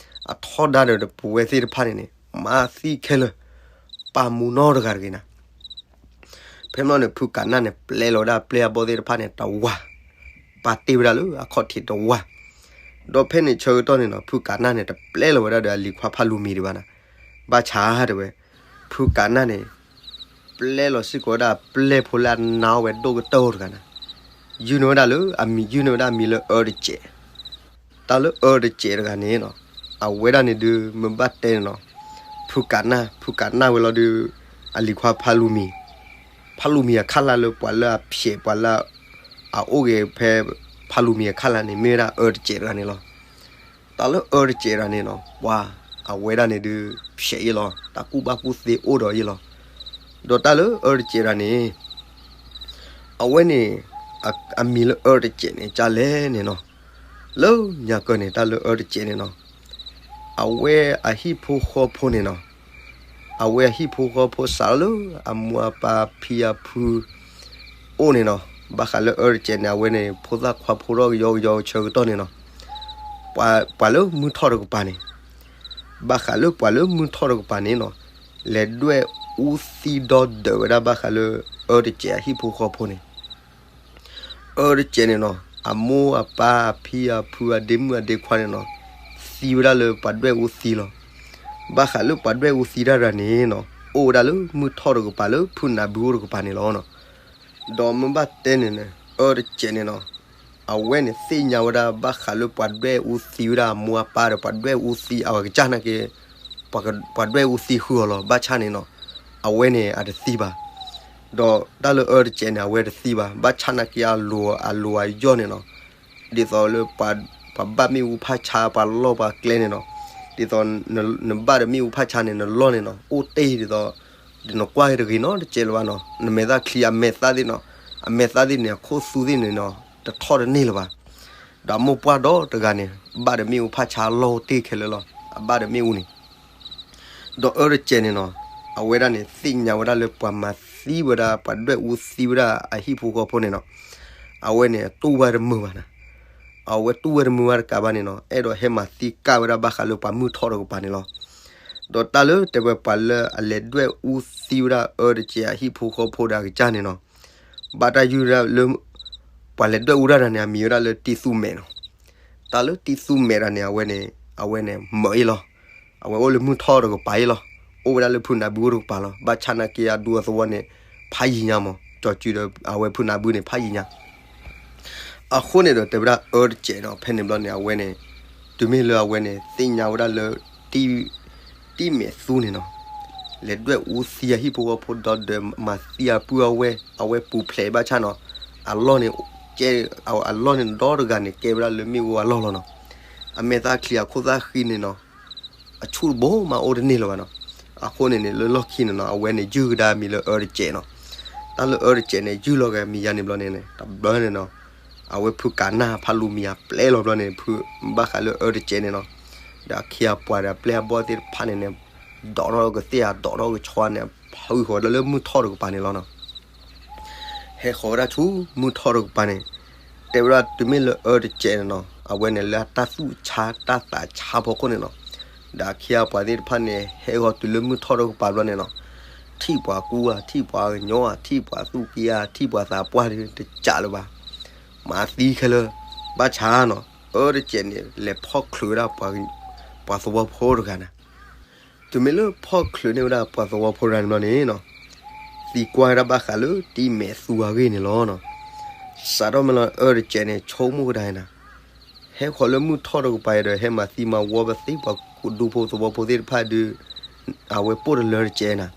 အထီဒါဒီးပဝဲသ့ၣ်တဖၣ်န့ၣ်န့ၣ် မၤသံခဲလၢာ်, ပာ်မူနီတဂၤတဂ့ၤနၤ. ဖဲမ့ၢ်န့ၣ် ဖုကးနၢ်န့ၣ် ပျဲလီၤဝဲဒၣ်ပျဲၢ်အဘီၣ်သ့ၣ်တဖၣ်န့ၣ် တဝၤ, ပာ်တ့ၢ်ဝဲဒၣ်လၢအခီၣ်ထံးတဝၤ, ဒီးဖဲန့ၣ်ဆၢကတီၢ်န့ၣ်နီၤ ဖုကးနၢ်န့ၣ် တပျဲလီၤဝဲဒၣ်ဒီးအလံၤခွါဖးလူၤမံၤဒံးဘၣ်နၤ, ဘၣ်ဆၣ်တဲဝဲ, ဖုကးနၢ်န့ၣ် ပျဲလီၤစ့ၢ်ကီးဝဲဒၣ်ပျဲၢ်ဖိလၢအနါအီၣ်ဝဲဒိၣ်ကတၢၢ်တဂၤနၤ, ယုၢ်န့ၢ်ဝဲဒၣ်လၢအမံၤ ယုၢ်န့ၢ်ဝဲဒၣ်အမံၤလၢအၢတစဲး တၢ်လၢအၢတစဲးတဂၤန့ၣ်နီၤ, အဝဲဒၣ်န့ၣ်ဒုး မ့ၢ်ဘၣ်တဲန့ၣ်နီၤ, ဖုကးနၢ် ဖုကးနၢ်ဝဲလီၤဒုး အလံၤခွါဖးလူၤမံၤ, ဖးလူၤမံၤအခါလၢ်လၢပှၤလၢအဖျဲးပှၤလၢ အအိၣ်ဂ့ၤဖဲ ဖးလူၤမံၤအခါလၢ်န့ၣ် မ့ၢ်ဝဲဒၣ်အၢတစဲးတဂၤန့ၣ်လီၤ. တၢ်လၢအၢတစဲးတဂၤန့ၣ်နီၤ ပှၤ အဝဲဒၣ်န့ၣ်ဒုး ဖျဲးအံၤလီၤ တၢ်ကူၣ်ဘၣ်ကူၣ်သ့အိၣ်ဒီးအံၤလီၤ. ဒီးတၢ်လၢအၢတစဲးတဂၤန့ၣ် အဝဲန့ၣ် အမံၤလၢအၢတစဲးန့ၣ် ကၢ်လဲၣ်န့ၣ်နီၤ, လၢညါကၢၢ်န့ၣ် တၢ်လၢအၢတစဲးန့ၣ်နီၤ, အဝဲအဟံၣ်ဖိဃီဖိန့ၣ်နီၤ, အဝဲအဟံၣ်ဖိဃီဖိစးထီၣ်လၢအမိၢ်အပၢ်ဖံအဖု အိၣ်န့ၣ်နီၤ, ဘၣ်ဃးလၢအၢတစဲးန့ၣ် အဝဲန့ၣ် ဖိသၣ်ခွါဖိထီၣ်ကယီကယီဆၢကတီၢ်န့ၣ်နီၤ, ပှၤလၢမုၢ်ထီၣ်တကပၤန့ၣ် ဘၣ်ဃးလၢပှၤလၢမုၢ်ထီၣ်တကပၤန့ၣ်နီၤ, လဲၤဒွဲၣ်အူသံဒီဒၢးဝဲဒၣ်ဘၣ်ဃးလၢ အၢတစဲးအဟံၣ်ဖိဃီဖိန့ၣ်, အၢတစဲးန့ၣ်နီၤ အမိၢ်အပၢ်အဖံအဖုအဒ့မုၣ်အဒ့ခွါန့ၣ်နီၤ, သံဝဲဒၣ်လၢပှၤဒွဲၣ်အူသံလီၤ. ဘၣ်ဃးလၢပှၤဒွဲၣ်အူသံတၢ်တဂၤန့ၣ်နီၤ အိၣ်ဝဲဒၣ်လၢမုၢ်ထီၣ်တကပၤလၢဖုနၢ်ဘုအိၣ်တကပၤန့ၣ်လီၤ. ဒီးမ့ၢ်ဘၣ်တဲန့ၣ်န့ၣ် အၢတစဲးန့ၣ်နီၤ, အဝဲန့ၣ်သ့ၣ်ညါဝဲဒၣ်ဘၣ်ဃးလၢပှၤဒွဲၣ်အူသံဝဲဒၣ်အမိၢ်အပၢ်ဒီး ပှၤဒွဲၣ်အူသံအဝဲကစၢ်နာ်က့ ပှၤဒွဲၣ်အူသံဃုာ်အီၤလီၤ. ဘၣ်ဆၣ်န့ၣ်နီၤ အဝဲန့ၣ်အတသံဘၣ်. ဒီးတၢ်လၢအၢတစဲးန့ၣ် အဝဲတသံဘၣ်. ဘၣ်ဆၣ်နာ်က့ အလိၤအယီၢ်န့ၣ်နီၤ, ဒ်သိးလၢ ပှၤဘၣ်မ့ၣ်အူဖးဆါ ပှၤလီၢ်ပှၤကျဲန့ၣ်နီၤ, ဒ်သိးနဘၣ်ဒီးမ့ၣ်အူဖးဆါန့ၣ် နလီၢ်န့ၣ်နီၤ အိၣ်တ့ၢ်ဒ်သိး ဒီးနကွၢ်က့ၤတဂ့ၤနီတစဲးလၢၤဘၣ်နီၤ. နမဲာ်သၣ်ချံအမဲာ်သၣ်သ့ၣ်နီၤ, အမဲာ်သၣ်သ့ၣ်န့ၣ် အခိၣ်သူသ့ၣ်န့ၣ်နီၤ တထီၣ်တန့ၢ်လၢၤဘၣ်. ဒီးမိၢ်ပှၢ်ဒီတဂၤန့ၣ် ဘၣ်ဒီးမ့ၣ်အူဖးဆါလီၢ်တ့ၢ်ခဲလၢာ်လီၤ. အဘၣ်ဒီးမ့ၣ်အူန့ၣ် ဒီးအၢတစဲးန့ၣ်နီၤ, အဝဲဒၣ်န့ၣ် သ့ၣ်ညါဝဲဒၣ်လၢပှၤမၤသံဝဲဒၣ် ပှၤဒွဲၣ်အူသံဝဲဒၣ်အဟံၣ်ဖိဃီဖိန့ၣ်နီၤ, အဝဲန့ၣ် တူၢ်ဝဲတမုာ်ဘၣ်နၤ. အဝဲတူၢ်ဝဲတမုာ်ဘၣ်တကးဘၣ်န့ၣ်နီၤ, အဲၣ်ဒိးဟဲမၤသံကၢ်ဝဲဒၣ်ဘၣ်ဃးလၢပှၤမုၢ်ထီၣ်တကပၤန့ၣ်လီၤ. ဒီးတၢ်လၢတဲဝဲပှၤလၢအလဲၤဒွဲၣ်အူသံဝဲဒၣ်အၢတစဲးအဟံၣ်ဖိဃီဖိဒီးအကစၢ်န့ၣ်နီၤ, ဘၣ်တၢ်ယုၢ်ဒၣ်လၢ ပှၤလဲၤဒွဲၣ်အူတၢ်တဂၤန့ၣ် အမံၤဝဲဒၣ်လၢတံသူမဲာ်နီၤ. တၢ်လၢတံသူမဲာ်တဂၤန့ၣ် အဝဲန့ၣ် အဝဲန့ၣ်မၢအံၤလီၤ. အဝဲအိၣ်လၢမုၢ်ထီၣ်တကပၤအံၤလီၤ. အိၣ်ဝဲဒၣ်လၢဖုနၢ်ဘုအိၣ်တကပၤလီၤ. ဘၣ်ဆၣ်နာ်က့အဒူအသဝီန့ၣ် ဖးယံာ်ညါမး, ကၠီၤစုၤဒီးအဝဲဖုနၢ်ဘုန့ၣ် ဖးယံာ်ညါ အဃိန့ၣ်ဒီးတဲဝဲဒၣ်အၢတစဲးနီၤ, ဖဲန့ၣ်ဘျီန့ၣ် အဝဲန့ၣ် တုၤမ့ၢ်လၢအဝဲန့ၣ် သ့ၣ်ညါဝဲဒၣ်လၢ တံၢ်မဲာ်သူန့ၣ်နီၤ, လဲၤဒွဲၣ်အူသံအဟံၣ်ဖိဃီဖိဒီဒီးမၤသံအပုၢ်အဝဲၢ်, အဝဲပူၤဖျဲးဘၣ်ဆၣ်နီၤ, အလီၢ်န့ၣ် ကဲ အလီၢ်န့ၣ်ဒီတဂၤန့ၣ် ကဲဝဲဒၣ်လၢမ့ၣ်အူအလီၢ်လီၤနီၤ. အမဲာ်သၣ်ချံအခိၣ်သၣ်ဃံန့ၣ်နီၤ အဆူၣ်တဘိမးအိၣ်တန့ၢ်လၢၤဘၣ်နီၤ. အဃိန့ၣ်န့ၣ် လၢလီၢ်ခံန့ၣ်နီၤ အဝဲန့ၣ်ယုၢ်ကဒါမံၤလၢအၢတစဲးနီၤ. တၢ်လၢအၢတစဲးန့ၣ် ယုၢ်လီၤက့ၤမံၤယါန့ၣ်ဘျီန့ၣ် တဘျီန့ၣ်နီၤ အဝဲဖုကးနၢ်ဖးလူၤမံၤအပျဲၢ်လီၤဘျီန့ၣ် ဖုဘၣ်ဃးလၢအၢတစဲးန့ၣ်နီၤ ဒီးအခ့အပှၤဒီးအပျဲၢ်အဘီၣ်သ့ၣ်တဖၣ်န့ၣ်န့ၣ် ဒိးထီၣ်ကသ့ၣ်ဧါ ဒိးထီၣ်ကဆီန့ၣ် ဖုဃီၤဝဲဒၣ်လၢမုၢ်ထီၣ်တကပၤန့ၣ်လီၤနီၤ. ဟဲဃီၤဝဲဒၣ်ဆူမုၢ်ထီၣ်တကပၤန့ၣ် တဲဝဲဒၣ်တုၤမ့ၢ်လၢအၢတစဲးန့ၣ်နီၤ အဝဲန့ၣ်လၢအတၢ်သူၣ်ဆါတၢ်သးဆါဖီခိၣ်န့ၣ်နီၤ ဒီးအခ့အပှၤသ့ၣ်တဖၣ်န့ၣ် ဟဲဃီၤတုၤလၢမုၢ်ထီၣ်တကပၤဘျီန့ၣ်နီၤ ထံၣ်ပှၤကူဧါ ထံၣ်ပှၤကညီဧါ ထံၣ်ပှၤသူၣ်က့ဧါ ထံၣ်ပှၤသးပှၢ်တစးလၢၤဘၣ်. မၤသံခဲလၢာ် ဘၣ်ဆၣ်နီၤ အၢတစဲးန့ၣ် လဲၤဖီၣ်ချုးဝဲဒၣ် ပှၤသဝီဖိတဂၤန့ၣ် တုၤမ့ၢ်လၢဖီၣ်ချုးန့ၢ်ဝဲဒၣ်ပှၤသဝီဖိတဂၤန့ၣ်ဘျီန့ၣ်နီၤ သံကွၢ်ဝဲဒၣ်ဘၣ်ဃးလၢတံၢ်မဲာ်သူအဂ့ၢ်န့ၣ်လီၤနီၤ. စးထီၣ်မ့ၢ်လီၤအၢတစဲးန့ၣ် ဆိကမိၣ်ကဒါနၤ ဟဲဃီၤလၢမုၢ်ထီၣ်တကပၤဒီး ဟဲမၤသံမၤဝီပသ့ၣ်ပှၤဒူဖိသဝီဖိသ့ၣ်တဖၣ်ဒုး အဝဲပိၢ်တလၢတစဲးနၤ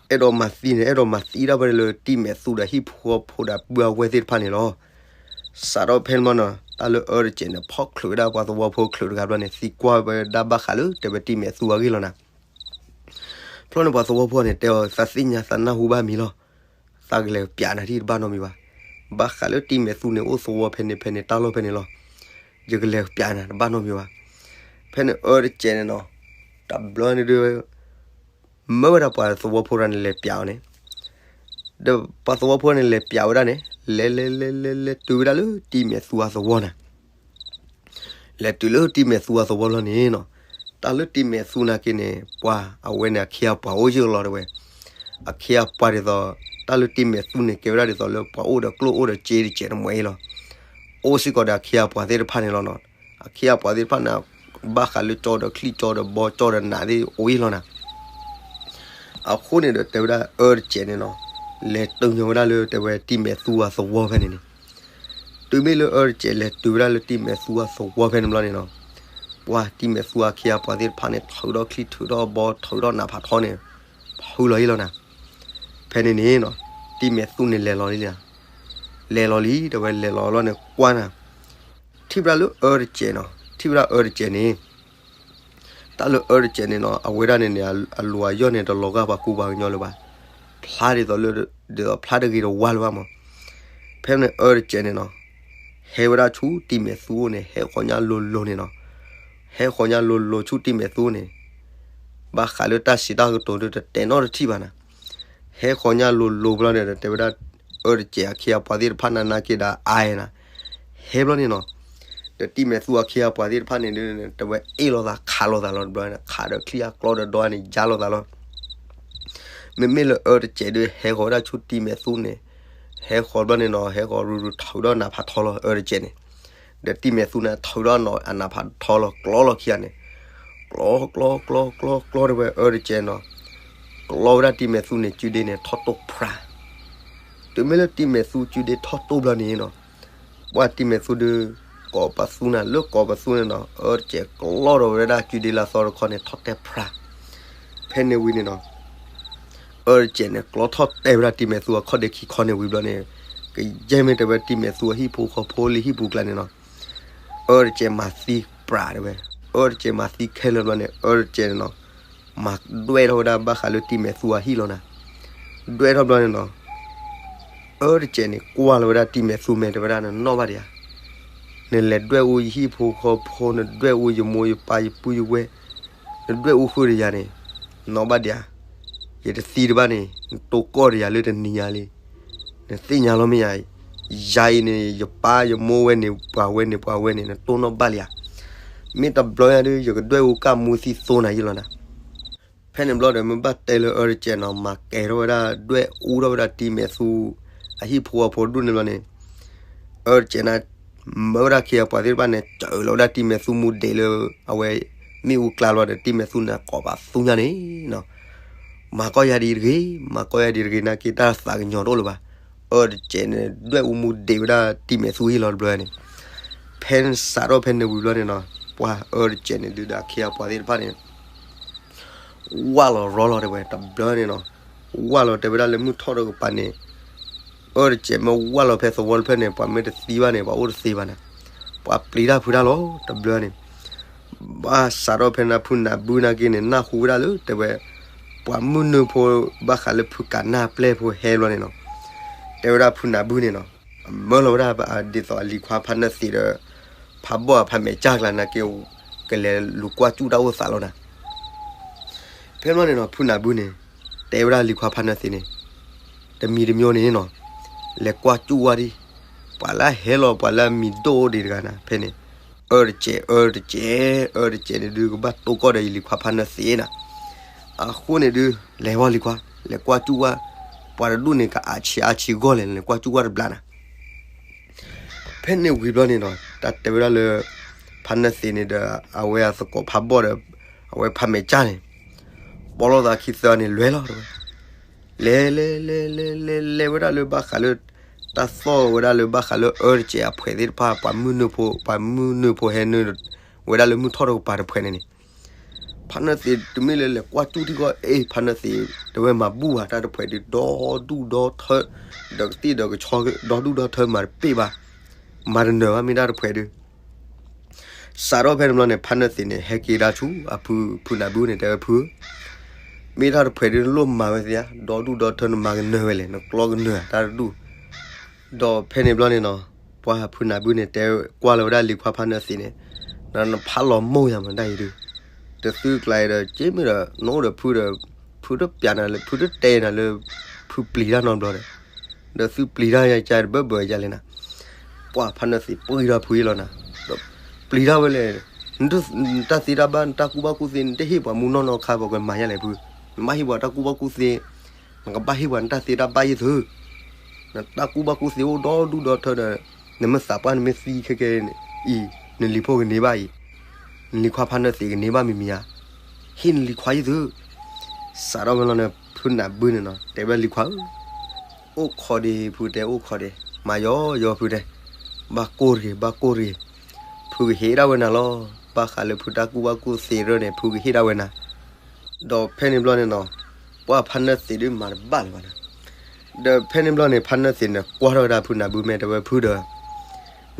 အဲၣ်ဒိးမၤသံန့ၣ် အဲၣ်ဒိးမၤသံဒၣ်ဝဲလၢတံၢ်မဲာ်သူဒီးဟံၣ်ဖိဃီဖိဒီးပုၢ်အဝဲၢ်သ့ၣ်တဖၣ်န့ၣ်လီၤ. စးထီၣ်ဖဲန့ၣ်မ့ၢ်နီၤ တၢ်လၢအၢတစဲးန့ၣ် ဖီၣ်ချုးဝဲဒၣ်ပှၤသဝီဖိချုးတဂၤဘျီန့ၣ် သံကွၢ်ဝဲဒၣ်ဘၣ်ဃးလၢတဲဝဲတံၢ်မဲာ်သူအဂ့ၢ်လီၤနၤ. ဖျီန့ၣ်ပှၤသဝီဖိန့ၣ် တဲအီၤ သးသ့ၣ်ညါသးနၢ်ဟူဘၣ်မံၤလီၤ. သးကလဲၤပျးနၤဒ်တဘၣ်နီတမံၤဘၣ်. ဘၣ်ဃးလၢတံၢ်မဲာ်သူန့ၣ် အိၣ်သဝီဖဲန့ၣ်ဖဲန့ၣ် တၢ်လီၢ်ဖဲန့ၣ်လီၤ. ယကလဲၤပျးနၤတဘၣ်နီတမံၤဘၣ်. ဖဲန့ၣ်အၢတစဲးန့ၣ်နီၤ, တဘျီန့ၣ်ဒုး မၢဝဲဒၣ်ပှၤသဝီဖိတဂၤန့ၣ်လဲၤပျးအီၤန့ၣ်, ဒီးပှၤသဝီဖိန့ၣ်လဲၤပျးဝဲဒၣ်န့ၣ် လဲၤလဲၤလဲၤလဲၤလဲၤတုၤဝဲဒၣ်လၢတံၤမဲာ်သူအသဝီနၤ. လဲၤတုၤလၢတံၤမဲာ်သူအသဝီလီၤန့ၣ်နီၤ, တၢ်လၢတံၤမဲာ်သူနာ်က့န့ၣ် ပှၤအဝဲန့ၣ် အခ့အပှၤအိၣ်ယၢၢ်လီၤတဲဝဲ, အခ့အပှၤဒ်သိး တၢ်လၢတံၤမဲာ်သူန့ၣ် ကဲဝဲဒၣ်ဒ်သိးလၢပှၤအိၣ်ဒီးကျိၣ်အိၣ်ဒီးစ့တစဲးတမှဲအံၤလီၤ. အိၣ်စ့ၢ်ကီးဒီးအခ့အပှၤသ့ၣ်တဖၣ်န့ၣ်လီၤနီၤ. အခ့အပှၤသ့ၣ်တဖၣ်န့ၣ် ဘၣ်ဃးလၢကၠီဒီးချံၣ်ကၠီဒီးဘီကၠီဒီးနးသ့ၣ်အိၣ်အံၤလီၤနၤ. အဃိန့ၣ်ဒီးတဲဝဲဒၣ်အၢတစဲးန့ၣ်နီၤ, လဲၤတုၤညီဝဲဒၣ်လၢတဲဝဲတံၤမဲာ်သူအသဝီဖဲန့ၣ်န့ၣ်, တုၤမ့ၢ်လၢအၢတစဲးလဲၤတုၤဝဲဒၣ်လၢတံၤမဲာ်သူအသဝီဖဲန့ၣ်ဘျီန့ၣ်နီၤ, ပှၤတံၤမဲာ်သူအခ့အပှၤသ့ၣ်တဖၣ်န့ၣ် ထုးထီၣ်ချံထုးထီၣ်ဘီထုးထီၣ်နးဖးထီန့ၣ် ဖုလီၤအံၤလီၤနၤ. ဖဲန့ၣ်န့ၣ်နီၤ, တံၤမဲာ်သူန့ၣ်လဲၤလီၤလံ, လဲၤလီၤလံ တဲဝဲလဲၤလီၤလီၤန့ၣ်ကွၢ်နၤ, ထံၣ်ဝဲဒၣ်လၢအၢတစဲးနီၤ, ထံၣ်ဝဲဒၣ်အၢတစဲးန့ၣ် တၢ်လၢအၢတစဲးန့ၣ်နီၤ အဝဲဒၣ်န့ၣ်န့ၣ် အလူၤအယီၣ်န့ၣ် တလီၤဂာ်ပှၤကူပှၤကညီလၢၤဘၣ်. ဖျါဒ်သိးလၢ ဒ်သိးဖျါတဂ့ၤတဝါလၢၤဘၣ်မး. ဖဲန့ၣ်အၢတစဲးန့ၣ်နီၤ, ဟဲဝဲဒၣ်ဆူတံၤမဲာ်သူအိၣ်န့ၣ် ဟဲဃီၤညါလိၤလိၤန့ၣ်နီၤ, ဟဲဃီၤညါလိၤလိၤဆူတံၤမဲာ်သူအိၣ်န့ၣ်, ဘၣ်ဃးလၢတၢ်စံးတၢ်ကတိၤဒုးတတဲနီတထံၣ်ဘၣ်နၤ. ဟဲဃီၤညါလိၤလိၤဘျီန့ၣ်ဒီး တဲဝဲဒၣ်အၢတစဲးအခ့အပှၤသ့ၣ်တဖၣ်နၤနာ်က့ဒီးအါနၤ, ဟဲဘျီန့ၣ်နီၤ, ဒီးတံၤမဲာ်သူအခ့အပှၤသ့ၣ်တဖၣ်န့ၣ်ဒုး တဲဝဲအ့ၣ်လိာ်သးခးလိာ်သးလီၤတဘျီန့ၣ်, ခးဒီးချံအကျီဒီးဒီန့ၣ်ယါလိာ်သးလီၤ. မ့မ့ၢ်လၢအၢတစဲးဒုးဟဲဃီၤဝဲဒၣ်ဆူတံၤမဲာ်သူန့ၣ်, ဟဲဃီၤဘျီန့ၣ်နီၤ ဟဲဃီၤရူၤရူၤထုးထီၣ်နးဖးထီလီၤအၢတစဲးန့ၣ်, ဒီးတံၤမဲာ်သူန့ၣ်ထုးထီၣ်နီၤအနးဖးထီလီၤ ကျီလီၤခံဂၤန့ၣ်, ကျီကျီကျီကျီကျီတဲဝဲအၢတစဲးနီၤ, ကျီဝဲဒၣ်တံၤမဲာ်သူန့ၣ် ကုဒ့န့ၣ်ထီၣ်တိၢ်ဖြါ တုၤမ့ၢ်လၢတံၤမဲာ်သူကုဒ့ထီၣ်တိၢ်ဘျီန့ၣ်နီၤ, ပှၤတံၤမဲာ်သူဒုး ကိးပသူနၤ လၢကိးပသူန့ၣ်နီၤ အၢတစဲးကျီထီၣ်ဝဲဒၣ်ကုဒ့လၢအသီတခီန့ၣ် ထီၣ်တဲဖြါ. ဖဲန့ၣ်ဝံၤန့ၣ်နီၤ, အၢတစဲးန့ၣ် ကျီထီၣ်တဲဝဲဒၣ်တံၤမဲာ်သူအခီၣ်ဒ့ခံခီန့ၣ်ဝံၤဘျီန့ၣ်, ကယဲၢ်မ့ၢ်တဲဝဲတံၤမဲာ်သူအဟံၣ်ဖိဃီဖိလၢဟံၣ်ပူၤကျါန့ၣ်နီၤ, အၢတစဲးမၤသံပြးတဲဝဲ, အၢတစဲးမၤသံခဲလၢာ်ဘျီန့ၣ် အၢတစဲးန့ၣ်နီၤ မၤဒွဲၣ်ထီၣ်ဝဲဒၣ်ဘၣ်ဃးလၢတံၤမဲာ်သူအဟံၣ်လီၤနၤ. ဒွဲၣ်ထီၣ်ဘျီန့ၣ်နီၤ, အၢတစဲးန့ၣ် ကွၢ်လီၤဝဲဒၣ်တံၤမဲာ်သူမဲာ်တဲဝဲဒၣ် နနီၣ်ဘၣ်ဒံးဧါ, နလဲၤဒွဲၣ်အူယဟံၣ်ဖိဃီဖိ နဒွဲၣ်အူယမိၢ်ယပၢ်ယပုၢ်ယဝဲၢ်, နဒွဲၣ်အူဃုာ်ဒီးယၤန့ၣ်, နီၣ်ဘၣ်ဒံးဧါ, ယတသံတဘၣ်န့ၣ် နတိၢ်ကီၢ်ဒီးယၤလၢတနံၤညါလံ. နသ့ၣ်ညါလီၤမ့ၢ်ဧါ, ယၤအံၤန့ၣ် ယပၢ်ယမိၢ်ဝဲန့ၣ် ပှၤဝဲန့ၣ်ပှၤဝဲန့ၣ် နတိၢ်နီၣ်ဘၣ်လံဧါ. မ့ၢ်တဘျီညါဒုး ယကဒွဲၣ်အူကၢ်မူသံသိနၤယံလီၤနၤ. ဖဲန့ၣ်ဘျီဒီး မ့ၢ်ဘၣ်တဲလၢအၢတစဲးနီၤ မၤကဲၤထီၣ်ဝဲဒၣ် ဒွဲၣ်အူထီၣ်ဝဲဒၣ်တံၤမဲာ်သူ အဟံၣ်ဖိဃီဖိဒူၣ်န့ၣ်ဘျီန့ၣ်, အၢတစဲးန့ၣ် မၢဝဲဒၣ်ခ့အပှၤသ့ၣ်တဖၣ်န့ၣ် စၢလီၤဝဲဒၣ်တံၤမဲာ်သူမူဒံးလၢ အဝဲ မ့ၣ်အူကျါလီၤဒီး တံၤမဲာ်သူန့ၣ် ကိးပသူညါန့ၣ်နီၤ, မၤကီၢ်ယၤဒ်တဂ့ၤ, မၤကီၢ်ယၤဒ်တဂ့ၤ နာ်က့တၢ်သးကညီၤတအိၣ်လၢၤဘၣ်. အၢတစဲးန့ၣ် ဒွဲၣ်အူမူဒံးဝဲဒၣ်တံၤမဲာ်သူအဟံၣ်လီၤတဘျီန့ၣ်, ဖဲစးထီၣ်ဖဲန့ၣ်ဝံၤဘျီန့ၣ်နီၤ, ပှၤအၢတစဲးန့ၣ်ဒုးဒီးခ့အပှၤသ့ၣ်တဖၣ်န့ၣ် ဝၢ်လီၤရီလီၤတဲဝဲ တဘျီန့ၣ်နီၤ, ဝၢ်လီၤတဲဝဲဒၣ်လၢမုၢ်ထီၣ်တကပၤန့ၣ်, အၢတစဲးမ့ၢ်ဝၢ်လီၤဖဲသဝီတဖျၢၣ်န့ၣ် ပှၤမ့ၢ်တသံဘၣ်န့ၣ် ပှၤအိၣ်တသ့ဘၣ်န့ၣ်, ပှၤပျံၤတၢ်ဖုးတၢ်လီၤ တဘျီန့ၣ်, ဘၣ်စးထီၣ်ဖဲန့ၣ်ဖုနၢ်ဘုနာ်က့န့ၣ် နၢ်ဟူဝဲဒၣ်လၢတဲဝဲ ပှၤမုၢ်နုာ်ဖိ ဘၣ်ဃးလၢဖုကးနၢ်ပျဲၢ်ဖိဟဲဘျီန့ၣ်နီၤ, တဲဝဲဒၣ်ဖုနၢ်ဘုန့ၣ်နီၤ, အမၢလီၤဝဲဒၣ်ဒ်သိးအလံၤခွါဖါနၢသ့းဒီး ဖးဘီၣ်အဖးမဲာ်ကၢ်ကျါနာ်က့ ကလဲၤလူၤကွၢ်စူၣ်တၢ်အိၣ်သးလီၤနၤ. ဖဲဘျီန့ၣ်နီၤ ဖုနၢ်ဘုန့ၣ် တဲဝဲဒၣ်လံၤခွါဖါနၢသ့းန့ၣ် တမံၤတမံၤန့ၣ်နီၤ, လဲၤကွၢ်စူၣ်ဝဲဒၣ် ပှၤလၢဟဲလီၤ ပှၤလၢအမံၤဒိၣ်အိၣ်ဒံးတဂၤနၤ ဖဲန့ၣ်, အၢတစဲး အၢတစဲး အၢတစဲးန့ၣ်ဒုး ကဘၣ်တိၢ်ကီၢ်ဒီးယလံၤခွါဖါနၢသ့းနၤ. အဃိန့ၣ်ဒုး လဲၤဝဲလံၤခွါ လဲၤကွၢ်စူၣ်ဝဲ, ပှၤတဒူၣ်န့ၣ် ကအါဆံးအါဆံးဂီၢ်လဲၣ် လဲၤကွၢ်စူၣ်ဝဲတဘျီနၤ. ဖဲန့ၣ်ဝံၤဘျီန့ၣ်နီၤ တၢ်တဲဝဲဒၣ်လၢ ဖါနၢသ့းန့ၣ်ဒီး အဝဲအသကိးဖးဘီၣ်ဒီး အဝဲဖးမဲာ်ကၢ်န့ၣ် ပိာ်လိာ်သးခံသၢန့ၣ် လဲၤလီၤတဲဝဲ, လဲၤလဲၤလဲၤလဲၤလဲၤလဲၤဝဲဒၣ်လၢဘၣ်ဃးလၢ တၢ်သီၣ်ဝဲဒၣ်လၢဘၣ်ဃးလၢအၢတစဲးအဖှဲးသ့ၣ်တဖၣ် ပှၤမုၢ်နုာ်ဖိ ပှၤမုၢ်နုာ်ဖိဟဲနုာ် ဝဲဒၣ်လၢမုၢ်ထီၣ်တကပၤတဖှဲးန့ၣ်န့ၣ် ဖါနၢသ့းတမ့ၢ်လၢလဲၤကွၢ်စူၣ်ထံကီၢ်အ့ၣ် ဖါနၢသ့း တဲဝဲမၤဘူၣ်ဘၣ်တၢ်တဖှဲးဒုး ဒီဒူၣ်ဒီထၢ ဒီးကသ့ၣ်ဒီးကဆီ ဒီဒူၣ်ဒီထၢ မၤတပ့ၢ်ဘၣ် မၤတနၢၤဘၣ် မ့ၢ်တၢ်တဖှဲးဒုး စးထီၣ်ဖဲန့ၣ်ဘျီန့ၣ် ဖါနၢသ့းန့ၣ် ဟဲက့ၤဒၣ်ဆူအဖု ဖုနၢ်ဘုန့ၣ် တဲဝဲဖု မ့ၢ်တၢ်တဖှဲးဒုး နလိၣ်မၤဝဲသ့ဧါ ဒီဒူၣ်ဒီထၢ နမၤကနၢၤဝဲလဲၣ် နကျီကနၢၤတၢ်တဒူၣ် ဒီးဖဲန့ၣ်ဘျီန့ၣ်နီၤ ပှၤဖုနၢ်ဘုန့ၣ် တဲကွၢ်လီၤဝဲဒၣ်လံၤခွါဖါနၢသ့းန့ၣ် ဒီးနဖးလီၤမိၢ်ယၤမးဒၣ်အံၤဒုး, ဒီးသုကျါအံၤဒီး က့မ့ၢ်ဒီး နအိၣ်ဒီးဖုဒီး ဖုတပျးနၤလၢ ဖုတတဲနၤလၢ ဖုပျံၤတၢ်နီတဘျီဒီး, ဒီးသုပျံၤတၢ်ယၤကါတဘၢဘၢယၤလဲၣ်နၤ, ပှၤဖါနၢသံးပှံၢ်ထီၣ်ဖုအံၤလီၤနၤ, ဒီးပျံၤတၢ်ဝဲလဲၣ်, နတၢ်သ့တၢ်ဘၣ် နတၢ်ကူၣ်ဘၣ်ကူၣ်သ့ နတဟ့ၣ်ပှၤမူနီၢ်နီၢ်ခါ ပှၤကမၤယၤလဲၣ်ဖု, နမ့ၢ်ဟ့ၣ်ပှၤတၢ်ကူၣ်ဘၣ်ကူၣ်သ့ နကဘၣ်ဟ့ၣ်ပှၤနတၢ်သ့တၢ်ဘၣ်ယဲၢ်သု, နတၢ်ကူၣ်ဘၣ်ကူၣ်သ့အိၣ်ဒီဒူၣ်ဒီထၢဒီး နမ့ၢ်သးပှၢ်နမ့ၢ်သံခဲကဲအံၤ နလံၤဖိကန့ၢ်ဘၣ်အံၤ, နလံၤခွါဖါနၢသံးကန့ၢ်ဘၣ်မံၤမံၤဧါ, ဟ့ၣ်နလံၤခွါယဲၢ်သု, စးထီၣ်ဝဲလီၤန့ၣ် ဖုနၢ်ဘုန့ၣ်နီၤ တဲဝဲဒၣ်လံၤခွါဧၢ, အိၣ်ခိးဒံး ဖုတဲအိၣ်ခိးဒံး, မၤယီၤယီၤဖုတဲ, ဘၣ်ကိၢ်တဂ့ၤ ဘၣ်ကိၢ်တဂ့ၤ, ဖုကဟ့ၣ်ဒၣ်ဝဲနၤလီၤ, ဘၣ်ဃးလၢဖုတၢ်ကူၣ်ဘၣ်ကူၣ်သ့ရၢၢ်န့ၣ် ဖုကဟ့ၣ်ဒၣ်ဝဲနၤ ဒီးဖဲန့ၣ်ဘျီန့ၣ်နီၤ, ပှၤဖါနၢသံးဒုးမၤတဘၣ်လၢၤဘၣ်နၤ, ဒီးဖဲန့ၣ်ဘျီန့ၣ် ဖါနၢသံးန့ၣ် ကွၢ်ထီၣ်ဝဲဒၣ်ဖုနၢ်ဘုမဲာ် တဲဝဲဖုဒီး,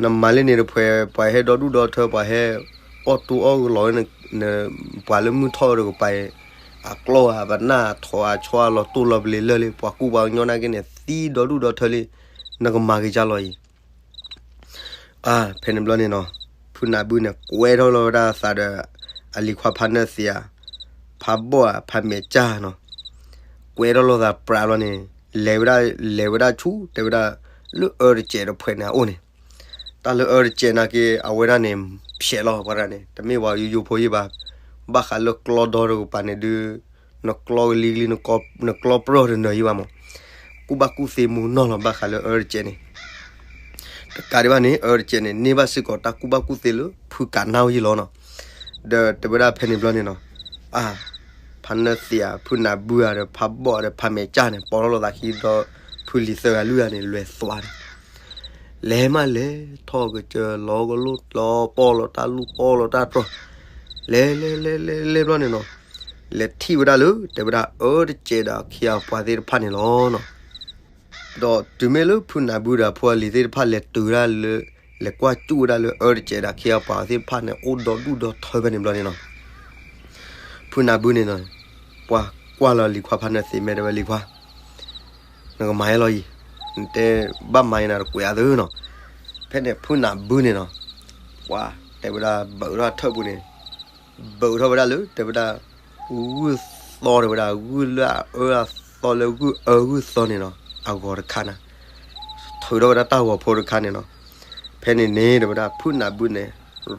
နမၤလၢန့ၣ်တဖှဲး ပှၤဟဲဒီဒူၣ်ဒီထၢ ပှၤဟဲအီၣ်တူအီၣ်လီၤဝဲ ပှၤလၢမုၢ်ထီၣ်တကပၤအံၤ, အကျီၢ်ဧါ ပနၢ်ထိးအဆီအလီၤတိၢ်လီၤပလ့ၤလၢာ်လံ ပှၤကူပှၤကညီနာ်က့န့ၣ် သံဒီဒူၣ်ဒီထၢလံ, နကမၤက့ၤကၢ်လီၤအံၤ ဖဲန့ၣ်ဘျီန့ၣ်နီၤ, ဖုနၢ်ဘုန့ၣ် ကွဲထီၣ်လီၤဝဲဒၣ်အသးဒီး အလံၤခွါဖါနၢသံးဧါ, ဖးဘီၣ်ဧါ ဖးမဲာ်ကၢ်နီၤ, ကွဲထီၣ်လီၤသးပြးလီၤန့ၣ်, လဲၤဝဲဒၣ် လဲၤဝဲဒၣ်ဆူ တဲဝဲဒၣ် လၢအၢတစဲးတဖှဲးန့ၣ်အအိၣ်န့ၣ်, တၢ်လၢအၢတစဲးနာ်က့ အဝဲဒၣ်န့ၣ် ဖျဲးလီၤပှၤတဂၤန့ၣ် တမ့ၢ်ပှၤယိယိဖိယံၤဘၣ်, ဘၣ်ဃးလၢကျီဒီတကပၤန့ၣ်ဒုး နကျီကလံၤကလံၤ နကျီပြီၢ်တနၢၤယံၤဘၣ်မး, ကူၣ်ဘၣ်ကူၣ်သ့မူနီၢ်လီၤဘၣ်ဃးလၢအၢတစဲးန့ၣ်, တကးဒံးဘၣ်န့ၣ် အၢတစဲးန့ၣ် န့ၢ်ဘၣ်စ့ၢ်ကီးတၢ်ကူၣ်ဘၣ်ကူၣ်သ့လၢဖုကးနၢ်ဝဲယံၤလီၤနီၤ, ဒီးတဲဝဲဒၣ်ဖဲန့ၣ်ဘျီန့ၣ်နီၤ, အါ ဖါနၢသံးဧါ ဖုနၢ်ဘုဧါဒီး ဖးဘီၣ်ဒီး ဖးမဲာ်ကၢ်န့ၣ် ပိာ်ထီၣ်လိာ်သးခံဒီး ဖုလံၤသၢဂၤလွံၢ်ဂၤန့ၣ် လဲၤသွါန့ၣ်, လဲၤမးလဲၤထီၣ်ကစၢၢ်လီၤကလိၣ်လီၤ ပီၢ်လီၤတၢ်လူၢ်ပီၢ်လီၤတၢ်တြီၢ်, လဲၤလဲၤလဲၤလဲၤလဲၤဘျီန့ၣ်နီၤ, လဲၤထံၣ်ဝဲဒၣ်လၢ တဲဝဲဒၣ်အၢတစဲးဒီးအခ့အပှၤသ့ၣ်တဖၣ်န့ၣ်လီၤနီၤ, ဒီးတုၤမ့ၢ်လၢဖုနၢ်ဘုဒီးအဖိအလံၤသ့ၣ်တဖၣ်လဲၤတုၤဝဲဒၣ်လၢ လဲၤကွၢ်စူၣ်ဝဲဒၣ်လၢအၢတစဲးဒီးအခ့အပှၤသ့ၣ်တဖၣ်န့ၣ် အိၣ်ဒီဒူၣ်ဒီထၢဖဲန့ၣ်ဘျီန့ၣ်နီၤ, ဖုနၢ်ဘုန့ၣ်နီၤ, ပှၤကွၢ်လီၤလံၤခွါဖါနၢသံးမဲာ် တဲဝဲလံၤခွါ နကမၤယဲလီၤအံၤ, နတဲဘၣ်မၤယဲနၤတကွဲးအါသုနီၤ, ဖဲန့ၣ်ဖုနၢ်ဘုန့ၣ်နီၤ, ပှၤတဲဝဲဒၣ်ဘၢးထီၣ်ထၢၣ်ပူၤန့ၣ်, ဘၢးထီၣ်ဝဲဒၣ်လၢ တဲဝဲဒၣ် ဂုၢ်သီ တဲဝဲဒၣ် ဂုၢ်လၢအအၢအသီလၢဂုၢ်အၢဂုၢ်သီန့ၣ်နီၤ အဂီၤတခါနၤ, ထုးထီၣ်ဝဲဒၣ်တၢ်ဂီၤဖိတခါန့ၣ်နီၤ, ဖဲန့ၣ်န့ၣ် တဲဝဲဒၣ်ဖုနၢ်ဘုန့ၣ်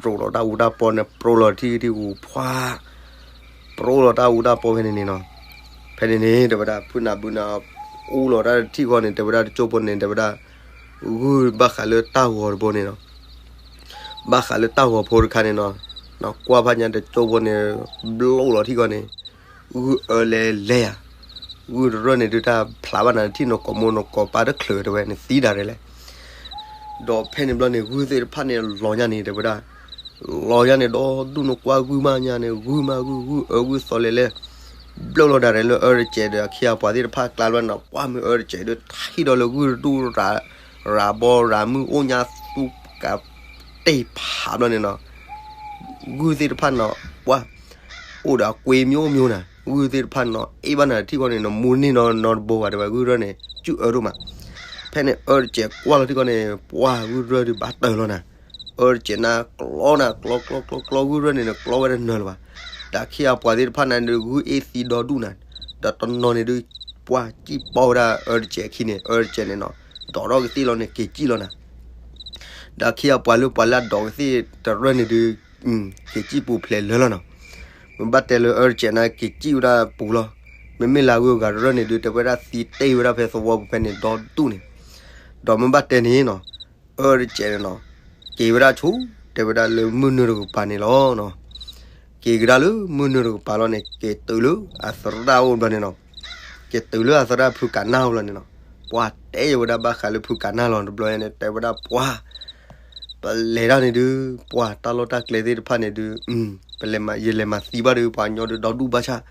ရိးလီၤတၢ်အူတၢ်ပီန့ၣ် ပြီလီၤထံထံအူဖှါ ပြီလီၤတၢ်အူတၢ်ပီဖဲန့ၣ်န့ၣ်နီၤ, ဖဲန့ၣ်န့ၣ် တဲဝဲဒၣ် ဖုနၢ်ဘုန့ၣ် အူလီၤတၢ်တထံၣ်ဃီန့ၣ် တဲဝဲဒၣ်တကၠိဖိန့ၣ် တဲဝဲဒၣ် ဂုၢ်ဘၣ်ဃးလၢတၢ်ဂီၤတဘိန့ၣ်နီၤ, ဘၣ်ဃးလၢတၢ်ဂီၤဖိတခါန့ၣ်နီၤ, ကွၢ်ဖးညါတကၠိဖိန့ၣ် ဘျိလီၤထံၣ်ဃီန့ၣ်, ဂုၢ်အၢလဲၤလဲၤဧါ, ဂုၢ်တရၢၣ်န့ၣ်ဒုး တၢ်ဖျးဘၣ်နၤ နထံၣ်နကိာ်မိၢ်နကိာ်ပၢ်တချုးတဲဝဲ နသံဒၣ်ရဲၣ်လဲၣ် ဒီးဖဲန့ၣ်ဘျီန့ၣ် ဂုၢ်သ့ၣ်တဖၣ်န့ၣ် လီၤညါန့ၣ် တဲဝဲဒၣ်, လီၤညါန့ၣ် ဒီးဒူၣ်နကွၢ်ဂုၢ်မးညါန့ၣ် ဂုၢ်မးဂုၢ် ဂုၢ်အၢဂုၢ်သီလဲၤလဲၤ, ဘျိလီၤဒၣ်ရဲၣ်လၢအၢတစဲးဒီးအခ့အပှၤသ့ၣ်တဖၣ်ကျါဘျီန့ၣ်နီၤ, ပှၢ်မ့ၢ်အၢတစဲးဒုး ထံၣ်ဒီးလၢဂုၢ်တဒူၣ်ရၤ ရၤဘီရၤမုၢ်အိၣ်ညါသူကတ့ၢ်ဖးဘျီန့ၣ်နီၤ, ဂုၢ်သ့ၣ်တဖၣ်န့ၣ်နီၤ ပှၢ် အိၣ်ဒီးအကွ့မံၤအိၣ်မံၤနၤ, ဂုၢ်သ့ၣ်တဖၣ်န့ၣ်နီၤ အ့ၣ်ဘၣ်နၤထံၣ်ဃီန့ၣ် နမူန့ၢ်နီၤနီတဘိဘၣ်တဲဝဲ ဂုၢ်တရၢၣ်န့ၣ် စုၣ်အၢဒိၣ်မး, ဖဲန့ၣ်အၢတစဲးကွၢ်လီၤထံၣ်ဃီန့ၣ် ပှၢ်ဂုၢ်တရၢၣ်ဒုးဘၣ်တၢၢ်လီၤနၤ, အၢတစဲးနၤကျီနၤ ကျီကျီကျီကျီ ဂုၢ်တရၢၣ်န့ၣ် နကျီဝဲတနၢၤလၢၤဘၣ်, ဒီးအခ့အပှၤသ့ၣ်တဖၣ်န့ၣ်ဒုး ဂုၢ်အ့ၣ်သံဒီဒူၣ်နၤ, ဒီးတနီၤန့ၣ်ဒုး ပှၢ်စံၣ်ပီဝဲဒၣ်အၢတစဲးအခံန့ၣ် အၢတစဲးန့ၣ်နီၤ ဒိးထီၣ်ကသ့ၣ်လီၤန့ၣ် က့ၤစံၣ်လီၤနၤ ဒီးအခ့အပှၤလၢပှၤလၢအဒိးကသ့ၣ်တရၢၣ်န့ၣ်ဒုး က့ၤစံၣ်ပူၤဖျဲးလၢာ်လီၤနီၤ, မ့ၢ်ဘၣ်တဲလၢအၢတစဲးန့ၣ် က့ၤစံၣ်ဝဲဒၣ်ပူၤလီၤ, မ့မ့ၢ်လၢဂုၢ်ဂၤတရၢၣ်န့ၣ်ဒုး တဲဝဲဒၣ်သံတ့ၢ်ဝဲဒၣ်ဖဲသဝီပူၤဖဲန့ၣ်ဒီဒူၣ်န့ၣ်, ဒီးမ့ၢ်ဘၣ်တဲန့ၣ်နီၤ အၢတစဲးန့ၣ်နီၤ က့ၤဝဲဒၣ်ဆူ တဲဝဲဒၣ်လၢမုၢ်နုာ်တကပၤန့ၣ်လီၤနီၤ, က့ၤကဒါလၢမုၢ်နုာ်တကပၤလီၤန့ၣ် က့ၤတုၤလၢအသရၣ်အိၣ်ဘျီန့ၣ်နီၤ, က့ၤတုၤလၢအသရၣ်ဖုကးနၢ်အိၣ်ဘျီန့ၣ်နီၤ, ပှၤတဲယဝဲဒၣ်ဘၣ်ဃးလၢဖုကးနၢ်လီၤတဘျီန့ၣ် တဲဝဲဒၣ်ပှၤ ပလဲၤတၢ်န့ၣ်ဒုး ပှၤတၢ်လီၢ်တၢ်ကျဲသ့ၣ်တဖၣ်န့ၣ်ဒုး ပလဲၤမၤ ယလဲၤမၤသံဘၣ်ဒုး ပှၤကညီဒုးဒီဒူၣ်ဘၣ်ဆၣ်,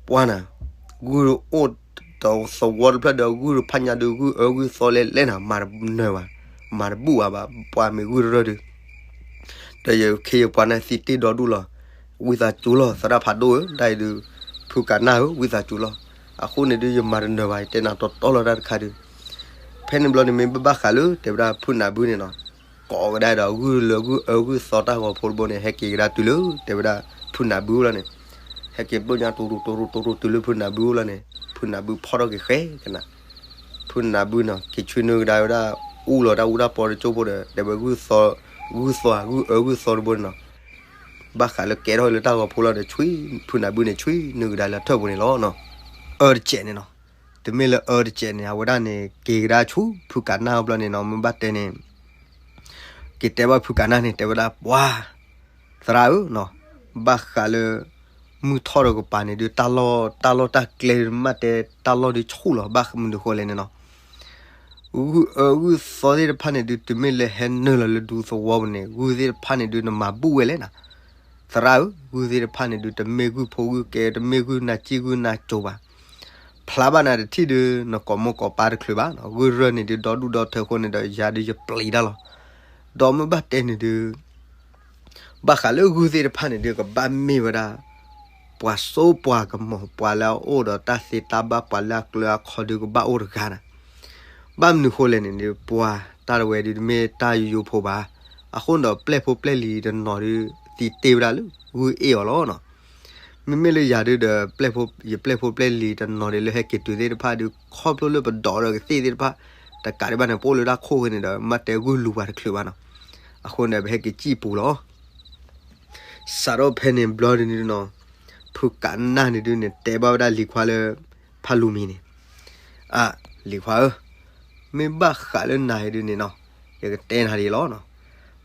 ပှၤနၤ ဂုၢ်အိၣ်ဒီးသဝီတဖျၢၣ်ဒီး ဂုၢ်တဖၣ်ညါဒုး ဂုၢ်အၢဂုၢ်သီလဲၤလဲၤနၤ မၤတနၢၤဘၣ်, မၤတဘူၣ်ဘၣ်ဘၣ် ပှၤမ့ၢ်ဂုၢ်တရၢၣ်ဒုး ဒီးယခ့ယပှၤန့ၣ်သံတ့ၢ်ဒီဒူၣ်လီၤ, ဝံသးစူၤလီၤ သရၣ်ဖးဒိၣ်ဧၢ ဒ်အံၤဒုး ဖုကးနၢ်ဧၢ ဝံသးစူၤလီၤ, အဃိန့ၣ်ဒုး ယမၤတနၢၤဘၣ် ယတဲနၤတီတီလီၤတၢ်တခါဒုး, ဖဲန့ၣ်ဘျီန့ၣ်မ့ၢ်ဘၣ်ဘၣ်ဃးလၢ တဲဝဲဒၣ်ဖုနၢ်ဘုန့ၣ်နီၤ ကိးကဒါဒီး ဂုၢ်လၢဂုၢ်အၢဂုၢ်သီတၢ်ဂီၤဖိတဘိန့ၣ် ဟဲက့ၤကဒါတုၤလၢ တဲဝဲဒၣ် ဖုနၢ်ဘုအိၣ်လီၤန့ၣ်, ဟဲက့ၤဘျိညါ တူတူတူတူတူတုၤလၢဖုနၢ်ဘုအိၣ်လီၤန့ၣ်, ဖုနၢ်ဘုဖီၣ်ထီၣ်က့ၤဃဲကနၤ, ဖုနၢ်ဘုန့ၣ် က့ၤဆှၢနုာ်ကဒါဝဲဒၣ် အူလီၤတၢ်အူတၢ်ပီတကၠိဖိဒီး တဲဝဲ ဂုၢ်သီ ဂုၢ်သီ ဂုၢ်အၢဂုၢ်သီတဘိန့ၣ်နီၤ, ဘၣ်ဃးလၢကဲထီၣ်လၢတၢ်ဂီၤဖိလီၤဒီး ဆှံ ဖုနၢ်ဘုန့ၣ် ဆှံနုာ်ကဒါလၢထၢၣ်ပူၤန့ၣ်လီၤနီၤ. အၢတစဲးန့ၣ်နီၤ, တမ့ၢ်လၢအၢတစဲးန့ၣ် အဝဲဒၣ်န့ၣ် က့ၤကဒါဆူဖုကးနၢ်အဘျီန့ၣ်နီၤ, မ့ၢ်ဘၣ်တဲန့ၣ် က့ၤတဲဘၣ်ဖုကးနၢ်န့ၣ် တဲဝဲဒၣ် ပှၤ သရၣ်ဧၢနီၤ, ဘၣ်ဃးလၢ မုၢ်ထီၣ်ဒီးကပၤန့ၣ်ဒုး တၢ်လီၢ် တၢ်လီၢ်တၢ်ကျဲဒုး မ့ၢ်ဘၣ်တဲတၢ်လီၢ်ဒုးဆူၣ်လီၤ, ဘၣ်မနုၤဃိလဲၣ်န့ၣ်နီၤ, ဂုၢ်အၢဂုၢ်သီသ့ၣ်တဖၣ်န့ၣ်ဒုး တမ့ၢ်လၢဟဲနုာ်လီၤလၢဒူသဝီပူၤန့ၣ် ဂုၢ်သ့ၣ်တဖၣ်န့ၣ်ဒုး နမၤဘူၣ်ဝဲလဲၣ်နီၤ. သရၣ်ဧၢ, ဂုၢ်သ့ၣ်တဖၣ်န့ၣ်ဒုး တမ့ၢ်ဂုၢ်ဖိဂုၢ်ကဲ, တမ့ၢ်ဂုၢ်နၤစံၣ်ဂုၢ်နၤစိၤဘၣ်. ဖျါဘၣ်နၤတထံၣ်ဒုး နကိးမိၢ်ကိးပၢ်တချုးဘၣ်နီၤ, ဂုၢ်ရၢၢ်န့ၣ်ဒုး ဒီဒူၣ်ဒီထၢအဃိန့ၣ်ဒီး ယၤဒုးယပျံၤတၢ်လီၤ. ဒီးမ့ၢ်ဘၣ်တဲန့ၣ်ဒုး ဘၣ်ဃးလၢဂုၢ်သ့ၣ်တဖၣ်န့ၣ်ဒုး ကဘၣ်မ့ၢ်ဝဲဒၣ် ပှၤစိပှၤကမီၤ, ပှၤလၢအအိၣ်ဒီးတၢ်သ့တၢ်ဘၣ်, ပှၤလၢအကျၢၤအီခီဒုး ကဘၣ်အိၣ်တဂၤနီၤ. ဘၣ်မနုၤဃိလဲၣ်န့ၣ်ဒုး ပှၤတၢ်တဝဲဒုး တမ့ၢ်တၢ်ယိယိဖိဘၣ်. အဃိန့ၣ်ဒီး ပျဲၢ်ဖိပျဲၢ်လံၤတနီၤဒုး သံတ့ၢ်ဝဲဒၣ်လၢဂုၢ်အ့ၣ်အီၤလီၤနီၤ. မ့မ့ၢ်လၢယၤဒုးဒီး ပျဲၢ်ဖိ, ယပျဲၢ်ဖိပျဲၢ်လံၤတနီၤဒုး လၢဟဲက့ၤတုၤသ့ၣ်တဖၣ်ဒုး ခီဖျိလၢပဒိးဒီးကသ့ၣ်သ့ၣ်တဖၣ် တကးဒံးဘၣ်န့ၣ် ပအိၣ်လၢတၢ်ခိၣ်ဃိန့ၣ်ဒီး မ့ၢ်တဲဂုၢ်လူၤပှၤတချုးဘၣ်နီၤ. အဃိန့ၣ် ပဟဲက့ၤစံၣ်ပူၤလီၤ. စးထီၣ်ဖဲန့ၣ်ဘျီဒုးန့ၣ်နီၤ, ဖုကးနၢ်န့ၣ်ဒုးန့ၣ် တဲဘၣ်ဝဲဒၣ်လံၤခွါလၢ ဖါလူၤမံၤန့ၣ်, အါ, လံၤခွါဧၢ, မ့ၢ်ဘၣ်ဃးလၢနၤအံၤဒုးန့ၣ်နီၤ, ယကတဲနၤဒ်အံၤလီၤနီၤ.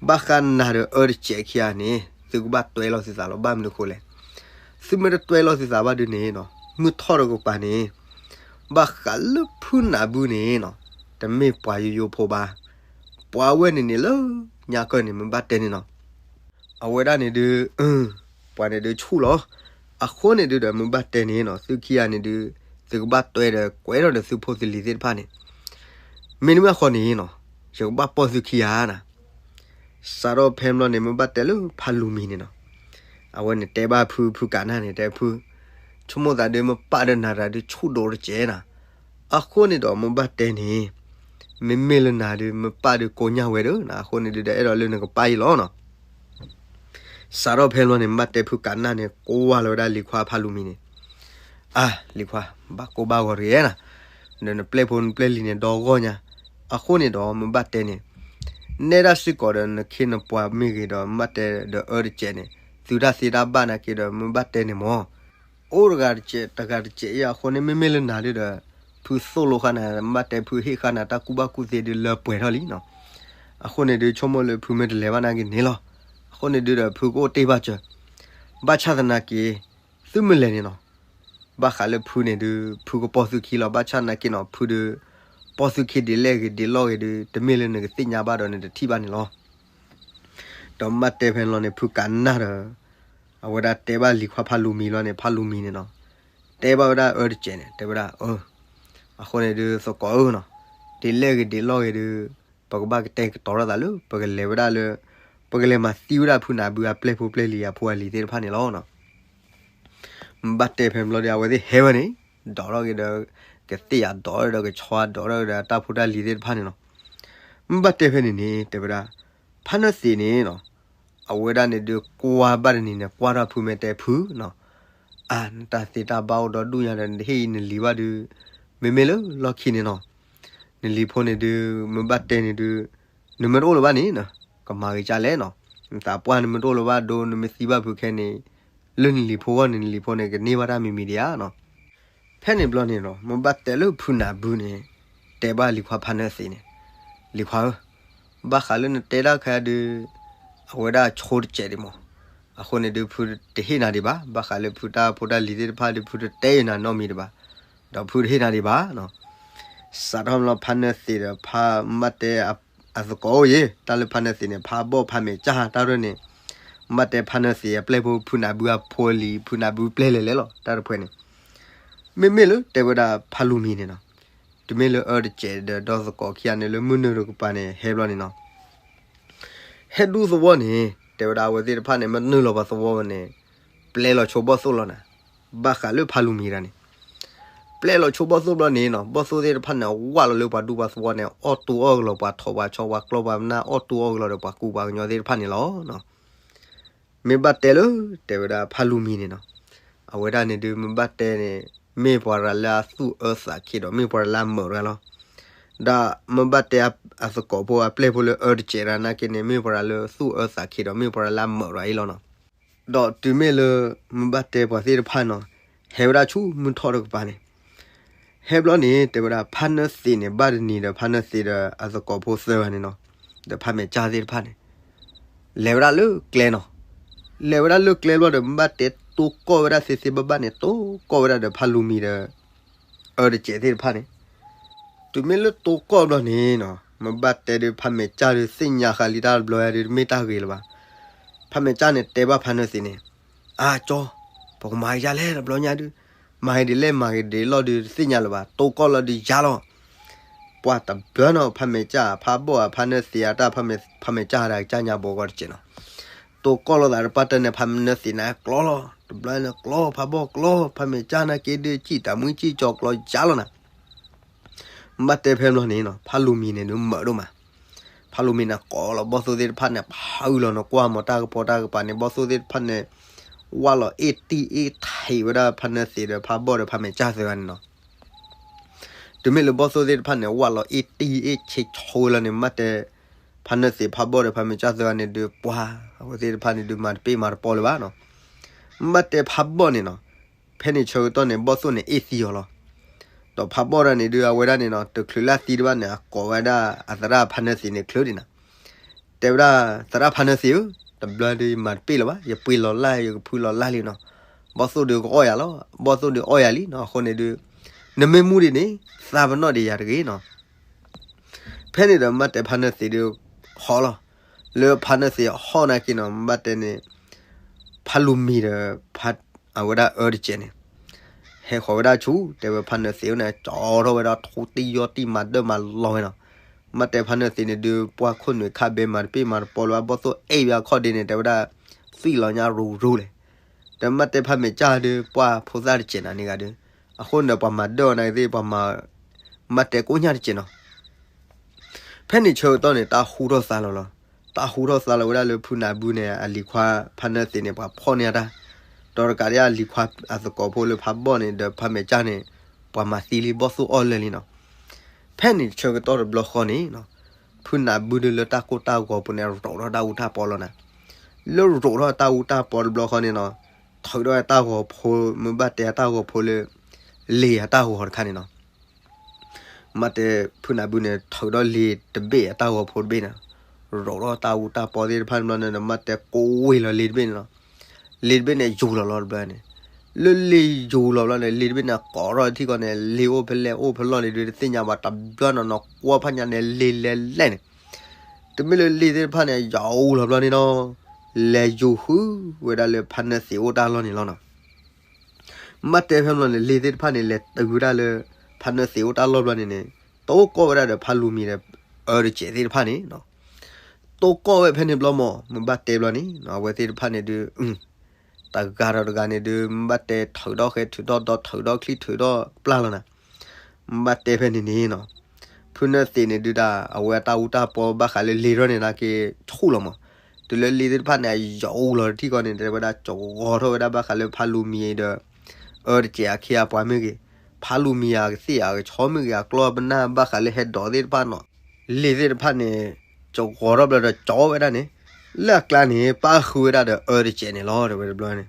ဘၣ်ဃးနၤဒီးအၢတစဲးခံဂၤန့ၣ် သုကဘၣ်တွဲလီၤသုသးလီၤ. ဘၣ်မနုၤဃိလဲၣ်, သုမ့ၢ်တတွဲလီၤသုသးဘၣ်ဒုးန့ၣ်နီၤ, မုၢ်ထီၣ်ဒီးကပၤန့ၣ် ဘၣ်ဃးလၢဖုနၢ်ဘုန့ၣ်နီၤ, တမ့ၢ်ပှၤယိယိဖိဘၣ်. ပှၤဝဲန့ၣ်န့ၣ်လၢညါကၢၢ်န့ၣ် မ့ၢ်ဘၣ်တဲန့ၣ်နီၤ, အဝဲဒၣ်န့ၣ်ဒုး ပှၤန့ၣ်ဒုးဆူၣ်လီၤ. အဃိန့ၣ်ဒုးဒီး မ့ၢ်ဘၣ်တဲန့ၣ်နီၤ, သုခံဂၤန့ၣ်ဒုး သုကဘၣ်တွဲဒီးကွဲးထီၣ်ဒီးသုဖိသုလံၤသ့ၣ်တဖၣ်န့ၣ်, မ့တမ့ၢ်အဃိန့ၣ်နီၤ, ယကဘၣ်ပိာ်သုခံဂၤနီၤ. စးထီၣ်ဖဲဘျီန့ၣ် မ့ၢ်ဘၣ်တဲလၢဖါလူၤမံၤန့ၣ်နီၤ, အဝဲန့ၣ်တဲဘၣ်ဖု ဖုကးနၢ်န့ၣ် တဲဖု ဆိကမိၣ်သးဒုး မ့ၢ်ပာ်ဒီးနၤတဂၤဒုး ဆူၣ်ဒိၣ်တစဲးနီၤ. အဃိန့ၣ်ဒီး မ့ၢ်ဘၣ်တဲန့ၣ် မ့မ့ၢ်လၢနၤဒုး မ့ၢ်ပာ်ဒုးကိးညါဝဲဒီး, အဃိန့ၣ်ဒုးဒီး အဲၣ်ဒိးလၢနကပာ်အံၤလီၤနီၤ. စးထီၣ်ဖဲဘျီန့ၣ် မ့ၢ်ဘၣ်တဲဖုကးနၢ်န့ၣ် ကွၢ်လီၤဝဲဒၣ်လံၤခွါဖါလူၤမံၤန့ၣ်, အါ, လံၤခွါ ဘၣ်ကိၢ်ဘၣ်ဂီၤတဂ့ၤနီၤ, ဒီးနပျဲၢ်ဖိနပျဲၢ်လံၤန့ၣ် ဒီဂီၢ်ညါ. အဃိန့ၣ်ဒီး မ့ၢ်ဘၣ်တဲန့ၣ် နဲဒၣ်စ့ၢ်ကီးဒီးနခ့နပှၤမ့ၢ်ဂ့ၤဒီး မ့ၢ်ဘၣ်တဲဒီးအၢတစဲးန့ၣ် သုတၢ်သ့တၢ်ဘၣ်နာ်က့ဒီး မ့ၢ်ဘၣ်တဲန့ၣ်မၢ် အိၣ်တဂၤတစဲး တဂၤတစဲးအံၤ အဃိန့ၣ် မ့မ့ၢ်လၢနၤဒုးဒီး ဖုသိၣ်လိာ်ဃာ်နၤ မ့ၢ်ဘၣ်တဲဖုဟ့ၣ်ဃာ်နၤတၢ်ကူၣ်ဘၣ်ကူၣ်သ့ဒုးလၢပှဲၤထီၣ်လံနီၤ. အဃိန့ၣ်ဒုး ဆိကမိၣ်လၢဖုမ့ၢ်တလဲၤဘၣ်နာ်က့န့ၣ်လီၤ. အဃိန့ၣ်ဒုးဒီး ဖုကအိၣ်တ့ၢ်ဘၣ်စၢၤ ဘၣ်ဆၣ်သနာ်က့ သုမ့ၢ်လဲၤန့ၣ်နီၤ ဘၣ်ဃးလၢဖုန့ၣ်ဒုး ဖုကပိာ်သုခံလီၤ. ဘၣ်ဆၣ်သနာ်က့နီၤ ဖုဒုး ပိာ်သုခံဒ်လဲၣ်ဂ့ၤဒ်လဲၣ်ဂ့ၤဒုး တမ့ၢ်လၢနကသ့ၣ်ညါဘၣ်ဒီးနတထံၣ်ဘၣ်န့ၣ်လီၤ. ဒီးမ့ၢ်ဘၣ်တဲဖဲန့ၣ်လီၤန့ၣ် ဖုကးနၢ်ဒီး အဝဲဒၣ်တဲဘၣ်လံၤခွါဖါလူၤမံၤလီၤန့ၣ် ဖါလူၤမံၤန့ၣ်နီၤ တဲဘၣ်ဝဲဒၣ်အၢတစဲးန့ၣ် တဲဝဲဒၣ် အၢ အဃိန့ၣ်ဒုး သကိးဧၢနီၤ ဒ်လဲၣ်ဂ့ၤဒ်လဲၣ်ဂ့ၤဒုး ပကဘၣ်ကတဲာ်ကတီၤထီၣ်သးလၢ ပကလဲၤဝဲဒၣ်လၢ ပကလဲၤမၤသံဝဲဒၣ်ဖုနၢ်ဘုအပျဲၢ်ဖိပျဲၢ်လံၤအဖိအလံၤသ့ၣ်တဖၣ်န့ၣ်လီၤ. မ့ၢ်ဘၣ်တဲဖဲဘျီဒီး အဝဲသ့ၣ်ဟဲဝဲန့ၣ် ဒိးထီၣ်က့ၤဒီး ကသ့ၣ်အဒိးထီၣ်ဒီး ကဆီအဒိးထီၣ်ဒီး အတၢ်ဖိတၢ်လံၤသ့ၣ်တဖၣ်န့ၣ်လီၤ. မ့ၢ်ဘၣ်တဲဖဲန့ၣ်န့ၣ် တဲဝဲဒၣ် ဖါနၢသ့းန့ၣ်နီၤ အဝဲဒၣ်န့ၣ်ဒုးကွၢ်ဘၣ်တနံၤန့ၣ် ကွၢ်ထီၣ်ဖုမ့ၢ်တဲဖုနီၤ အါ နတၢ်သ့တၢ်ဘၣ်အိၣ်ဒီဒူၣ်ညါဒီး နတဟ့ၣ်အံၤနလံၤဘၣ်ဒုး မ့မ့ၢ်လၢလီၢ်ခံန့ၣ်နီၤ နလံၤဖိန့ၣ်ဒုး မ့ၢ်ဘၣ်တဲန့ၣ်ဒုး နမ့ၢ်တအိၣ်လၢၤဘၣ်န့ၣ်နီၤ ကမၤဂ့ၤကၢ်လဲၣ်နီၤ နသးပှၢ်နမ့ၢ်တအိၣ်လၢၤဘၣ်ဒိ နမ့ၢ်သံဘၣ်ဖုခဲန့ၣ် လၢနလံၤဖိဂီၢ်န့ၣ် နလံၤဖိန့ၣ် ကန့ၢ်ဘၣ်တၢ်မံၤမံၤဒံးဧါနီၤ ဖဲန့ၣ်ဘျီန့ၣ်နီၤ မ့ၢ်ဘၣ်တဲလၢဖုနၢ်ဘုန့ၣ် တဲဘၣ်လံၤခွါဖါနၢသ့းန့ၣ် လံၤခွါဧၢ ဘၣ်ဃးလၢနတဲတၢ်ခဲဒုး အဝဲဒၣ်ဆိတစဲးဒံးမး အဃိန့ၣ်ဒုး ဖုတဟ့ၣ်နၤဒံးဘၣ် ဘၣ်ဃးလၢဖုတၢ်ဖိတၢ်လံၤသ့ၣ်တဖၣ်ဒုး ဖုတတဲအီၤနၤနီတမံၤဒံးဘၣ် ဒီးဖုတဟ့ၣ်နၤဒံးဘၣ်နီၤ စးထီၣ်လီၤဖါနၢသ့းဒီးဖါမ့ၢ်ဘၣ်တဲ အသကိးအိၣ်ယဲ တၢ်လၢဖါနၢသ့းန့ၣ် ဖါဘီၣ်ဖါမဲာ်ကၢ်တၢ်ရဲၣ်န့ၣ် မ့ၢ်ဘၣ်တဲဖါနၢသ့းအပျဲၢ်ဖိဖုနၢ်ဘုအဖိအလံၤ ဖုနၢ်ဘုပျဲၢ်လဲၤလဲၤလီၤ တၢ်တဖှဲန့ၣ် မ့မ့ၢ်လၢတဲဝဲဒၣ်ဖါလူၤမံၤန့ၣ်နီၤ တမ့ၢ်လၢအၢတစဲးဒီးဒီသကိးခံဂၤန့ၣ် လၢမုၢ်နုာ်တကပၤန့ၣ် ဟဲဘျီန့ၣ်နီၤ ဟဲဒူသဝီန့ၣ် တဲဝဲဒၣ်အဝဲသ့ၣ်တဖၣ်န့ၣ် မ့ၢ်နုာ်လီၤပှၤသဝီဝဲန့ၣ် ပျဲလီၤဆိဘီၣ်သိၣ်လီၤနၤ ဘၣ်ဃးလၢဖါလူၤမံၤတၢ်န့ၣ် ပျဲလီၤဆိဘီၣ်သိၣ်ဘျီန့ၣ်နီၤ, ဘီၣ်သိၣ်သ့ၣ်တဖၣ်န့ၣ် ဝၢ်လီၤလၢပှၤဒူပှၤသဝီန့ၣ် အီၣ်တူအီၣ်ကလီၤ ပှၤထိးပှၤဆီ ပှၤကျီပှၤနၢ် အီၣ်တူအီၣ်ကလီၤဒီးပှၤကူပှၤကညီသ့ၣ်တဖၣ်န့ၣ်လီၤ. မ့ၢ်ဘၣ်တဲလၢ တဲဝဲဒၣ်ဖါလူၤမံၤန့ၣ်နီၤ, အဝဲဒၣ်န့ၣ်ဒုး မ့ၢ်ဘၣ်တဲန့ၣ် မ့ၢ်ပှၤရၤလၢအသူၣ်အၢသးခံဒီး မ့ၢ်ပှၤရၤလၢအမုာ်တဂၤလီၤ. ဒီးမ့ၢ်ဘၣ်တဲအသကိးဖိအပျဲၢ်ဖိလၢအၢတစဲးတဂၤနာ်က့န့ၣ် မ့ၢ်ပှၤရၤလၢသူၣ်အၢသးခံဒီး မ့ၢ်ပှၤရၤလၢအမုာ်တဂၤအံၤလီၤနီၤ. ဒီးတုၤမ့ၢ်လၢ မ့ၢ်ဘၣ်တဲပှၤသ့ၣ်တဖၣ်နီၤ, ဟဲဝဲဒၣ်ဆူမုၢ်ထီၣ်တကပၤန့ၣ်, ဟဲဘျီန့ၣ် တဲဝဲဒၣ်ဖါနၢသံးန့ၣ် ဘၣ်တနံၤဒီး ဖါနၢသံးဒီးအသကိးဖိသၢဂၤန့ၣ်နီၤ, ဒီးဖါမဲာ်ကၠၢ်သ့ၣ်တဖၣ်န့ၣ် လဲၤဝဲဒၣ်လၢကျဲနီၤ. လဲၤဝဲဒၣ်လၢကျဲဘျီဒီး မ့ၢ်ဘၣ်တဲတိၢ်ကီၢ်ဝဲဒၣ်သ့သ့ဘၣ်ဘၣ်န့ၣ် တိၢ်ကီၢ်ဝဲဒၣ်ဒီးဖါလူၤမံၤဒီး အၢတစဲးသ့ၣ်တဖၣ်န့ၣ်. တုၤမ့ၢ်လၢတိၢ်ကီၢ်ဘျီန့ၣ်နီၤ, မ့ၢ်ဘၣ်တဲဒုး ဖါမဲာ်ကၠၢ်ဒုး သ့ၣ်ညါဃာ်လံတၢ်တဘျီယါဒုး တမ့ၢ်တၢ်ဂ့ၤလၢၤဘၣ်. ဖါမဲာ်ကၠၢ်န့ၣ် တဲဘၣ်ဖါနၢသံးန့ၣ်, အါကၠီ, ပကမၤကယါလဲၣ်တဘျီညါဒုး, မၤဂ့ၤဒ်လဲၣ်မၤဂ့ၤဒ်လဲၣ်ဒုး တသ့ၣ်ညါလၢၤဘၣ်, တိၢ်ကီၢ်လီၤဒုးယါလီၤ. ပှၤတဘျီနီၤ ဖါမဲာ်ကၠၢ် ဖါဘီၣ်ဧါ ဖါနၢသံးအတၢ် ဖါမဲာ်ကၠၢ်ဟးဒီးကစၢ်ညါဘိးကီးတစဲးနီၤ. တိၢ်ကီၢ်လိာ်သးတပၣ်တၢၢ်န့ၣ် ဖါနၢသံးန့ၣ်ကျီလီၤ, တဘျီန့ၣ်ကျီ ဖါဘီၣ်ကျီ, ဖါမဲာ်ကၠၢ်နာ်က့ဒုး စံၣ်တၢ်မှံစံၣ်ကၠီကျီယါလီၤနၤ. မ့ၢ်ဘၣ်တဲဖဲဘျီန့ၣ်နီၤ ဖါလူၤမံၤန့ၣ်ဒုးမုာ်ဒိၣ်မး. ဖါလူၤမံၤန့ၣ် ကိးလီၤဘီၣ်သိၣ်သ့ၣ်တဖၣ်န့ၣ် ဖုးလီၤန့ၣ် ကွၢ်မီၤတၢ်ကပီၤတၢ်ကပၤန့ၣ် ဘီၣ်သိၣ်သ့ၣ်တဖၣ်န့ၣ် ဝၢ်လီၤအ့ၣ်တံၢ်အ့ၣ်ထံးဝဲဒၣ်ဖါနၢသံးဒီး ဖါဘီၣ်ဒီးဖါမဲာ်ကၠၢ်သၢဂၤန့ၣ်နီၤ. တုၤမ့ၢ်လၢဘီၣ်သိၣ်သ့ၣ်တဖၣ်န့ၣ် ဝၢ်လီၤအ့ၣ်တံၢ်အ့ၣ်ဆံးဆိလီၤန့ၣ် မ့ၢ်ဘၣ်တဲ ဖါနၢသံး ဖါဘီၣ်ဒီးဖါမဲာ်ကၠၢ်သၢဂၤန့ၣ်ဒုး ပှၤ အဝဲသ့ၣ်တဖၣ်န့ၣ်ဒုး မၤတပ့ၢ်မၤတပီလၢၤဘၣ်နီၤ. မ့ၢ်ဘၣ်တဲဖါဘီၣ်န့ၣ်နီၤ, ဖဲန့ၣ်ဆၢကတီၢ်န့ၣ် ဘီၣ်သိၣ်န့ၣ်အ့ၣ်သံအီၤလီၤ. ဒီးဖါဘီၣ်ဒၣ်န့ၣ်ဒုး အဝဲဒၣ်န့ၣ်နီၤ တချုးလၢသံတဘၣ်န့ၣ် အကိးဝဲဒၣ်အသရၣ်ဖါနၢသံးန့ၣ်ချုးဒံးနီၤ. တဲဝဲဒၣ် သရၣ်ဖါနၢသံးဧၢ, တဘျီဒုးယမၤတပ့ၢ်လၢၤဘၣ်, ယပှ့ၤလီၤလၢ် ယကဖုလီၤလၢ်လံနီၤ. ဘီၣ်သိၣ်ဒုးကအီၣ်ယၤလီၤ, ဘီၣ်သိၣ်ဒုးအီၣ်ယၤလံနီၤ. အဃိန့ၣ်ဒုး နမ့ၢ်မူဒံးန့ၣ် သးပနီၣ်ဒံးယၤတဂ့ၤနီၤ. ဖဲန့ၣ်ဒီးမ့ၢ်ဘၣ်တဲဖါနၢသံးဒုး ဟီၣ်လီၤ. လၢဖါနၢသံးဟီၣ်နာ်က့နီၤ မ့ၢ်ဘၣ်တဲန့ၣ် ဖါလူၤမံၤဒီး အဝဲဒၣ်အၢတစဲးန့ၣ် ဟဲဃီၤဝဲဒၣ်ဆူ တဲဝဲဖါနၢသံးန့ၣ် ကၠီထီၣ်ဝဲဒၣ်ထူတံၢ်ယီၢ်တံၢ်မၤဒၢၣ်မၤလီၤဝဲနီၤ. မ့ၢ်ဘၣ်တဲဖါနၢသံးန့ၣ်ဒုး ပှၢ်ခိၣ်နူာ်ခါဘ့မၤတပ့ၢ်မၤတပီလၢၤဘၣ်, ဘီၣ်သိၣ်အဲၣ်ဝဲအခီၣ်ဒ့န့ၣ် တဲဝဲဒၣ် သွံၣ်လီၤညါရူၤရူၤလဲၣ်. ဒီးမ့ၢ်ဘၣ်တဲဖါမဲာ်ကၠၢ်ဒုး ပှၢ်ဖိသၣ်တစဲးနၤန့ၣ်ဂၤဒုး အဃိန့ၣ်ပှၤမၤဒၢၣ်အီၤနာ်က့သ့ၣ် ပှၤမၤ မ့ၢ်ဘၣ်တဲကိးညါတစဲးနီၤ. ဖဲန့ၣ်ဆၢကတီၢ်န့ၣ် တၢ်ဟူထီၣ်သါလီၤလီၤ. တၢ်ဟူထီၣ်သါလီၤဝဲဒၣ်လၢဖုနၢ်ဘုန့ၣ် အလံၤခွါဖါနၢသံးန့ၣ် ပှၤဖီၣ်န့ၢ်အတၢ်, ဒီးတကးဒံးအလံၤခွါအသကိးဖိလၢဖါဘီၣ်န့ၣ် ဒီးဖါမဲာ်ကၠၢ်န့ၣ် ပှၤမၤသံလံ ဘီၣ်သိၣ်အီၣ်လၢာ်လံနီၤ. ဖဲန့ၣ်ဆၢကတီၢ်တဘျီဃီန့ၣ် ဖုနၢ်ဘုဒုးလၢတၢ်ကိၢ်တၢ်ဂီၤပူၤန့ၣ် ရိးထီၣ်တၢ်အူတၢ်ပီလီၤနၤ. လၢရိးထီၣ်တၢ်အူတၢ်ပီတဘျီဃီန့ၣ်နီၤ ထုးထီၣ်တၢ်ဂီၤဖိ မ့ၢ်ဘၣ်တဲတၢ်ဂီၤဖိလၢ လ့ၤအတၢ်ဂီၤတခါန့ၣ်နီၤ. မ့ၢ်ဘၣ်တဲဖုနၢ်ဘုန့ၣ် ထုးထီၣ်လ့ၤတဘ့ၣ်အတၢ်ဂီၤဖိတဘ့ၣ်န့ၣ် ရိးထီၣ်တၢ်အူတၢ်ပီသ့ၣ်တဖၣ်တဘျီန့ၣ် မ့ၢ်ဘၣ်တဲကိးဝ့ၤလီၤလ့ၤတဘ့ၣ်န့ၣ်နီၤ. လ့ၤတဘ့ၣ်န့ၣ်ယူၤလီၤလီၤတဘျီန့ၣ် လၢလ့ၤယူၤလီၤဘျီန့ၣ် လ့ၤတဘ့ၣ်န့ၣ်ကိးထီၣ်ထံကီၢ်န့ၣ် လ့ၤအိၣ်ဖဲလဲၣ်အိၣ်ဖဲလဲၣ်န့ၣ်ဒုး တသ့ၣ်ညါဘၣ်တဘျီနီၤနီၤ ကွၢ်ဖးညါန့ၣ် လ့ၤလဲၤလဲၣ်န့ၣ် တမ့ၢ်လၢလ့ၤသ့ၣ်တဖၣ်န့ၣ် ယူၤလီၤဘျီန့ၣ်နီၤ လဲၤယူၤဃုဝဲဒၣ်လၢဖါနၢသံးအိၣ်တၢ်လီၢ်န့ၣ်လီၤနီၤ. မ့ၢ်ဘၣ်တဲဖဲန့ၣ်ဘျီန့ၣ် လ့ၤသ့ၣ်တဖၣ်န့ၣ် လဲၤတုၤဝဲဒၣ်လၢ ဖါနၢသံးအိၣ်တၢ်လီၢ်ဘျီန့ၣ်န့ၣ် တိၢ်ကီၢ်ဝဲဒၣ်ဒီးဖါလူၤမံၤဒီး အၢတစဲးသ့ၣ်တဖၣ်န့ၣ် တိၢ်ကီၢ်ဝဲဖဲန့ၣ်ဘျီမး မ့ၢ်ဘၣ်တဲဘျီန့ၣ် အဝဲသ့ၣ်တဖၣ်န့ၣ်ဒုး တဂၤဒီးတဂၤန့ၣ်ဒုး မ့ၢ်ဘၣ်တဲထုးထီၣ်ဃဲထုးထီၣ်ဒီးထုးထီၣ်ချံထုးထီၣ်ပျၢ်လီၤနၤ. မ့ၢ်ဘၣ်တဲဖဲန့ၣ်န့ၣ်နီၤ ဖုနၢသံးန့ၣ်ဒုးတၢ် အဝဲအတၢ်အူတၢ်ပီဘၣ်ဃးလၢလ့ၤထီၣ်န့ၣ်နာ်က့ဆူၣ်လီၤမး. တုၤလၢလ့ၤသ့ၣ်တဖၣ်န့ၣ် အယူၤလီၤတထံၣ်ဃီန့ၣ် တဲဝဲဒၣ်ကၠီဂီၤထီၣ်ဝဲဒၣ်ဘၣ်ဃးလၢဖါလူၤမံၤဒီး အၢတစဲးအခ့အပှၤမ့ၢ်ဂ့ၤ, ဖါလူၤမံၤအကသ့ၣ်အကဆီမ့ၢ်ဂ့ၤ အကျီပနၢ်ဘၣ်ဃးလၢဟဲဒိးသ့ၣ်တဖၣ်နီၤ လ့ၤသ့ၣ်တဖၣ်န့ၣ် ကၠီဂီၤထီၣ်ဘျီဒီးကၠီဝဲဒၣ်န့ၣ် လၢအကျါန့ၣ် ပၣ်ဃုာ်ဝဲဒၣ်ဒီးအၢတစဲးန့ၣ်လီၤ တဲဝဲတဘျီန့ၣ်.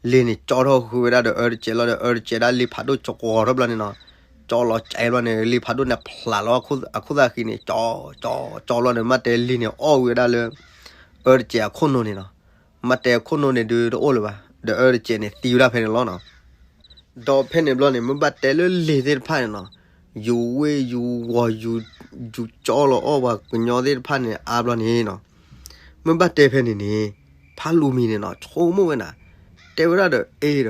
လ့ၤန့ၣ်ကၠီထီၣ်ဃုာ်ဝဲဒၣ်ဒီးအၢတစဲးလီၤဒီး အၢတစဲးဒၣ်လ့ၤဖးဒိၣ်ကၠီဂီၤထီၣ်ဘျီန့ၣ်နီၤ ကၠီလီၤကဲဘျီန့ၣ် လ့ၤဖးဒိၣ်န့ၣ်ဖျးလီၤအခိၣ်သးဃံန့ၣ် ကၠီ ကၠီ ကၠီလီၤန့ၣ် မ့ၢ်ဘၣ်တဲလ့ၤန့ၣ်အီၣ်ဝဲဒၣ်လၢ အၢတစဲးအခိၣ်နူာ်န့ၣ်နီၤ. မ့ၢ်ဘၣ်တဲအခိၣ်နူာ်န့ၣ်ဒုးတအိၣ်လၢၤဘၣ် ဒီးအၢတစဲးန့ၣ်သံဝဲဒၣ်ဖဲန့ၣ်လီၤနီၤ. ဒီးဖဲန့ၣ်ဘျီန့ၣ် မ့ၢ်ဘၣ်တဲလၢလ့ၤသ့ၣ်တဖၣ်န့ၣ်နီၤ ယူၤဝ့ၢ်ယူၤဝီၤ ယူၤကၠီလီၤအီၣ်ပှၤကညီသ့ၣ်တဖၣ်န့ၣ်အါဘျီန့ၣ်နီၤ မ့ၢ်ဘၣ်တဲဖဲန့ၣ်န့ၣ် ဖါလူၤမံၤန့ၣ်နီၤ ဆိကမိၣ်ဝဲနၤ တဲဝဲဒၣ်ဒီးအ့ဒီး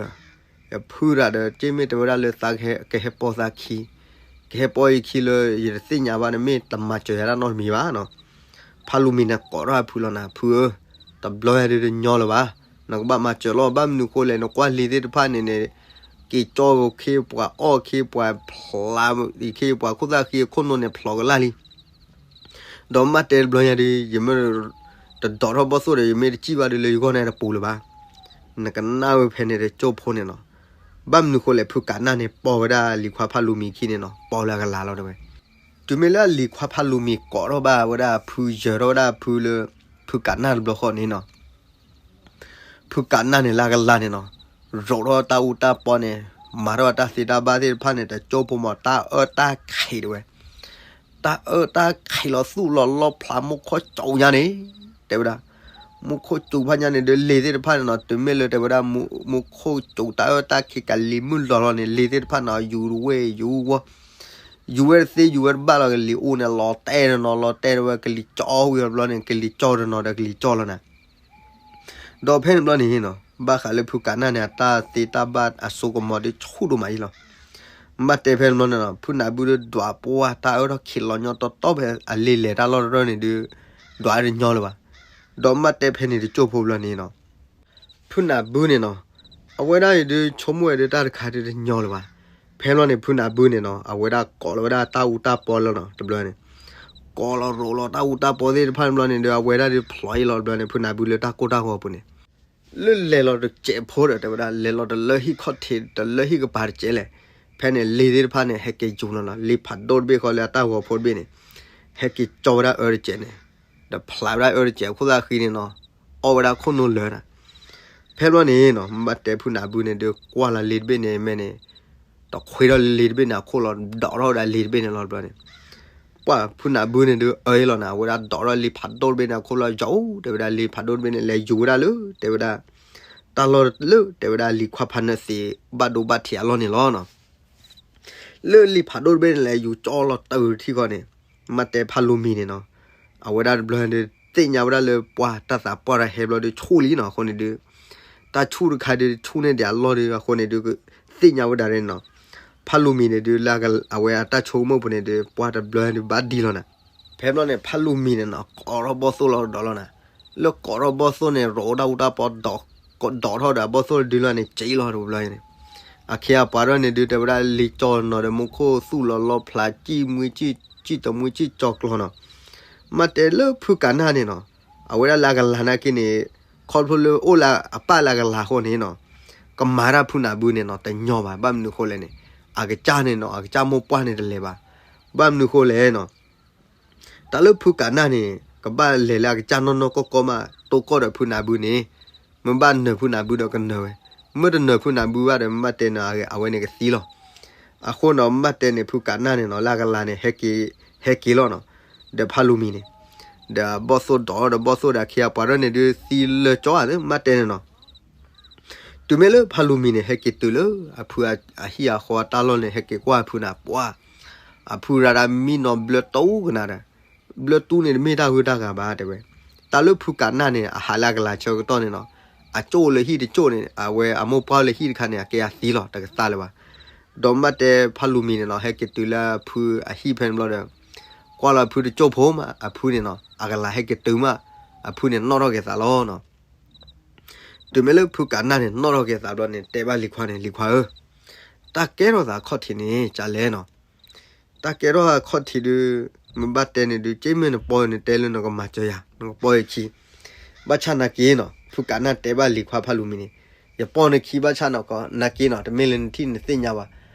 ယဖုတၢ်ဒီး က့မ့ၢ်တဲဝဲဒၣ်လၢသးကဟဲပီသးခံ ကဟဲပီယခံလၢ ယတသ့ၣ်ညါဘၣ်နမ့ၢ်တမၤစၢၤယၤတၢ်နီတမံၤဘၣ်နီၤ. ဖါလူၤမံၤန့ၣ်ကိးထီၣ်အဖုလီၤနၤ ဖုဧၢ, တဘျီယၤဒုးတညီလၢၤဘၣ်, နကဘၣ်မၤစၢၤလီၤ ဘၣ်မနုၤဃိလဲၣ် နကွၢ်လ့ၤသ့ၣ်တဖၣ်န့ၣ်န့ၣ် က့ၤကၠီခ့ပှၤအီၣ်ခ့ပှၤဖျါခ့ပှၤခိၣ်သၣ်ဃံအခိၣ်နူာ်န့ၣ်ဖျိးကလာ်လံ. ဒီးမါတဲတဘျီညါဒီး ယမ့ၢ်တဒိးထီၣ်ဘီၣ်သိၣ်ဒီး ယမ့ၢ်တစံၣ်ဘၣ်ဒီးလၢယဂီၢ်န့ၣ်တပူၤလၢၤဘၣ်. နကနၣ်ဝဲဖဲန့ၣ်တကၠိၢ်ဖိန့ၣ်နီၤ. ဘၣ်မနုၤဃိလဲၣ် ဖုကးနၢ်န့ၣ် ပိာ်ဝဲဒၣ်လံၤခွါဖးလူၤမံခံန့ၣ်နီၤ ပိာ်လၢအကလၤလီၤတဲဝဲ. တုၤမ့ၢ်လၢအလံၤခွါဖးလူၤမံကိးထီၣ်ဘၣ်ဝဲဒၣ်ဖု ယၢၤထီၣ်ဝဲဒၣ်ဖုလၢ ဖုကးနၢ်တဘျီဃီန့ၣ်နီၤ ဖုကးနၢ်န့ၣ်လၢအကလၤန့ၣ်နီၤ ရိးထီၣ်တၢ်အူတၢ်ပီန့ၣ် မၤထီၣ်တၢ်သ့တၢ်ဘၣ်သ့ၣ်တဖၣ်န့ၣ် တကၠိၢ်ဖိမး တၢ်အၢတၢ်ခံးတဲဝဲ. တၢ်အၢတၢ်ခံးလီၤသူၣ်လီၤလီဖျးမူခိၣ်ကၠိညါန့ၣ် တဲဝဲဒၣ်. မူခိၣ်ကၠိဖးညါန့ၣ်ဒီး လံၤသ့ၣ်တဖၣ်န့ၣ်နီၤ တုၤမ့ၢ်လၢတဲဝဲဒၣ် မူခိၣ်ကၠိတၢ်အၢတၢ်ခံးကလံၤမုၢ်လီၤလီၤန့ၣ် လံၤသ့ၣ်တဖၣ်န့ၣ် ယူၤဝဲယူၤဝီၤ ယူၤဝဲတသ့ ယူၤဝဲတဘၣ်လီၤ ကလံၤအိၣ်န့ၣ် လီၤတဲာ်တနီၤ လီၤတဲာ်တဝဲ ကလံၤကၠီဝံၤဘျီန့ၣ် ကလံၤကၠီတနီၤဒီးကလံၤကၠီလီၤနၤ. ဒီးဖဲန့ၣ်ဘျီန့ၣ်နီၤ ဘၣ်ဃးလၢဖုကးနၢ်န့ၣ် အတၢ်သ့တၢ်ဘၣ်အစိကမီၤဒီးဆူၣ်ဒိၣ်မးအံၤလီၤ. မ့ၢ်တဲဖဲန့ၣ်ဘျီန့ၣ်နီၤ ဖုနးဘုဒီးဒွးပှၢ်တၢ်အၢထီၣ်ခံးလီၤညီတီတီဖဲအလံာ်လဲၤတၢ်လီၢ်တရၢၢ်န့ၣ်ဒီး ဒွးတညီလၢၤဘၣ်. ဒီးမ့ၢ်တဲဖဲန့ၣ်တကၠိၢ်ဖိဘျီန့ၣ်နီၤ ဖုနးဘုန့ၣ်နီၤ အဝဲဒၣ်အံၤဒုးဆိကမိၣ်ဝဲဒၣ်တၢ်တခါဒုးတညီလၢၤဘၣ်. ဖဲဘျီန့ၣ် ဖုနးဘုန့ၣ်နီၤ အဝဲဒၣ်ကိးလီၤဝဲဒၣ်တၢ်အူတၢ်ပီလၢနီၤ တဘျီန့ၣ် ကိးလီၤရိးလီၤတၢ်အူတၢ်ပီသ့ၣ်တဖၣ်န့ၣ်ဘျီန့ၣ်ဒီး အဝဲဒၣ်ဒုးဖျိးအံၤလီၤတဘျီန့ၣ် ဖုနးဘုလၢတၢ်ကိၢ်တၢ်ဂီၤအပူၤန့ၣ် လၢလဲၤလီၤတစဲးဖိဒီး တဲဝဲဒၣ် လဲၤလီၤတလၢဟံၣ်ခီၣ်ထံး တလၢဟံၣ်ကပၤတစဲးလဲၣ်. ဖဲန့ၣ် လံၤသ့ၣ်တဖၣ်န့ၣ် ဟဲက့ၤယူၤလီၤနီၤ လံၤဖးဒိၣ်တဘ့ၣ်ဃီလၢအတၢ်ဂီၤဖိတဘ့ၣ်န့ၣ် ဟဲက့ၤကၠီဝဲဒၣ်အၢတစဲးန့ၣ် ဒီးဖျးဝဲဒၣ်အၢတစဲး အခိၣ်သၣ်ဃံန့ၣ်နီၤ အီၣ်ဝဲဒၣ်ခိၣ်နူာ်လၢာ်နၤ. ဖဲဘျီန့ၣ်နီၤ မ့ၢ်တဲဖုနးဘုန့ၣ်ဒီး ကွၢ်လီၤလံၤတဘ့ၣ်န့ၣ် မ့ၢ်န့ၣ် တခွ့ထီၣ်လံၤတဘ့ၣ်န့ၣ် အခိၣ်လီၤ ဒိးထီၣ်ဝဲဒၣ်လံၤတဘ့ၣ်န့ၣ်လီၤတဘျီန့ၣ် ပှၢ်ဖုနးဘုန့ၣ်ဒုးအၢအံၤလီၤနၤ အဝဲဒၣ်ဒိးထီၣ်လံၤဖးဒိၣ်တဘ့ၣ်န့ၣ် အခိၣ်လီၤယီၤ တဲဝဲဒၣ် လံၤဖးဒိၣ်တဘ့ၣ်န့ၣ် လဲၤယူၤဝဲဒၣ်လၢ တဲဝဲဒၣ် တၢ်လီၢ်လၢ တဲဝဲဒၣ် လံၤခွါဖးနၢသံး ဘၣ်ဒိဘၣ်ထံးအလီၢ်န့ၣ်လီၤနီၤ. လၢလံၤဖးဒိၣ်တဘ့ၣ်န့ၣ် လဲၤယူၤကၠီလီၤတၢ်ဝံၤတထံၣ်ဃီန့ၣ် မ့ၢ်တဲဖးလူၤမံၤန့ၣ်နီၤ အဝဲဒၣ်တဘျီဒီး သ့ၣ်ညါဝဲဒၣ်လၢပှၢ်တၢ်သးပှၢ်တၢ်ဟဲဘျီဒီး ဆူၣ်လံနီၤ အဃိန့ၣ်ဒုး တၢ်ဆူၣ်တခါဒုး ဆူၣ်န့ၢ်ဒံးအလီၢ်ဒီး အဃိန့ၣ်ဒုး သ့ၣ်ညါဝဲဒၣ်န့ၣ်နီၤ ဖးလူၤမံၤန့ၣ်ဒုး လၢအဝဲအတၢ်ဆိကမိၣ်ပူၤန့ၣ်ဒုး ပှၢ်တဘျီဒုးဘၣ်ဒံလီၤနၤ. ဖဲဘျီန့ၣ် ဖးလူၤမံၤန့ၣ်နီၤ ကိးထီၣ်ဘီၣ်သိၣ်လီၤဒီးလီၤနၤ. လၢကိးထီၣ်ဘီၣ်သိၣ်န့ၣ် ရိးတၢ်အူတၢ်ပီ ဒိးထီၣ်ဒီးအဘီၣ်သိၣ်တဒုလီၤန့ၣ် က့လီၤတဘျီန့ၣ် အခ့အပှၤထီၣ်န့ၣ်ဒုး တဲဝဲဒၣ်လံၤကၠီနီၤဒီး မူခိၣ်သူၣ်လီၤလီဖျး စံၣ်မှံစံၣ်တမှံစံၣ်ကၠီကျီနီၤ. မ့ၢ်တဲလၢဖုကးနၢ်န့ၣ်နီၤ အဝဲဒၣ်လၢအကလၤနာ်က့န့ၣ် ခီဖျိလၢအိၣ်လၢအပၢ်လၢအကလၤအဃိန့ၣ်နီၤ ကမၤတၢ်ဖုနးဘုန့ၣ်နီၤ တညီဘၣ်. ဘၣ်မနုၤဃိလဲၣ်န့ၣ် အကစၢ်န့ၣ်နီၤ အကစၢ်မိၢ်ပှၢ်န့ၣ်တလဲၤဘၣ်. ဘၣ်မနုၤဃိလဲၣ်နီၤ တၢ်လၢဖုကးနၢ်န့ၣ် ကဘၣ်လဲၤလၢအကစၢ်နီၢ်နီၢ်ကီၢ်ကီၢ်မး တိၢ်ကီၢ်ဒီးဖုနးဘုန့ၣ် မ့ၢ်ဘၣ်နၢၤဖုနးဘုဒီးကနၢၤဝဲ, မ့ၢ်တနၢၤဖုနးဘုဘၣ်ဒီး မ့ၢ်ဘၣ်တဲန့ၣ် အဝဲန့ၣ်ကသံလီၤ. အဃိနီၤ မ့ၢ်ဘၣ်တဲန့ၣ် ဖုကးနၢ်န့ၣ်နီၤ လၢအကလၤန့ၣ် ဟဲက့ၤလီၤနီၤ, ဒီးဖးလူၤမံၤန့ၣ် ဒီးဘီၣ်သိၣ်ဒီး ဒီးဘီၣ်သိၣ်ဒီးအခ့အပှၤဒီးန့ၣ်ဒုးသံလၢာ်ကၠီဧါ မ့ၢ်ဘၣ်တဲန့ၣ်နီၤ. တုၤမ့ၢ်လၢဖးလူၤမံၤန့ၣ် ဟဲက့ၤတုၤလၢအဖုအဟံၣ်အဃီအတၢ်လီၢ်န့ၣ် ဟဲက့ၤကွၢ်အဖုန့ၣ် ပှၢ် အဖုရၤဒၣ်မံနီၤဘျၢတူကနၤဒီး ဘျၢတူန့ၣ်တမ့ၢ်တၢ်ဂုၤတၢ်ဂၤဘၣ်တဲဝဲ. တၢ်လၢဖုကးနၢ်န့ၣ် အဟးလၢအကလၤဆၢကတီၢ်န့ၣ်နီၤ အကၠိၣ်လၢဟံၣ်တကၠိၣ်န့ၣ် အဝဲအမိၢ်ပှၢ်လၢဟံၣ်တခါန့ၣ် အကဲအသံလီၤ တကသါလၢၤဘၣ်. ဒီးမ့ၢ်ဘၣ်တဲဖးလူၤမံၤန့ၣ်နီၤ ဟဲက့ၤတုၤလၢအဖုအဟံၣ်ဖဲန့ၣ်ဘျီဒီး ကွၢ်လီၤဖုတကၠိၣ်ဖိမး အဖုန့ၣ်နီၤ အကလၤဟဲက့ၤတုၤမး အဖုန့ၣ်နီၣ်ထီၣ်က့ၤသးလီၤနီၤ. တုၤမ့ၢ်လၢဖုကးနၢ်န့ၣ် နီၣ်ထီၣ်က့ၤသးဘျီန့ၣ် တဲဘၣ်လံၤခွါန့ၣ် လံၤခွါဧၢ, တၢ်ကဲထီၣ်သးခီၣ်ထံးန့ၣ် ကလဲၣ်နီၤ. တၢ်ကဲထီၣ်သးခီၣ်ထံးဒုး မ့ၢ်ဘၣ်တဲန့ၣ်ဒုး က့မ့ၢ်နပီၢ်နတဲလၢနကမၤစၢၤယၤ နကပီၢ်ယခံ ဘၣ်ဆၣ်နာ်က့နီၤ ဖုကးနၢ်တဲဘၣ်လံၤခွါဖးလူၤမံၤန့ၣ် ယပီၢ်နခံဘၣ်ဆၣ်နီၤကီး နာ်က့နီၤ တမ့ၢ်လၢနထံၣ်နသ့ၣ်ညါဘၣ်.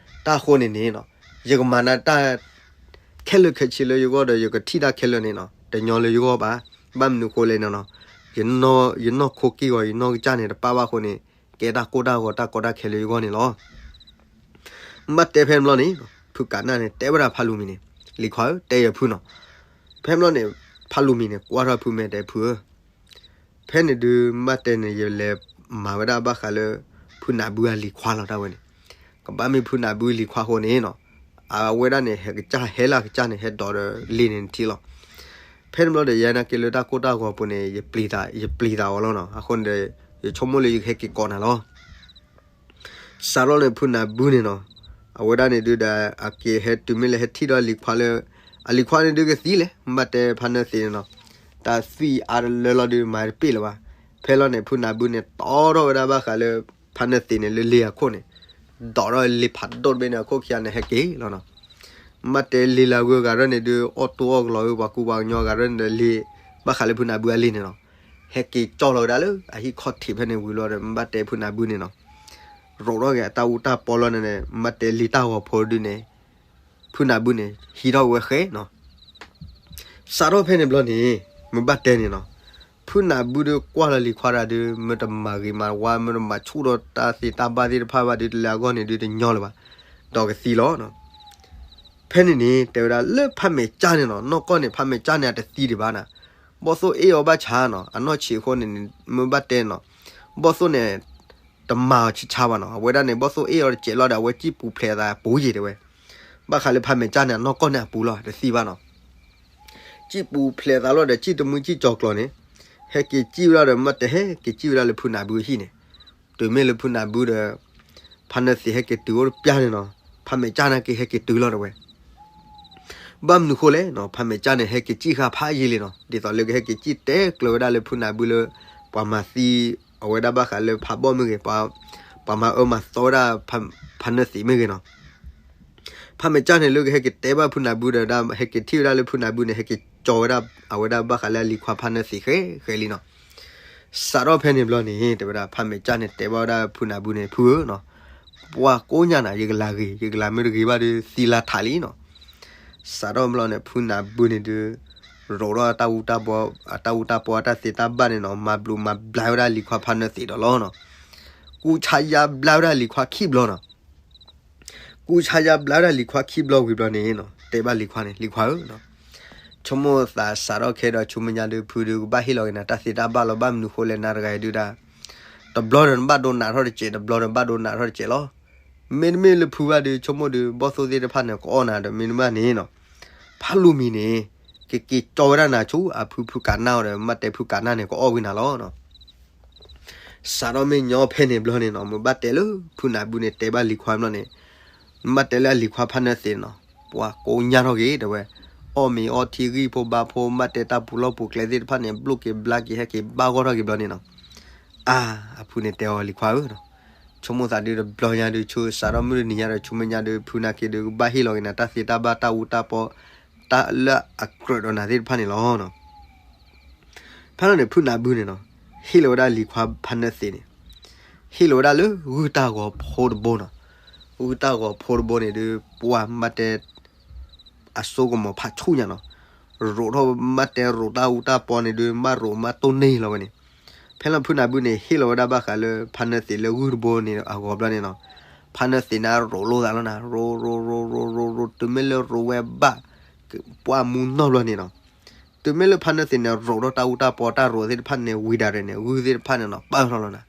တၢ်အဃိန့ၣ်န့ၣ်နီၤ ယကမၤနၤတၢ် ခဲလၢာ်ခဲဆ့လၢယဂီၢ်ဒီး ယကထံၣ်တၢ်ခဲလၢာ်န့ၣ်နီၤ တညီလၢယဂီၢ်ဘၣ်. ဘၣ်မနုၤဃိလဲၣ်န့ၣ်နီၤ ယနီၢ်ခိက့ၢ်ဂီၤ ယနီၢ်ကစၢ်န့ၣ် တပၣ်ဘၣ်အဃိန့ၣ် ကဲတၢ်ကိၢ်တၢ်ဂီၤ တၢ်ကီတၢ်ခဲလၢယဂီၢ်န့ၣ်လီၤ. မ့ၢ်ဘၣ်တဲဖဲန့ၣ်ဘျီန့ၣ် ဖုကးနၢ်န့ၣ် တဲဝဲဒၣ်ဖးလူၤမံၤန့ၣ် လံၤခွါဧၢ တဲယၤဖုနီၤ. ဖဲန့ၣ်ဘျီန့ၣ် ဖးလူၤမံၤန့ၣ် ကွၢ်ထီၣ်ဖုမဲာ်တဲဖုဧၢ ဖဲန့ၣ်ဒုး မ့ၢ်ဘၣ်တဲန့ၣ် ယလဲၤမၤဝဲဒၣ်ဘၣ်ဃးလၢ ဖုနးဘုအလံၤခွါလီၤတၢ်ဝဲန့ၣ်. ကဘၣ်မ့ၢ်ဖုနးဘုလံၤခွါအဃိန့ၣ်နီၤ အဝဲဒၣ်န့ၣ် ဟဲကစၢ်ဟဲလၢအကစၢ်န့ၣ် ဟဲဒိးဒီးလ့ၤန့ၣ်နထံၣ်လီၤ. ဖဲန့ၣ်ဘျီဒီး ယဲနာ်က့လၢတၢ်ကိၢ်တၢ်ဂီၤပူၤန့ၣ် ယပျံၤသးအီၤလီၤနီၤ. အဃိန့ၣ်ဒီး ယဆိကမိၣ်လၢယကဟဲက့ၤကိးနၤလီၤ. စးထီၣ်န့ၣ် ဖုနးဘုန့ၣ်နီၤ အဝဲဒၣ်န့ၣ်ဒုးဒီး အက့ၤဟဲတုၤမ့ၢ်လၢဟဲထံၣ်ဒီးလံၤခွါလၢ အလံၤခွါန့ၣ်ဒုးကသံလဲၣ် မ့ၢ်ဘၣ်တဲဖးနၢသံးန့ၣ်နီၤ တၢ်သွံၣ်အါတလၢလီၤဒုး မၤတပ့ၢ်လၢၤဘၣ်. ဖဲလီၤန့ၣ် ဖုနးဘုန့ၣ် တီထီၣ်ဝဲဒၣ်ဘၣ်ဃးလၢ ဖးနၢသံးန့ၣ်လၢလ့ၤအခိၣ်န့ၣ် ဒိးထီၣ်လ့ဖးဒိၣ်တဘ့ၣ်န့ၣ် အခိၣ်ခံဂၤန့ၣ် ဟဲက့ၤလီၤနီၤ. မ့ၢ်ဘၣ်တဲလ့လၢအဂုၤအဂၤရဲၣ်န့ၣ်ဒုး အီၣ်တိၢ်အီၣ်ကလီၤဝဲ ပှၤကူပှၤကညီအဂၤရဲၣ်န့ၣ်ဒီး လ့ ဘၣ်ဃးလၢဖုနၢ်ဘုအလ့န့ၣ်နီၤ, ဟဲက့ၤကၠီလီၤဝဲဒၣ်လၢအဟံၣ်ခီၣ်ထံးဖဲန့ၣ်ဝံၤလီၤဒီး မ့ၢ်ဘၣ်တဲဖုနၢ်ဘုန့ၣ်နီၤ, ရိးထီၣ်က့ၤအတၢ်အူတၢ်ပီလီၤန့ၣ်န့ၣ် မ့ၢ်ဘၣ်တဲလ့တၢ်ဂီၤဖိဒုန့ၣ် ဖုနၢ်ဘုန့ၣ် ဟံးထီၣ်ဝဲဃဲနီၤ. စးထီၣ်ဖဲန့ၣ်ဘျီန့ၣ် မ့ၢ်ဘၣ်တဲန့ၣ်နီၤ, ဖုနၢ်ဘုဒုးကွၢ်လီၤလံၤခွါတၢ်ဒုး မ့ၢ်တမၤဂ့ၤမၤဝါ မ့ၢ်တမၤဆူၣ်ဒီးတၢ်သ့တၢ်ဘၣ်သ့ၣ်တဖၣ်ဘၣ်ဒုး တလဲၤအဂီၢ်န့ၣ်ဒုးတညီလၢၤဘၣ်, ဒီးကသံလီၤနီၤ. ဖဲန့ၣ်န့ၣ် တဲဝဲဒၣ်လၢဖးမဲာ်ကၠၢ်န့ၣ်နီၤ, နီၢ်ကီၢ်န့ၣ် ဖးမဲာ်ကၠၢ်န့ၣ် အတသံဒံးဘၣ်နၤ, ဘီၣ်သိၣ်အ့ၣ်အီၤဘၣ်ဆၣ်နီၤ, အနီၢ်ဆံးအဃိန့ၣ် မ့ၢ်ဘၣ်တဲနီၤ, ဘီၣ်သိၣ်န့ၣ် တမၤအီၤဆံးဆါဘၣ်နီၤ, အဝဲဒၣ်န့ၣ် ဘီၣ်သိၣ်အ့ၣ်အီၤတစဲးလီၤဒီး အဝဲစံၣ်ပူၤဖျဲးအသးပူၤယံၤတဲဝဲ, ဘၣ်ဃးလၢဖးမဲာ်ကၠၢ်န့ၣ် အနီၢ်ကီၢ်န့ၣ်အပူၤလီၤ တသံဘၣ်နီၤ. စံၣ်ပူၤဖျဲးသးလီၤဒီး စံၣ်တမုၢ်စံၣ်ကၠီၤကျီၤန့ၣ် ဟဲက့ၤစံၣ်ဝဲဒၣ်ဒီး မ့ၢ်ဘၣ်တဲဟဲက့ၤစံၣ်ဝဲဒၣ်လၢဖုနၢ်ဘုအဟံၣ်န့ၣ်, တုၤမ့ၢ်လၢဖုနၢ်ဘုဒီး ဖးနၢသံးဟဲက့ၤတုၤအိၣ်တပျၢ်န့ၣ်နီၤ, ဖးမဲာ်ကၠၢ်န့ၣ်က့ၤဟဲက့ၤတုၤလီၤတဲဝဲ ဘၣ်မနုၤဃိလဲၣ်နီၤ, ဖးမဲာ်ကၠၢ်န့ၣ် ဟဲက့ၤစံၣ်ဃာ်ဖးယံာ်လံနီၤ, ဒ်သိးလၢကဟဲက့ၤစံၣ်တဲကျၢၤဝဲဒၣ်လၢဖုနၢ်ဘုလၢ ပှၤမၤသံအဝဲဒၣ်ဘၣ်ဃးလၢဖးဘီၣ်မ့ၢ်ဂ့ၤ, ပှၤမၤအၢမၤသီဝဲဒၣ် ဖးနၢသံးမ့ၢ်ဂ့ၤနီၤ. ဖးမဲာ်ကၠၢ်န့ၣ်လၢကဟဲက့ၤတဲဘၣ်ဖုနၢ်ဘုဒီး ဟဲက့ၤထံၣ်ဝဲဒၣ်လၢဖုနၢ်ဘုန့ၣ် ဟဲက့ၤကၠီၤဝဲဒၣ်အဝဲဒၣ်ဘၣ်ဃးလၢအလံၤခွါဖးနၢသံးဃဲဃဲလံနီၤ. စးထီၣ်ဖဲန့ၣ်ဘျီန့ၣ် တဲဝဲဒၣ် ဖးမဲာ်ကၠၢ်န့ၣ် တဲဘၣ်ဝဲဒၣ်ဖုနၢ်ဘုန့ၣ် ဖုဧၢနီၤ, ပှၤကိးညါနၤ ယကလၤဂ့ၤ, ယကလၤမ့ၢ်တဂ့ၤဘၣ်ဒီး သံလၢထးလံနီၤ. စးထီၣ်ဘျီန့ၣ် ဖုနၢ်ဘုန့ၣ်ဒုး ရိးထီၣ်တၢ်အူတၢ်ပီ, အတၢ်အူတၢ်ပီအတၢ်သ့တၢ်ဘၣ်န့ၣ်နီၤ, မၤဘျုးမၤဘျါဝဲဒၣ်လံၤခွါဖးနၢသံးဒီးလီၤနီၤ. ကူစါယါဘျါဝဲဒၣ်လံၤခွါခံဘျီနီၤ. ကူစါယါဘျါဝဲဒၣ်လံၤခွါခံဘျီဝံၤဘျီန့ၣ်နီၤ, တဲဘၣ်လံၤခွါန့ၣ် လံၤခွါဧၢ, ဆိကမိၣ်သးစးထီၣ်ခဲဒီး ဆူမဲာ်ညါဒုး ဖုဒုးကဘၣ်ဟ့ၣ်လီၤက့ၤနၤတၢ်သ့တၢ်ဘၣ်လီၤ, ဘၣ်မနုၤဃိလဲၣ် နၤတဂၤအံၤဒုးဒၣ် တဘျီဒီးနဘၣ်ဒိနးထီၣ်တစဲး, တဘျီဒီးနဘၣ်ဒိနးထီၣ်တစဲးလီၤ. မ့တမ့ၢ်လၢဖုဘၣ်ဒုး ဆိကမိၣ်ဒုး ဘီၣ်သိၣ်သ့ၣ်တဖၣ်န့ၣ် ကအီၣ်နၤဒီး မ့တမ့ၢ်န့ၣ်နီၤ, ဖးလူၤမံၤန့ၣ် ကက့ၤကၠီဝဲဒၣ်နၤဆူအဖုဖုကးနၢ်အီၤဒီး မ့ၢ်ဘၣ်တဲဖုကးနၢ်န့ၣ် ကအီၣ်ဝံၤနၤလီၤနီၤ. စးထီၣ်မ့ၢ်ညီဖဲန့ၣ်ဘျီန့ၣ်နီၤ, မ့ၢ်ဘၣ်တဲလၢဖုနၢ်ဘုန့ၣ် တဲဘၣ်လံၤခွါဘျီန့ၣ်, မ့ၢ်ဘၣ်တဲလၢအလံၤခွါဖးနၢသံးနီၤ, ပှၤကိးညါထီၣ်က့ၤတဲဝဲ, အီၣ်မ့ၤအီထံဂံၢ်ဖိဘါဖိ, မ့ၢ်ဘၣ်တဲတၢ်ပူၤလီၢ်ပူၤကျဲသ့ၣ်တဖၣ်န့ၣ် ဘျိၣ်က့ၤဘျါက့ၤ ဟဲက့ၤဘၣ်ဂီၢ်ထီၣ်က့ၤဘျီန့ၣ်နီၤ. အါ, အဖုန့ၣ်တဲအီၤလံၤခွါဧၢနီၤ, ဆိကမိၣ်သးဒုးတဘျီညါဒုး ဆူစးထီၣ်မုၢ်တနံၤညါဒီး ဆူမဲာ်ညါဒုး ဖုနာ်က့ၤဒုး ကဘၣ်ဟ့ၣ်လီၤက့ၤနၤတၢ်သ့တၢ်ဘၣ် တၢ်အူတၢ်ပီ တၢ်လၢအကြၢးဒီးနၤသ့ၣ်တဖၣ်န့ၣ်လီၤနီၤ. ဖဲန့ၣ်န့ၣ် ဖုနၢ်ဘုန့ၣ်နီၤ, ဟ့ၣ်လီၤဝဲဒၣ်လံၤခွါဖးနၢသံးန့ၣ်, ဟ့ၣ်လီၤဝဲဒၣ်လၢဂုၢ်တၢ်ဂီၤဖိတဘိနီၤ. ဂုၢ်တၢ်ဂီၤဖိတဘိန့ၣ်ဒုး ပှၤမ့ၢ်ဘၣ်တဲ အစိကမီၤဖးဆူၣ်ညါနီၤ, ရိးထီၣ်မ့ၢ်ဘၣ်တဲရိးတၢ်အူတၢ်ပီန့ၣ်ဒုး ဘၣ်ရိးမ့ၢ်တိၢ်န့ၢ်လီၤဝဲန့ၣ်. ဖဲလီၤဖုနၢ်ဘုန့ၣ် ဟ့ၣ်လီၤဝဲဒၣ်ဘၣ်ဃးလၢဖးနၢသံးလၢဂုၢ်တဘိန့ၣ်အဂီၢ်ဘျီန့ၣ်နီၤ, ဖးနၢသံးန့ၣ်ရိးလိာ်သးလီၤနၤ, ရိးရိးရိးရိးရိးရိးရိး တုၤမ့ၢ်လၢရိးဝဲဘၣ် ပှၢ်မူနီၢ်ဘျီန့ၣ်နီၤ, တုၤမ့ၢ်လၢဖးနၢသံးန့ၣ် ရိးထီၣ်တၢ်အူတၢ်ပီတၢ်ရိးသ့ၣ်တဖၣ်န့ၣ်ဝံၤဒၣ်န့ၣ် ဂုၢ်သ့ၣ်တဖၣ်န့ၣ်နီၤ ပၢၢ်ထီၣ်လီၤနၤ.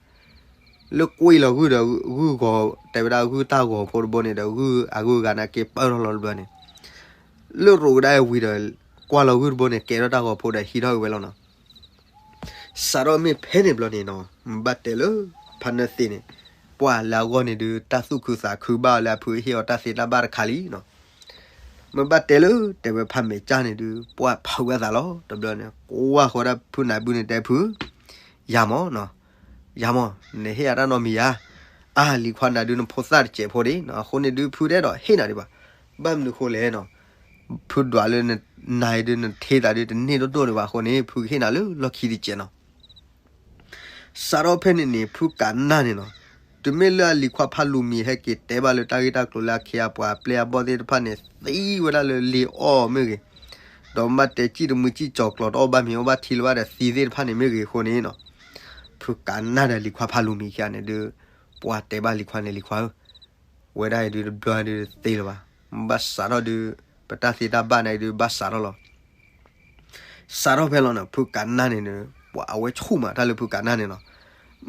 လၢကွံာ်လီၤဂုၢ်ဒီး ဂုၢ်ဂီၤ တဲဝဲဒၣ်ဂုၢ်တၢ်ဂီၤဖိတဘိန့ၣ်ဒီး ဂုၢ်အဂုၢ်အဂၤန့ၣ်က့ၤပၢၢ်ထီၣ်လီၤတဘျီန့ၣ်, လၢရိးကဒါဝံၤဒီး ကွၢ်လီၤဂုၢ်တဘိန့ၣ် ကဲထီၣ်တၢ်ဂီၤဖိဒီးဟံးထီၣ်က့ၤဝဲလီၤနီၤ. စးထီၣ်မ့ၢ်ဖဲန့ၣ်ဘျီန့ၣ်နီၤ, မ့ၢ်ဘၣ်တဲလၢဖးနၢသံးန့ၣ် ပှၤလၢအဂီၢ်န့ၣ်ဒုး တၢ်သူၣ်ခုသးခုဘၣ်အီၤလၢအဖုဟ့ၣ်အီၤတၢ်သ့တၢ်ဘၣ်တခါလံနီၤ. မ့ၢ်ဘၣ်တဲလၢ တဲဝဲဖးမဲာ်ကၢ်န့ၣ်ဒုး ပှၤဖုးဝဲသးလီၤ. တဘျီန့ၣ် ကွၢ်ဃီဒၣ်ဖုနၢ်ဘုန့ၣ်တဲဖု ယၤမၢ်နီၤ, ယၤမၢ် နဟ့ၣ်ယၤတၢ်နီတမံၤယၤ, အါ လံၤခွါနၤဒုးနဖိသၣ်တစဲးဖိဒံးနီၤ, အဃိန့ၣ်ဒုး ဖုတအဲၣ်ဒိးဟ့ၣ်နၤဒံးဘၣ်. ဘၣ်မနုၤဃိလဲၣ်နီၤ, ဖုဒွးလၢနၤအံၤဒုး နထ့သးဒုးတန့ၢ်ဒိၣ်ဒိၣ်ဒံးဘၣ်အဃိန့ၣ် ဖုကဟ့ၣ်နၤလၢလီၢ်ခံတစဲးနီၤ. စးထီၣ်ဖဲန့ၣ်န့ၣ် ဖုကးနၢ်န့ၣ်နီၤ, တုၤမ့ၢ်လၢအလံၤခွါဖးလူၤမံၤဟဲက့ၤတဲဘၣ်လၢတၢ်ဂ့ၢ်တၢ်ကျိၤလၢအခ့အပှၤအပျဲၢ်အဘီၣ်သ့ၣ်တဖၣ်န့ၣ် သံဝဲဒၣ်လၢလ့အီၣ်မ့ၢ်ဂ့ၤ, ဒီးမ့ၢ်ဘၣ်တဲစံၣ်တမှံစံၣ်ကၠီၤကျီၤ တအီၣ်ဘၣ်မ့ၤအီၣ်ဘၣ်ထံလၢၤဘၣ်ဒီးသံသ့ၣ်တဖၣ်န့ၣ်မ့ၢ်ဂ့ၤအဃိန့ၣ်နီၤ, ဖုကးနၢ်ဒီးလံၤခွါဖးလူၤမံၤခံဂၤန့ၣ်ဒုး ပှၤတဲဘၣ်လံၤခွါန့ၣ် လံၤခွါဧၢ, ဝဲဒၣ်အံၤဒုးတဘျီဒုးတသ့လၢၤဘၣ်, ဘၣ်စးထီၣ်ဒုးပတၢ်သ့တၢ်ဘၣ်န့ၣ်ဒုးဘၣ်စးထီၣ်လီၤ. စးထီၣ်ဖဲလီၤန့ၣ် ဖုကးနၢ်န့ၣ် ပှၤအဝဲဆူၣ်မးတၢ်လၢဖုကးနၢ်န့ၣ်နီၤ,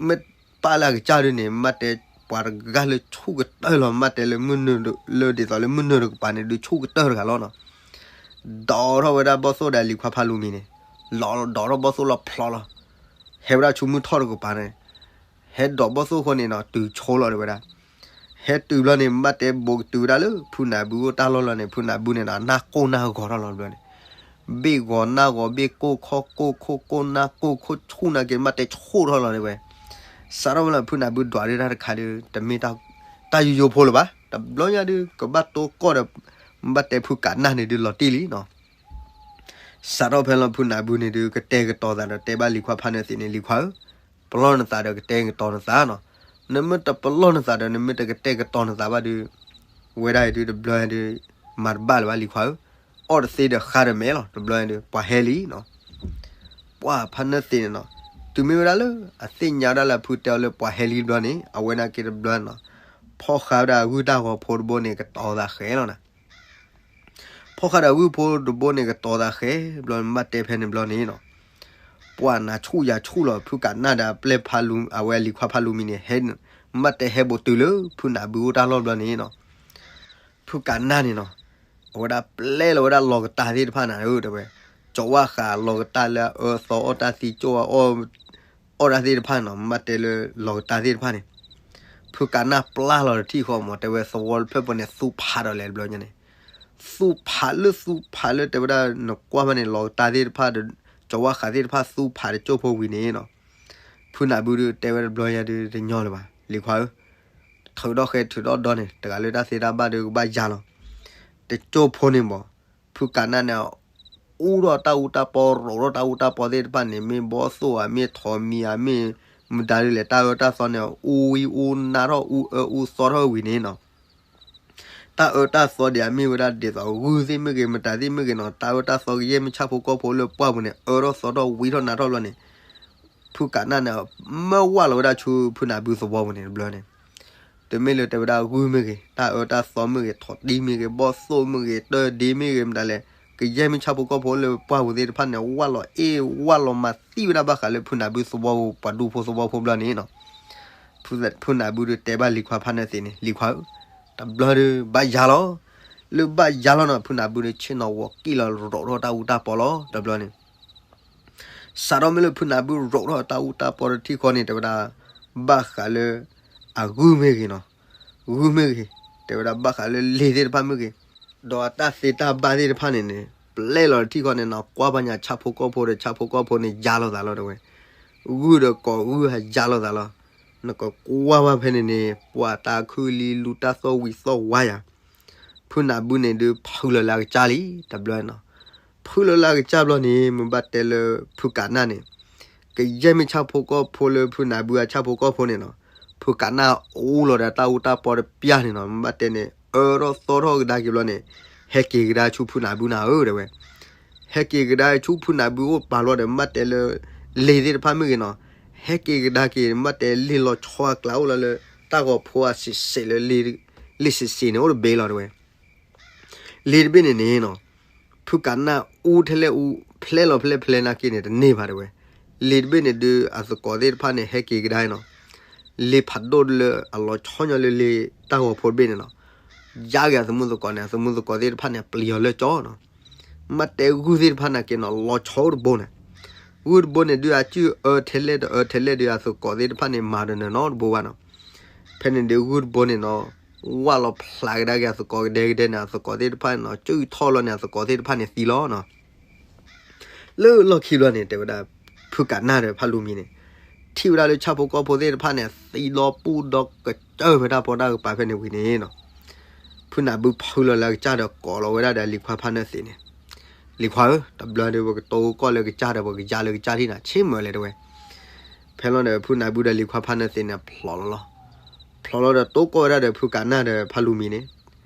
မ့ၢ်ပာ်လၢအကစၢ်ဒုးန့ၣ် မ့ၢ်တဲပှၤတဂၤလၢဆူၣ်ကတၢၢ်လီၤ, မ့ၢ်တဲလၢမုၢ်နုာ်လၢဒ်သိးလၢမုၢ်နုာ်တကပၤန့ၣ် ဒုးဆူၣ်ကတၢၢ်တဂၤလီၤနီၤ. ဒိးထီၣ်ဝဲဒၣ်ဘီၣ်သိၣ်ဒီးလံၤခွါဖးလူၤမံၤန့ၣ်, လီၤဒိးထီၣ်ဘီၣ်သိၣ်လီၤဖျီလီၤ, ဟဲဝဲဒၣ်ဆူမုၢ်ထီၣ်တကပၤန့ၣ် ဟဲဒိးဘီၣ်သိၣ်အဃိန့ၣ်နီၤ တုၤဆိလီၤတဲဝဲဒၣ်, ဟဲတုၤဘျီန့ၣ် မ့ၢ်တဲဘိးကတုၤဝဲဒၣ်လၢဖုနၢ်ဘုအိၣ်တၢ်လီၢ်လီၤန့ၣ် ဖုနၢ်ဘုန့ၣ်နီၤ နၢ်ကိၢ်နၢ်ဂီၤထီၣ်လီၤဘျီန့ၣ်, ဘ့ၣ်ဂီၤနၢ်ဂီၤ ဘ့ၣ်ကိၢ်ခီၣ်ကိၢ်ခိၣ်ကိၢ်နၢ်ကိၢ်ခိၣ်ဆူၣ်နၢ်က့ၤ မ့ၢ်တဲဆူၣ်ထီၣ်လီၤတဲဝဲ. စးထီၣ်ဝဲလီၤ ဖုနၢ်ဘုဒွးဒုးတၢ်တခါဒုး တမ့ၢ်တၢ် တၢ်ယိယိဖိလၢၤဘၣ်. တဘျီညါဒုး ကဘၣ်တိကိးဒီး ဘၣ်တဲဖုကးနၢ်န့ၣ်ဒုးလီၤတံၢ်လံနီၤ. စးထီၣ်ဖဲလီၤ ဖုနၢ်ဘုန့ၣ်ဒုး ကတဲာ်ကတီၤသးဒီးတဲဘၣ်လံၤခွါဖါနၢသ့ၣ်န့ၣ် လံၤခွါဧၢ, ပလီၢ်နသးဒီးကတဲာ်ကတီၤနသးနီၤ. နမ့ၢ်တပလီၢ်နသးဒီး နမ့ၢ်တကတဲာ်ကတီၤနသးဘၣ်ဒုး ဝဲဒၣ်အံၤဒုးတဘျီဒုး မၤတဘၣ်လၢၤဘၣ်လံၤခွါဧၢ, အီၣ်တသ့ဒီးဃါဒီးမဲာ်လီၤ. တဘျီဒုး ပှၤဟဲလံနီၤ. ပှၤဖါနၢသ့ၣ်န့ၣ်နီၤ, တုၤမ့ၢ်ဝဲဒၣ်လၢ အသ့ၣ်ညါဝဲဒၣ်လၢဖုတဲအီၤလၢပှၤဟဲလံတဘျီန့ၣ် အဝဲနာ်က့တဘျီနီၤ, ဖီၣ်ဃာ်ဝဲဒၣ်အဂုၢ်တၢ်ဂီၤဖိတဘိန့ၣ် ကတီၤသးဃဲလီၤနၤ. ဖီၣ်ဃာ်ဒီးအဂုၢ်ဖိတဘိန့ၣ် ကတီၤသးဃဲဘျီန့ၣ် ဘၣ်တဲဖဲန့ၣ်ဘျီန့ၣ်နီၤ, ပှၤနၤဆူၣ်ယၤဆူၣ်လီၤ. ဖုကးနၢ်ဒီးပျဲၢ်ဖါလူၤ အဝဲလံၤခွါဖါလူၤမံၤန့ၣ် ဟဲ ဘၣ်တဲဟဲဘူးတုၤလၢ ဖုနၢ်ဘုအိၣ်တၢ်လီၢ်ဘျီန့ၣ်နီၤ. ဖုကးနၢ်န့ၣ်နီၤ, အဝဲဒၣ်ပျဲလီၤဝဲဒၣ်လီၤကတၢ်သ့ၣ်တဖၣ်နၤဧၢ တဲဝဲ, ကၠီၤဝၣ်ဃးလီၤကတၢ်လၢအအၢသီအီၣ်တၢ်သံကၠိၣ်အီၣ် အီၣ်တၢ်သ့ၣ်တဖၣ်န့ၣ်နီၤ, ဘၣ်တဲလၢလီၤကတၢ်သ့ၣ်တဖၣ်န့ၣ်, ဖုကးနၢ်ပျၢ်လီၤတထံၣ်ဃီမး တဲဝဲသဝီတဖျၢၣ်ပူၤန့ၣ် သူဖးဒီးလဲၣ်တဘျီညါန့ၣ်, သူဖးလၢသူဖးလၢတဲဝဲဒၣ်နကွၢ်ဖဲန့ၣ် လီၤကတၢ်သ့ၣ်တဖၣ်ဒီး ကၠီၤဝၣ်ဃးသ့ၣ်တဖၣ်သူဖးတကၠိၢ်ဖိဝံၤန့ၣ်နီၤ, ဖုနၢ်ဘုဒုးတဲဝဲတဘျီညါဒုးတညီလၢၤဘၣ် လံၤခွါဧၢ, ထုးထီၣ်ဃဲထုးထီၣ်ဒီန့ၣ် တဂၤလၢတၢ်သ့တၢ်ဘၣ်ဒုးကဘၣ်ယၤလီၤ. တကၠိၢ်ဖိန့ၣ်မး ဖုကးနၢ်န့ၣ် အူထီၣ်တၢ်အူတၢ်ပီ ရိးထီၣ်တၢ်အူတၢ်ပီသ့ၣ်တဖၣ်န့ၣ် မ့ၢ်ဘီသိၣ်ဧါ မ့ၢ်ထိးမံၤဧါ မ့ၢ်မတၤဒ်လဲၣ် တၢ်အၢတၢ်သီန့ၣ် အူဝံအူနါထီၣ် အူအၢအူသီထီၣ်ဝံၤန့ၣ်နီၤ, တၢ်အၢတၢ်သီဒံးအမ့ၢ်ဝဲဒၣ်ဒ်သိးဂုၢ်သ့ၣ်မ့ၢ်ဂ့ၤ မတၤသ့ၣ်မ့ၢ်ဂ့ၤနီၤ တၢ်အၢတၢ်သီကယဲၢ်မ့ၢ်ဆၣ်ဖိကီၢ်ဖိလၢပှၢ်ပူၤန့ၣ် အၢထီၣ်သီထီၣ်ဝံထီၣ်နါထီၣ်ဘျီန့ၣ် ဖုကးနၢ်န့ၣ် မၢဝၢ်လီၤဝဲဒၣ်ဆူဖုနၢ်ဘုသဝီပူၤန့ၣ်တဘျီန့ၣ်, တမ့ၢ်လၢတဲဝဲဒၣ်ဂုၢ်မ့ၢ်ဂ့ၤ တၢ်အၢတၢ်သီမ့ၢ်ဂ့ၤ ထိးတံၢ်မ့ၢ်ဂ့ၤ ဘီၣ်သိၣ်မ့ၢ်ဂ့ၤ တၢ်ဒ့မ့ၢ်ဂ့ၤမတၤလဲၣ် ကယဲၢ်မ့ၢ်ဆၣ်ဖိကီၢ်ဖိလၢပှၢ်ပူၤသ့ၣ်တဖၣ်န့ၣ် ဝၢ်လီၤအ့ၣ်ဝၢ်လီၤမၤသံဝဲဒၣ်ဘၣ်ဃးလၢဖုနၢ်ဘုသဝီပူၤ ပှၤဒူဖိသဝီဖိဘျီန့ၣ်နီၤ, ဖုနၢ်ဘုဒုးတဲဘၣ်လံၤခွါဖါနၢသ့ၣ်န့ၣ် လံၤခွါဧၢ, တဘျီဒုးဘၣ်ယၤလီၤ, လၢဘၣ်ယၤလီၤနီၤ ဖုနၢ်ဘုဒုးဆ့ၣ်နီၤဝီၤကံၣ်လီၤရိးထီၣ်တၢ်အူတၢ်ပီလီၤ တဘျီန့ၣ် စးထီၣ်မ့ၢ်လၢဖုနၢ်ဘုရိးထီၣ်တၢ်အူတၢ်ပီတထံၣ်ဃီန့ၣ် တဲဝဲဒၣ် ဘၣ်ဃးလၢ အဂုၢ်မ့ၢ်ဂ့ၤနီၤ, ဂုၢ်မ့ၢ်ဂ့ၤ, တဲဝဲဒၣ်ဘၣ်ဃးလၢလ့ၤသ့ၣ်တဖၣ်မ့ၢ်ဂ့ၤ, ဒီးအတၢ်သ့တၢ်ဘၣ်သ့ၣ်တဖၣ်န့ၣ်န့ၣ် ပျဲလီၤတထံၣ်ဃီန့ၣ်နီၤ ကွၢ်ဘၣ်ညါဆၣ်ဖိကီၢ်ဖိဒီးဆၣ်ဖိကီၢ်ဖိန့ၣ်ယါလီၤသးလီၤတဲဝဲ, ဂုၢ်ဒီးကိးဂုၢ်ဟးယါလီၤသးလီၤ, နကကွၢ်ဘၣ်ဖဲန့ၣ်န့ၣ် ပှၤတၢ်ခုၣ်လံလူတၢ်သီၣ်ဝံၤသီၣ်ဝါယၤ ဖုနၢ်ဘုန့ၣ်ဒုးဖုလီၤလၢအကစၢ်လံ တဘျီနီၤ, ဖုလီၤလၢအကစၢ်ဘျီန့ၣ် မ့ၢ်ဘၣ်တဲလၢ ဖုကးနၢ်န့ၣ် ကယဲၢ်မ့ၢ်ဆၣ်ဖိကီၢ်ဖိလၢဖုနၢ်ဘုအဆၣ်ဖိကီၢ်ဖိန့ၣ်နီၤ, ဖုကးနၢ်အူလီၤဒီးတၢ်အူတၢ်ပီတပျၢ်န့ၣ်နီၤ မ့ၢ်ဘၣ်တဲန့ၣ် အၢထီၣ်သီထီၣ်ကဒါက့ၤဘျီန့ၣ် ဟဲက့ၤကဒါဆူဖုနၢ်ဘုနၤဧၢတဲဝဲ ဟဲက့ၤကဒါဆူဖုနၢ်ဘုအိၣ်ပာ်လီၤဒီး မ့ၢ်ဘၣ်တဲလၢ လ့ၤသ့ၣ်တဖၣ်မ့ၢ်ဂ့ၤနီၤ, ဟဲက့ၤကဒါက့ၤ မ့ၢ်ဘၣ်တဲလ့ၤလီၤဆီအကျါအိၣ်လီၤလၢ တၢ်ဂီၤဖိအဆံးစဲးလၢ လ့ၤဆံးစဲးန့ၣ်အိၣ်တဘ့ၣ်လီၤတဲဝဲ, လ့ၤတဘ့ၣ်န့ၣ်န့ၣ်နီၤ, ဖုကးနၢ်အူထဲလဲၣ်အူ ဖျဲလီၤဖျဲဖျဲနာ်က့န့ၣ် တန့ၢ်ဘၣ်တဲဝဲ, လ့ၤတဘ့ၣ်န့ၣ်ဒုး အသကိးသ့ၣ်တဖၣ်န့ၣ် ဟဲက့ၤကဒါနီၤ, လ့ၤဖးဒိၣ်လၢအလီၤဆီညီလၢလ့ၤတၢ်ဂီၤဖိတဘ့ၣ်န့ၣ်နီၤ, ယါက့ၤအသမူသကိးန့ၣ် အသမူသကိးသ့ၣ်တဖၣ်န့ၣ် ပျံၤအီၤလၢကၠီနီၤ, မ့ၢ်ဘၣ်တဲဂုၢ်သ့ၣ်တဖၣ်နာ်က့နီၤ လီၤဆီအိၣ်တဘိန့ၣ်, ဂုၢ်တဘိန့ၣ်ဒုး အစုၣ်အၢထဲလဲၣ်တအၢထဲလဲၣ်ဒုး အသကိးသ့ၣ်တဖၣ်န့ၣ် မၤတနၢၤနီတဘိဘၣ်နီၤ, ဖဲန့ၣ်ဒုးဂုၢ်တဘိန့ၣ်နီၤ, ဝၢ်လီၤဖျးကဒါက့ၤအသကိးကဒဲကဒဲန့ၣ် အသကိးသ့ၣ်တဖၣ်န့ၣ်နီၤ စုၣ်ထီၣ်လီၤန့ၣ် အသကိးသ့ၣ်တဖၣ်န့ၣ်သံလီၤနီၤ လၢလီၢ်ခံဘျီန့ၣ် တဲဝဲဒၣ် ဖုကးနၢ်ဒီးဖါလူၤမံၤန့ၣ် ထံၣ်ဝဲဒၣ်လၢဆၣ်ဖိကီၢ်ဖိသ့ၣ်တဖၣ်န့ၣ် သံဒီပုၢ်ဒီကစၢၢ်ဖဲတၢ်ပီးတၢ်ကပၤဖဲန့ၣ်ဝံၤန့ၣ်နီၤ, ဖုနၢ်ဘုဖုလီၤလၢအကစၢ်ဒီးကိးလီၤဝဲဒၣ်ဒီးလံၤခွါဖါနၢသ့ၣ်န့ၣ်, လံၤခွါဧၢ, တဘျီဒီးပကတိကီၢ်လၢကစၢ်ဒီးပကယါလၢကစၢ်ထံၣ်နၤ ဆ့ၣ်မၢလဲၣ်တဲဝဲ, ဖဲလီၤဒီးဖုနၢ်ဘုဒီးလံၤခွါဖါနၢသ့ၣ်န့ၣ် ဖျိးလီၤလီၤ, ဖျိးလီၤဒီးတိကီၢ်ဝဲဒၣ်ဒီးဖုကးနၢ်ဒီးဖါလူၤမံၤန့ၣ်,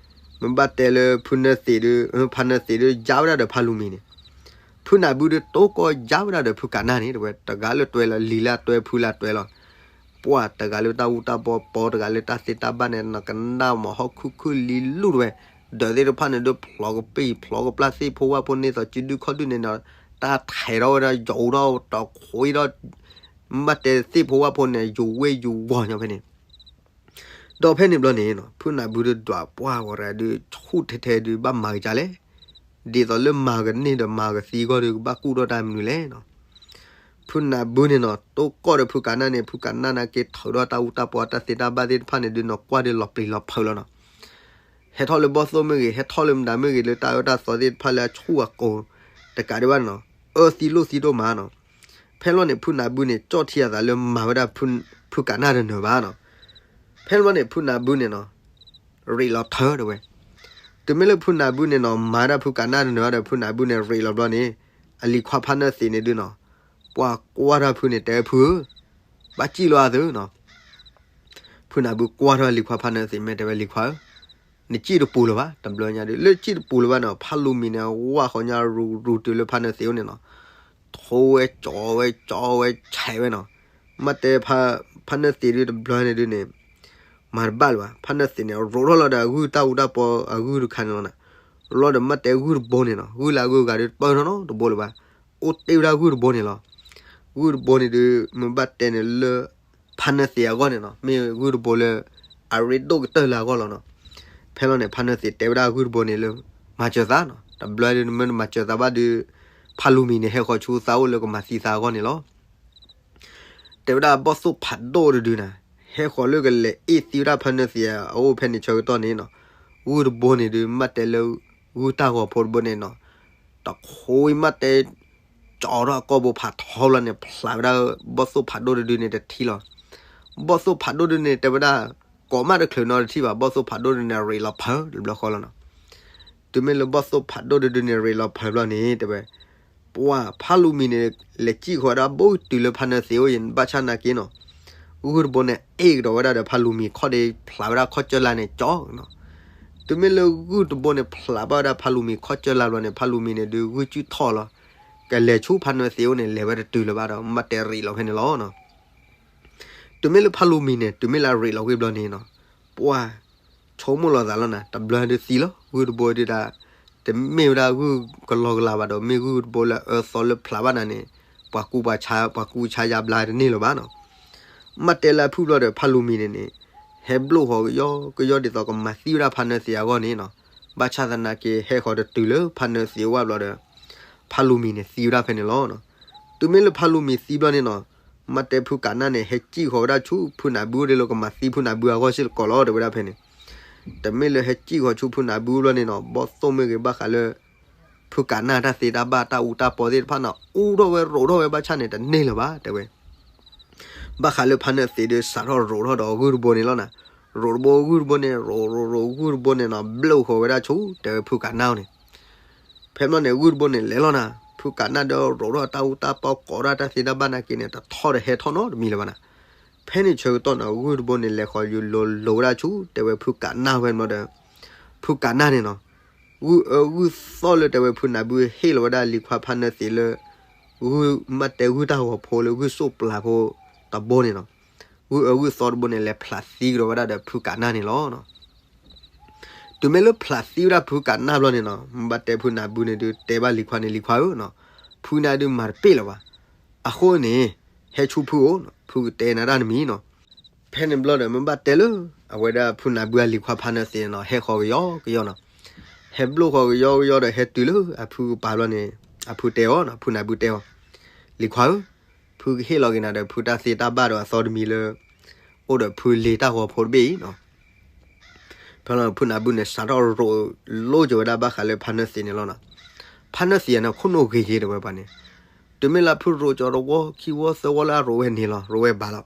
မ့ၢ်ဘၣ်တဲလၢဖုနၢသ့ၣ်ဒုး ဖါနၢသ့ၣ်ဒုးယါဝဲဒၣ်ဒီးဖါလူၤမံၤန့ၣ်, ဖုနၢ်ဘုဒုးတိကီၢ်ယါဝဲဒၣ်ဒီးဖုကးနၢ်န့ၣ်တဲဝဲ တဂၤလၢတွဲလီၤ လံၤလၢတွဲဖုလၢတွဲလီၤ, ပှၤတဂၤလၢတၢ်အူတၢ်ပီပီ တဂၤလၢတၢ်သ့တၢ်ဘၣ်န့ၣ် နကနၣ်မးဟီၣ်ခုၣ်ခုၣ်လံလူၢ်တဲဝဲ, ဒီးသ့ၣ်တဖၣ်န့ၣ်ဒုးဖျိးကပံာ် ဖျိးကပျၢ်သ့ၣ်ဖိဝၣ်ဖိန့ၢ်သိးစုဒုခီၣ်ဒုန့ၣ်နီၤ, တၢ်ထဲးထီၣ်ဝဲဒၣ်ယိးထီၣ်တခွံထီၣ်, မ့ၢ်ဘၣ်တဲသ့ၣ်ဖိဝၣ်ဖိန့ၣ် ယိးဝ့ၢ်ယိးဝီၤညီဖဲန့ၣ် ဒီးဖဲန့ၣ်ဘျီန့ၣ်နီၤ ဖုနၢ်ဘုဒုးဒွးပှၢ်ဝဲဒၣ်ဒုး ဆူၣ်ထဲထဲဒုး ဘၣ်မၤကစၢ်လဲၣ်, ဒ်သိးလၢမၤကန့ၢ်ဒီးမၤကသံအဂီၢ်ဒုး ကဘၣ်ကူၣ်ထီၣ်တၢ်မနုၤလဲၣ်နီၤ. ဖုနၢ်ဘုန့ၣ်နီၤ တိကီၢ်ဒီးဖုကးနၢ်န့ၣ် ဖုကးနၢ်နာ်က့ထုးထီၣ်တၢ်အူတၢ်ပီ တၢ်သ့တၢ်ဘၣ်သ့ၣ်တဖၣ်န့ၣ်ဒုး နီၤကွၢ်ဒုးလီၤပျံၤလီၤဖုးလီၤနီၤ. ဟဲထီၣ်လၢဘီၣ်သိၣ်မ့ၢ်ဂ့ၤ ဟဲထီၣ်လၢမတၤမ့ၢ်ဂ့ၤ လၢတၢ်အၢတၢ်သီသ့ၣ်တဖၣ်လၢအဆူၣ်အကိၤ တကးဒံးဘၣ်န့ၣ်နီၤ အၢသံလိၣ်သံဒိၣ်မးနီၤ. ဖဲလီၤန့ၣ် ဖုနၢ်ဘုန့ၣ် ကၠီၣ်ထံအသးလၢမၤဝဲဒၣ် ဖုကးနၢ်တနၢၤဘၣ်နီၤ. ဖဲလီၤန့ၣ် ဖုနၢ်ဘုန့ၣ်နီၤ ရ့းလီၤထၢတဲဝဲ. တုၤမ့ၢ်လၢဖုနၢ်ဘုန့ၣ်နီၤ မၤဒၣ်ဖုကးနၢ်တနၢၤဒီး ဖုနၢ်ဘုန့ၣ်ရ့းလီၤဘျီန့ၣ် အလံၤခွါဖါနၢသ့းန့ၣ်ဒုနီၤ ပှၤကွၢ်ထီၣ်ဖုန့ၣ် တဲဖုဧၢ, ဘၣ်စံၣ်လီၤအသးနီၤ. ဖုနၢ်ဘုကွၢ်ထီၣ်လံၤခွါဖါနၢသ့း မ့ၢ်တဲဝဲလံၤခွါဧၢ, နစံၣ်တပူၤလၢၤဘၣ်, တဘျီညါဒုး လၢစံၣ်တပူၤလၢၤဘၣ်န့ၣ် ဖါလူၤမံၤန့ၣ် ဝၢ်ဃီညါရူၤရူၤတုၤလၢဖါနၢသ့းအိၣ်န့ၣ်နီၤ, ထိဝဲကၠီဝဲကၠီဝဲဆဲးဝဲနီၤ. မ့ၢ်တဲဖါနၢသ့းဒုးတဘျီန့ၣ်ဒုးန့ၣ် မၤတဘၣ်လၢၤဘၣ်, ဖါနၢသ့းန့ၣ် ရိးထီၣ်လီၤဒီးအဂုၢ်တၢ်အူတၢ်ပီအဂုၢ်တခါန့ၣ်လီၤနီၤ. လီၤဒီးမ့ၢ်တဲဂုၢ်တဘိန့ၣ်နီၤ ဂုၢ်လၢအဂုၢ်အဂၤဒုး တပၢၢ်ထီၣ်နီတဘိလၢၤဘၣ်, အိၣ်တ့ၢ်ဝဲဒၣ်ဂုၢ်တဘိန့ၣ်လီၤ. ဂုၢ်တဘိန့ၣ်ဒုး မ့ၢ်ဘၣ်တဲန့ၣ်လၢ ဖါနၢသ့းအဂီၢ်န့ၣ်နီၤ မ့ၢ်ဂုၢ်တဘိလၢ အရ့ဒိၣ်ကတၢၢ်လၢအဂီၢ်လီၤနီၤ. ဖဲလီၤန့ၣ် ဖါနၢသ့းတဲဝဲဒၣ်ဂုၢ်တဘိန့ၣ်လၢ မၤစၢၤသးနီၤ, တဘျီဒုးနမ့ၢ်တမၤစၢၤသးဘၣ်ဒုး ဖါလူၤမံၤန့ၣ် ဟဲဃီၤဆူသးအိၣ်လၢကမၤသံသးအဂီၢ်န့ၣ်လီၤ. တဲဝဲဒၣ်ဘီၣ်သိၣ်ဖးဒိၣ်တဒုန့ၣ် ဟဲဃီၤလၢကလဲၤအ့ၣ်သံဝဲဒၣ်ဖါနၢသ့းအအိၣ်ဖဲန့ၣ်ဆၢကတီၢ်န့ၣ်နီၤ, ဂုၢ်တဘိန့ၣ်ဒုး မ့ၢ်တဲလၢ ဂုၢ်တၢ်ဂီၤဖိတဘိန့ၣ်နီၤ တခီမ့ၢ်တဲ ကၠီထီၣ်အကီၢ်ဘိဖးထီဘျီန့ၣ် ဖျးဝဲဒၣ်ဘီၣ်သိၣ်ဖးဒိၣ်တဒုန့ၣ်တထံၣ်လီၤ. ဘီၣ်သိၣ်ဖးဒိၣ်တဒုန့ၣ် တဲဝဲဒၣ် ကိးမးတချုးနီတထံၣ်ဘၣ်, ဘီၣ်သိၣ်ဖးဒိၣ်တဒုန့ၣ် ရ့းလီၤဖၢတဘျီဃီလီၤနီၤ. တုၤမ့ၢ်လၢဘီၣ်သိၣ်ဖးဒိၣ်တဒုန့ၣ် ရ့းလီၤဖၢဘျီန့ၣ် တဲဝဲ ပှၤဖါလူၤမံၤန့ၣ် လဲၤစံၣ်ဃီၤဝဲဒၣ်ဘီၣ်တုၤလၢဖါနၢသ့းအိၣ်အံၤ ဘၣ်ဆၣ်နာ်က့နီၤ ဂုၢ်တဘိန့ၣ် အ့ၣ်ကဒီးဝဲဒၣ်ဒီးဖါလူၤမံၤခီၣ်ဒီး ဖျးဝဲဒၣ်ခီၣ်စၢၢ်လါန့ၣ်ကၠီနီၤ. တုၤမ့ၢ်လၢဂုၢ်တဘိန့ၣ် ဖျးဘၣ်ဝဲဒၣ်ဖါလူၤမံၤခီၣ်စၢၢ်လါဘျီန့ၣ် ဖါလူၤမံၤန့ၣ်ဒုး ဂုၢ်စုၣ်ထီၣ်လီၤ. ကလဲၤဆူဖါနၢသ့းအိၣ်န့ၣ် လဲၤဝဲတတုၤလၢၤဘၣ်ဒီး မ့ၢ်တဲရ့းလီၤဖဲန့ၣ်လီၤ. တုၤမ့ၢ်လၢဖါလူၤမံၤန့ၣ် တုၤမ့ၢ်လၢအရ့းလီၤဝံၤဘျီန့ၣ်နီၤ ပှၤ ဆိကမိၣ်လီၤသးလီၤနၤ တဘျီဒုးသံလီၤ ဂုၢ်တဘိဒုးဒၣ် တမ့ၢ်ဝဲဒၣ်ဂုၢ်ကလီကလီဘၣ်ဒီး မ့ၢ်ဂုၢ်တဘိလၢအအၢသီလၢဖျးဘၣ်နၤန့ၣ် ပှၤကူပှၤဆါ ပှၤကူဆါယါဘျါတန့ၢ်လၢၤဘၣ်နီၤ. မ့ၢ်တဲလၢအဖုၣ်ဘျီဒီး ဖါလူၤမံၤန့ၣ်န့ၣ် ဟဲဘျိၣ်ဃီၤကယီကယီဒ်သိးကမၤသံဝဲဒၣ်ဖါနၢသ့းအဂီၢ်န့ၣ်နီၤ. ဘၣ်ဆၣ်သနာ်က့ ဟဲဃီၤတတုၤလၢဖါနၢသ့းအိၣ်ဘၣ်ဘျီဒီး ဖါလူၤမံၤန့ၣ်သံဝဲဒၣ်ဖဲန့ၣ်လီၤ. တုၤမ့ၢ်လၢဖါလူၤမံၤသံဘျီန့ၣ်နီၤ မ့ၢ်တဲဖုကးနၢ်န့ၣ် ဟဲစံၣ်ဃီၤဝဲဒၣ်ဆူဖုနၢ်ဘုအိၣ်ဒ်လၢကမၤသံဖုနၢ်ဘုအဂီၢ်စ့ၢ်ကီးလီၤ တဲဝဲဒၣ်ဖဲန့ၣ်. တမ့ၢ်လၢဟဲစံၣ်ဃီၤဆူဖုနၢ်ဘုဘျီန့ၣ်နီၤ ဘီၣ်သိၣ်မ့ၢ်ဂ့ၤ ဘၣ်ဃးလၢ ဖုကးနၢ်တၢ်သ့တၢ်ဘၣ်တၢ်အူတၢ်ပီသ့ၣ်တဖၣ်န့ၣ် အူထီၣ်ဝဲရိးထီၣ်ဝဲဘၣ်ဆၣ်န့ၣ် တန့ၢ်လၢၤဘၣ် တဲဝဲ. ဘၣ်ဃးလၢဖါနၢသ့းဒီး စးထီၣ်ရိးထီၣ်ဒီးဂုၢ်တဘိန့ၣ်လီၤနၤ. ရိးတဘိဂုၢ်တဘိန့ၣ် ရိးရိးရိးဂုၢ်တဘိန့ၣ်နီၤ ဘျိၣ်ဃီၤဝဲဒၣ်ဆူ တဲဝဲဖုကးနၢ်န့ၣ်. ဖဲဘျီန့ၣ် ဂုၢ်တဘိန့ၣ်လဲၤလီၤနၤ. ဖုကးနၢ်ဒီးရိးထီၣ်တၢ်အူတၢ်ပီ ကိးထီၣ်တၢ်သ့တၢ်ဘၣ်နာ်က့န့ၣ် တထီၣ်ဒီးဟဲထီၣ်နီတမံၤလၢၤဘၣ်နၤ. ဖဲန့ၣ်ဆၢကတီၢ်န့ၣ် ဂုၢ်တဘိန့ၣ် လဲၤဃီၤယူၤလိၤလိၤဝဲဒၣ်ဆူ တဲဝဲဖုကးနၢ်ဝဲဘျီဒီး ဖုကးနၢ်န့ၣ်နီၤ ဂုၢ်အၢဂုၢ်သီလၢတဲဝဲဖုနၢ်ဘု ဟ့ၣ်လီၤဝဲဒၣ်လံၤခွါဖါနၢသ့းလၢ ဂုၢ်မ့ၢ်တဲဂုၢ်တၢ်ဂီၤဖိလၢဂုၢ်စိးပျၢ်ဖိတဘိန့ၣ်နီၤ ဂုၢ်အၢဂုၢ်သီတဘိန့ၣ် လဲၤဖျးသံကဒီးဝဲဒၣ်ဒီးဖုကးနၢ်န့ၣ်လီၤ. တုၤမ့ၢ်လၢဖျးသံဝဲဒၣ်ဖုကးနၢ်ဘျီန့ၣ်နီၤ မ့ၢ်ဘၣ်တဲဖုနၢ်ဘုန့ၣ်ဒုး တဲဘၣ်လံၤခွါန့ၣ် လံၤခွါဧၢနီၤ ဖုနၢ်ဒုးမၤတပ့ၢ်လၢၤဘၣ်. အဃိန့ၣ် ဟဲဆူဖုအိၣ်နီၤ ဖုကတဲနၤတၢ်တမံၤနီၤ. ဖဲန့ၣ်ဘျီဒီး မ့ၢ်ဘၣ်တဲလၢ အဝဲဒၣ်ဖုနၢ်ဘုအလံၤခွါဖါနၢသ့းနီၤ ဟဲဃီၤကယီကယီနီၤ. ဟဲဘျိၣ်ဃီၤကယီကယီဒီး ဟဲတုၤလၢအဖုကပၤဘျီန့ၣ် အဖုတဲအီၤနီၤ ဖုနၢ်ဘုတဲအီၤ လံၤခွါဧၢ ဖုကဟ့ၣ်လီၤက့ၤနၤဒီး ဖုတၢ်သ့တၢ်ဘၣ်ဒီးအသီတမံၤလၢ အိၣ်ဒီးဖုလ့ၤတၢ်ဂီၤဖိတဘ့ၣ်အံၤနီၤ. ဖဲလီၤဖုနၢ်ဘုန့ၣ် စးထီၣ်ရိးလိကၠီၤဝဲဒၣ်ဘၣ်ဃးလၢဖါနၢသ့းန့ၣ်လီၤနီၤ. ဖါနၢသ့းန့ၣ် ခိၣ်နူာ်ဂ့ၤက့ၤတဲဝဲပှၤန့ၣ် တုၤမ့ၢ်လၢဖုရိးကၠီၤတဝီခံဝီသၢဝီလၢအရိးဝဲန့ၣ်လီၤ ရိးဝဲဘၣ်လီၤ.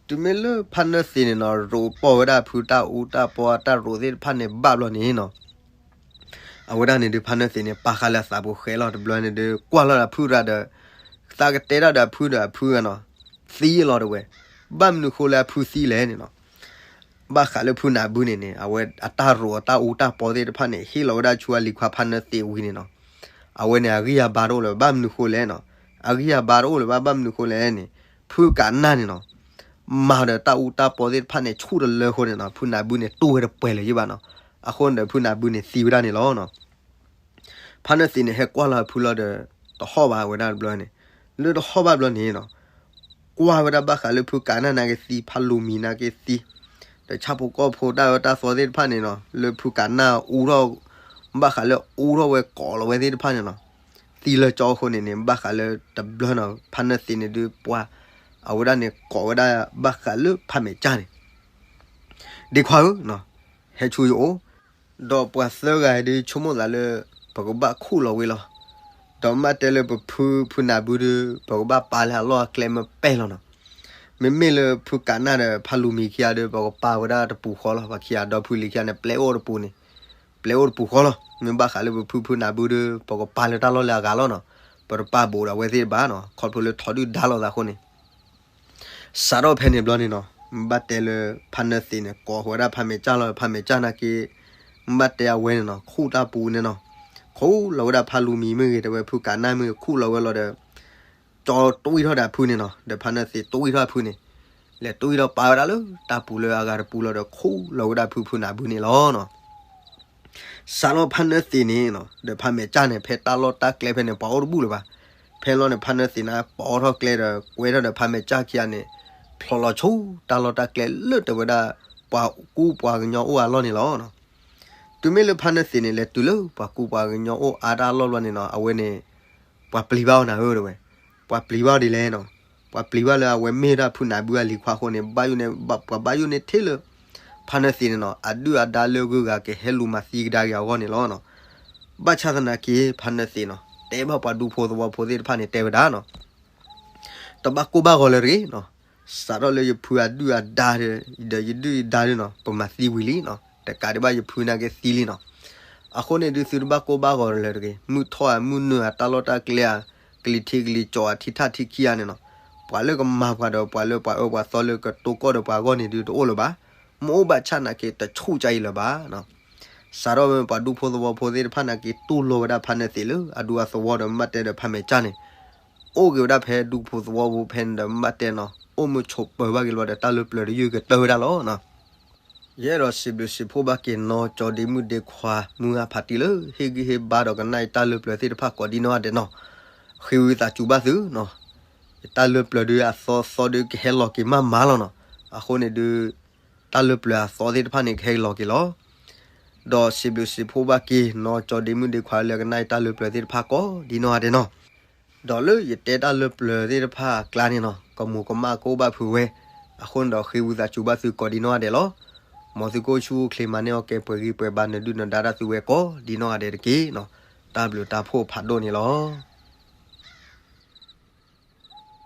တုၤမ့ၢ်လၢဖါနၢသ့းန့ၣ်နီၤ ရိးပီၢ်ဝဲဒၣ်ဖုတၢ်အူတၢ်ပီတၢ်ရိးသ့ၣ်တဖၣ်န့ၣ်ဘၣ်ဘျီန့ၣ်နီၤ အဝဲဒၣ်န့ၣ်ဒုး ဖါနၢသ့းန့ၣ် ပာ်ဃာ်လၢအသးပူၤဃဲလီၤ တဘျီန့ၣ်ဒုး ကွၢ်လီၤဒီးအဖုရၣ်ဒီး သးကတဲတၢ်ဒီးအဖုဒီးအဖုနီၤ သံလီၤတဲဝဲ. ဘၣ်မနုၤဃိလၢအဖုသံလဲၣ်န့ၣ်နီၤ ဘၣ်ဃးလၢဖုနၢ်ဘုန့ၣ်န့ၣ် အဝဲအတၢ်ရိးအတၢ်အူတၢ်ပီသ့ၣ်တဖၣ်န့ၣ် ဟ့ၣ်လီၤဝဲဒၣ်ဆူအလံၤခွါဖါနၢသ့းဝံၤန့ၣ်နီၤ အဝဲန့ၣ် အဂံၢ်အဘါတအိၣ်လၢၤဘၣ် ဘၣ်မနုၤဃိလဲၣ်နီၤ အဂံၢ်အဘါတအိၣ်လၢၤဘၣ် ဘၣ်မနုၤဃိလဲၣ်န့ၣ် ဖုကးနၢ်န့ၣ်နီၤ မၤဒီးတၢ်အူတၢ်ပီသ့ၣ်တဖၣ်န့ၣ် ဆူၣ်တလၢအဃိန့ၣ်နီၤ ဖုနၢ်ဘုန့ၣ် တူၢ်ဝဲတပှဲၤလၢၤယံဘၣ်နီၤ. အဃိန့ၣ်ဒီး ဖုနၢ်ဘုန့ၣ်သံဝဲဒၣ်န့ၣ်လီၤနီၤ. ဖါနၢသ့းန့ၣ် ဟဲကွၢ်လီၤအဖုလီၤဒီး တဟီၣ်ဘၣ်ဝဲဒၣ်တဘျီန့ၣ် လၢတဟီၣ်ဘၣ်ဘျီန့ၣ်နီၤ ကွၢ်ဝဲဒၣ်ဘၣ်ဃးလၢဖုကးနၢ်နာ်က့သံ ဖါလူၤမံၤနာ်က့သံ ဒီးဆၣ်ဖိကီၢ်ဖိတၢ်အၢတၢ်သီသ့ၣ်တဖၣ်န့ၣ်နီၤ လၢဖုကးနၢ်အူထီၣ် ဘၣ်ဃးလၢအူထီၣ်ဝဲကိးလီၤဝဲသ့ၣ်တဖၣ်န့ၣ်နီၤ သံလၢကၠီအဃိန့ၣ်န့ၣ် ဘၣ်ဃးလၢတဘျီနီၤ ဖါနၢသ့းန့ၣ်ဒုးပှၤ အဝဲဒၣ်န့ၣ်ကိးဝဲဒၣ်ဘၣ်ဃးလၢဖါမဲာ်ကၠၢ်န့ၣ် ဒ့ခွါဧၢနီၤ ဟဲဆူယအိၣ် ဒီးပှၤသၢဂၤဒုးဆိကမိၣ်သးလၢ ပကဘၣ်ခူၣ်လီၤဝံၤလီၤ. ဒီးမ့ၢ်တဲလၢပဖုဖုနၢ်ဘုဒုး ပကဘၣ်ပာ်လၢအလီၢ်အကျဲမ့ၢ်ပဲၢ်လီၤနီၤ. မ့မ့ၢ်လၢဖုကးနၢ်ဒီးဖါလူၤမံၤခံဂၤဒီး ပကပာ်ဝဲဒၣ်တပူၤဃီလီၤ. ပှၤခံဂၤဒီဖုလံၤခံဂၤန့ၣ် ပျဲအိၣ်တပူၤန့ၣ်, ပျဲအိၣ်တပူၤဃီလီၤ. မ့ၢ်ဘၣ်ဃးလၢပဖုဖုနၢ်ဘုဒီး ပကပာ်လၢတၢ်လီၢ်လၢအဂၤလီၤနီၤ. ပတပာ်ဘူးဒီးအဝဲသ့ၣ်တဘၣ်နီၤ, ခီဖျိလၢထိးဒုၣ်ဒါလိာ်သးအဃိန့ၣ် စးထီၣ်ဖဲန့ၣ်ဘျီန့ၣ်နီၤ, မ့ၢ်ဘၣ်တဲလၢဖါနၢသ့းန့ၣ် ကိးဃီၤဝဲဒၣ်ဖါမဲာ်ကၠၢ်လီၤ. ဖါမဲာ်ကၠၢ်နာ်က့ မ့ၢ်ဘၣ်တဲအဝဲန့ၣ်နီၤ, ခူၣ်တၢ်ပူၤန့ၣ်နီၤ, ခူၣ်လီၤဝဲဒၣ်ဖါလူၤမံၤမ့ၢ်ဂ့ၤ တဲဝဲဖုကးနၢ်မ့ၢ်ဂ့ၤ ခူၣ်လီၤဝဲလီၤဒီး ကၠီတွံၢ်ထီၣ်ဒီးအဖုန့ၣ်နီၤ, ဒီးဖါနၢသ့းတွံၢ်ထီၣ်အဖုန့ၣ် လဲၤတွံၢ်ထီၣ်ပာ်ဝဲဒၣ်လၢတၢ်ပူၤလၢအဂၤတပူၤလီၤဒီး ခူၣ်လီၤဝဲဒၣ်ဖုဖုနၢ်ဘုန့ၣ်လီၤနီၤ. စးထီၣ်ဖါနၢသ့းန့ၣ်နီၤ, ဒီးဖါမဲာ်ကၠၢ်န့ၣ် ဖဲတၢ်လီၢ်တၢ်ကျဲဖဲန့ၣ် ပှၤအိၣ်တဘူၣ်လၢၤဘၣ်. ဖဲလီၤန့ၣ် ဖါနၢသ့းန့ၣ် ပိာ်ထီၣ်ကျဲဒီး ကွဲထီၣ်ဒီးဖါမဲာ်ကၠၢ်ခံဂၤန့ၣ် ဖျိးလီၤဆူတၢ်လီၢ်တၢ်ကျဲလၢတဲဝဲဒၣ် ပှၤကူပှၤကညီအိၣ်အလီၢ်န့ၣ်လီၤ. တုၤမ့ၢ်လၢဖါနၢသ့းန့ၣ် လဲၤတုၤလၢပှၤကူပှၤကညီအိၣ်အါတၢ်လီၢ်ဘျီန့ၣ်နီၤ, အဝဲန့ၣ် ပှၤပျံၤဘၣ်အီၤနၤဧၢ တဲဝဲ, ပှၤပျံၤဘၣ်အီၤဒ်လဲၣ်နီၤ, ပှၤပျံၤဘၣ်လၢအဝဲမ့ၢ်ဒၣ်ဖုနၢ်ဘုအလံၤခွါအဃိန့ၣ် ဘၣ်ယိၣ်န့ၣ် ပှၤဘၣ်ယိၣ်န့ၢ်ထဲလၢ ဖါနၢသ့းန့ၣ်နီၤ အဒုၣ်အဒါလၢအဂုၤအဂၤကဟဲလူၤမၤသံကဒါက့ၤအဂီၢ်န့ၣ်လီၤ. ဘၣ်ဆၣ်သနာ်က့ ဖါနၢသ့းနီၤ တဲဘၣ်ပှၤဒူဖိသဝီဖိသ့ၣ်တဖၣ်န့ၣ် တဲဝဲဒၣ်နီၤ, တဘၣ်ကိၢ်ဘၣ်ဂီၤလၢၤတဂ့ၤနီၤ, စးထီၣ်လၢယဖုအဒုၣ်အဒါဒီး ယဒုၣ်ယဒါဒီးနီၤ ပမၤသံဝံၤလံနီၤ, တကးဒံးဘၣ်ယဖုနာ်က့သံလံနီၤ. အဃိန့ၣ်ဒုး သုတဘၣ်ကိၢ်ဘၣ်ဂီၤလၢၤတဂ့ၤ, မုၢ်ထီၣ်ဧါ မုၢ်နုာ်ဧါ တၢ်လီၢ်တၢ်ကျဲဧါ ကလံၤထံးကလံၤကၠီၤဧါ ထံထၣ်ထံခံဂၤန့ၣ်နီၤ, ပှၤလၢကမၤပှၤဒီး ပှၤလၢပှၤအၢပှၤသီလၢကတိၢ်ကီၢ်ဒီးပှၤအဂီၢ်န့ၣ်ဒုး တအိၣ်လၢၤဘၣ်, မ့ၢ်အိၣ်ဘၣ်ဆၣ်နာ်က့ တဆူၣ်ကါအံၤလၢၤဘၣ်နီၤ. စးထီၣ်မ့ၢ်ပှၤဒူဖိသဝီဖိသ့ၣ်တဖၣ်နာ်က့ တူၢ်လိာ်ဝဲဒၣ်ဖါနၢသ့းလၢ အဒူအသဝီဒီး မ့ၢ်ဘၣ်တဲဒီးဖါမဲာ်ကၠၢ်န့ၣ် အိၣ်က့ၤဝဲဒၣ်ဖဲဒူဖိသဝီဖိဖဲန့ၣ်ဒီး မ့ၢ်ဘၣ်တဲနီၤ အိၣ်မုာ်ဆိးပၢၤဘၣ်က့ၤလီၤဒီး တၢ်လၢပျၢၤတယုၢ်ကတၢၢ်ဝဲဒၣ်လီၤနီၤ. ယအဲၣ်ဒိးစံးဘျုးစံးဖှိၣ်ဘၣ်က့ၤနီၢ်ကၠီဒ့မုၣ်ဒ့ခွါ မုၢ်ဂၢ်ဖးတံၢ်လၢ ဟ့ၣ်ဂံၢ်ဟ့ၣ်ဘါဒီးကနၣ်အံၤတၢ်လၢပျၢၤသ့ၣ်တဖၣ်ကိးဒံနီၢ်ဂၤဒဲးနီၤ, ဃ့ဝံသးစူၤဘၣ်သုနီၤ, ယတၢ်လၢပျၢၤဒုးအသီသီဒုးကဟဲလီၤက့ၤမးမးလီၤနီၤ, အဃိန့ၣ်ဒုး တၢ်လၢပျၢၤအသီသ့ၣ်တဖၣ်န့ၣ် ကဟဲလီၤက့ၤလီၤ. ဒီးစံးဘျုးစံးဖှိၣ်ဘၣ်က့ၤ နီၢ်ကၠီဒ့မုၣ်ဒ့ခွါလၢကနၣ်အံၤတၢ်လၢပျၢၤသ့ၣ်တဖၣ်ကိးဒံနီၢ်ဂၤဒဲးနီၤ. ဒီးလၢယတဲတၢ်လၢပျၢၤသ့ၣ်တဖၣ်အကျါန့ၣ်နီၤ, ကမူၤကမၣ်ကအိၣ်ဘၣ်ဖုးဝဲ, အဃိန့ၣ်ဒီးဃ့ဝံသးစူၤဘၣ်သုကိးဒံနီၢ်ဂၤဒဲးလီၤ. မ်သုကအိၣ်ဆူၣ်အိၣ်ချ့မၤန့ၢ်အီၣ်ကဲ ပှဲၤဂံၢ်ပှဲၤဘါ နဒုၣ်နဒါတၢ်သုဝဲကိးဒံနီၢ်ဂၤဒဲးတက့ၢ်နီၤ. တၢ်ဘျုးတၢ်ဖှိၣ်ဖးဒိၣ်န့ၣ်လီၤ.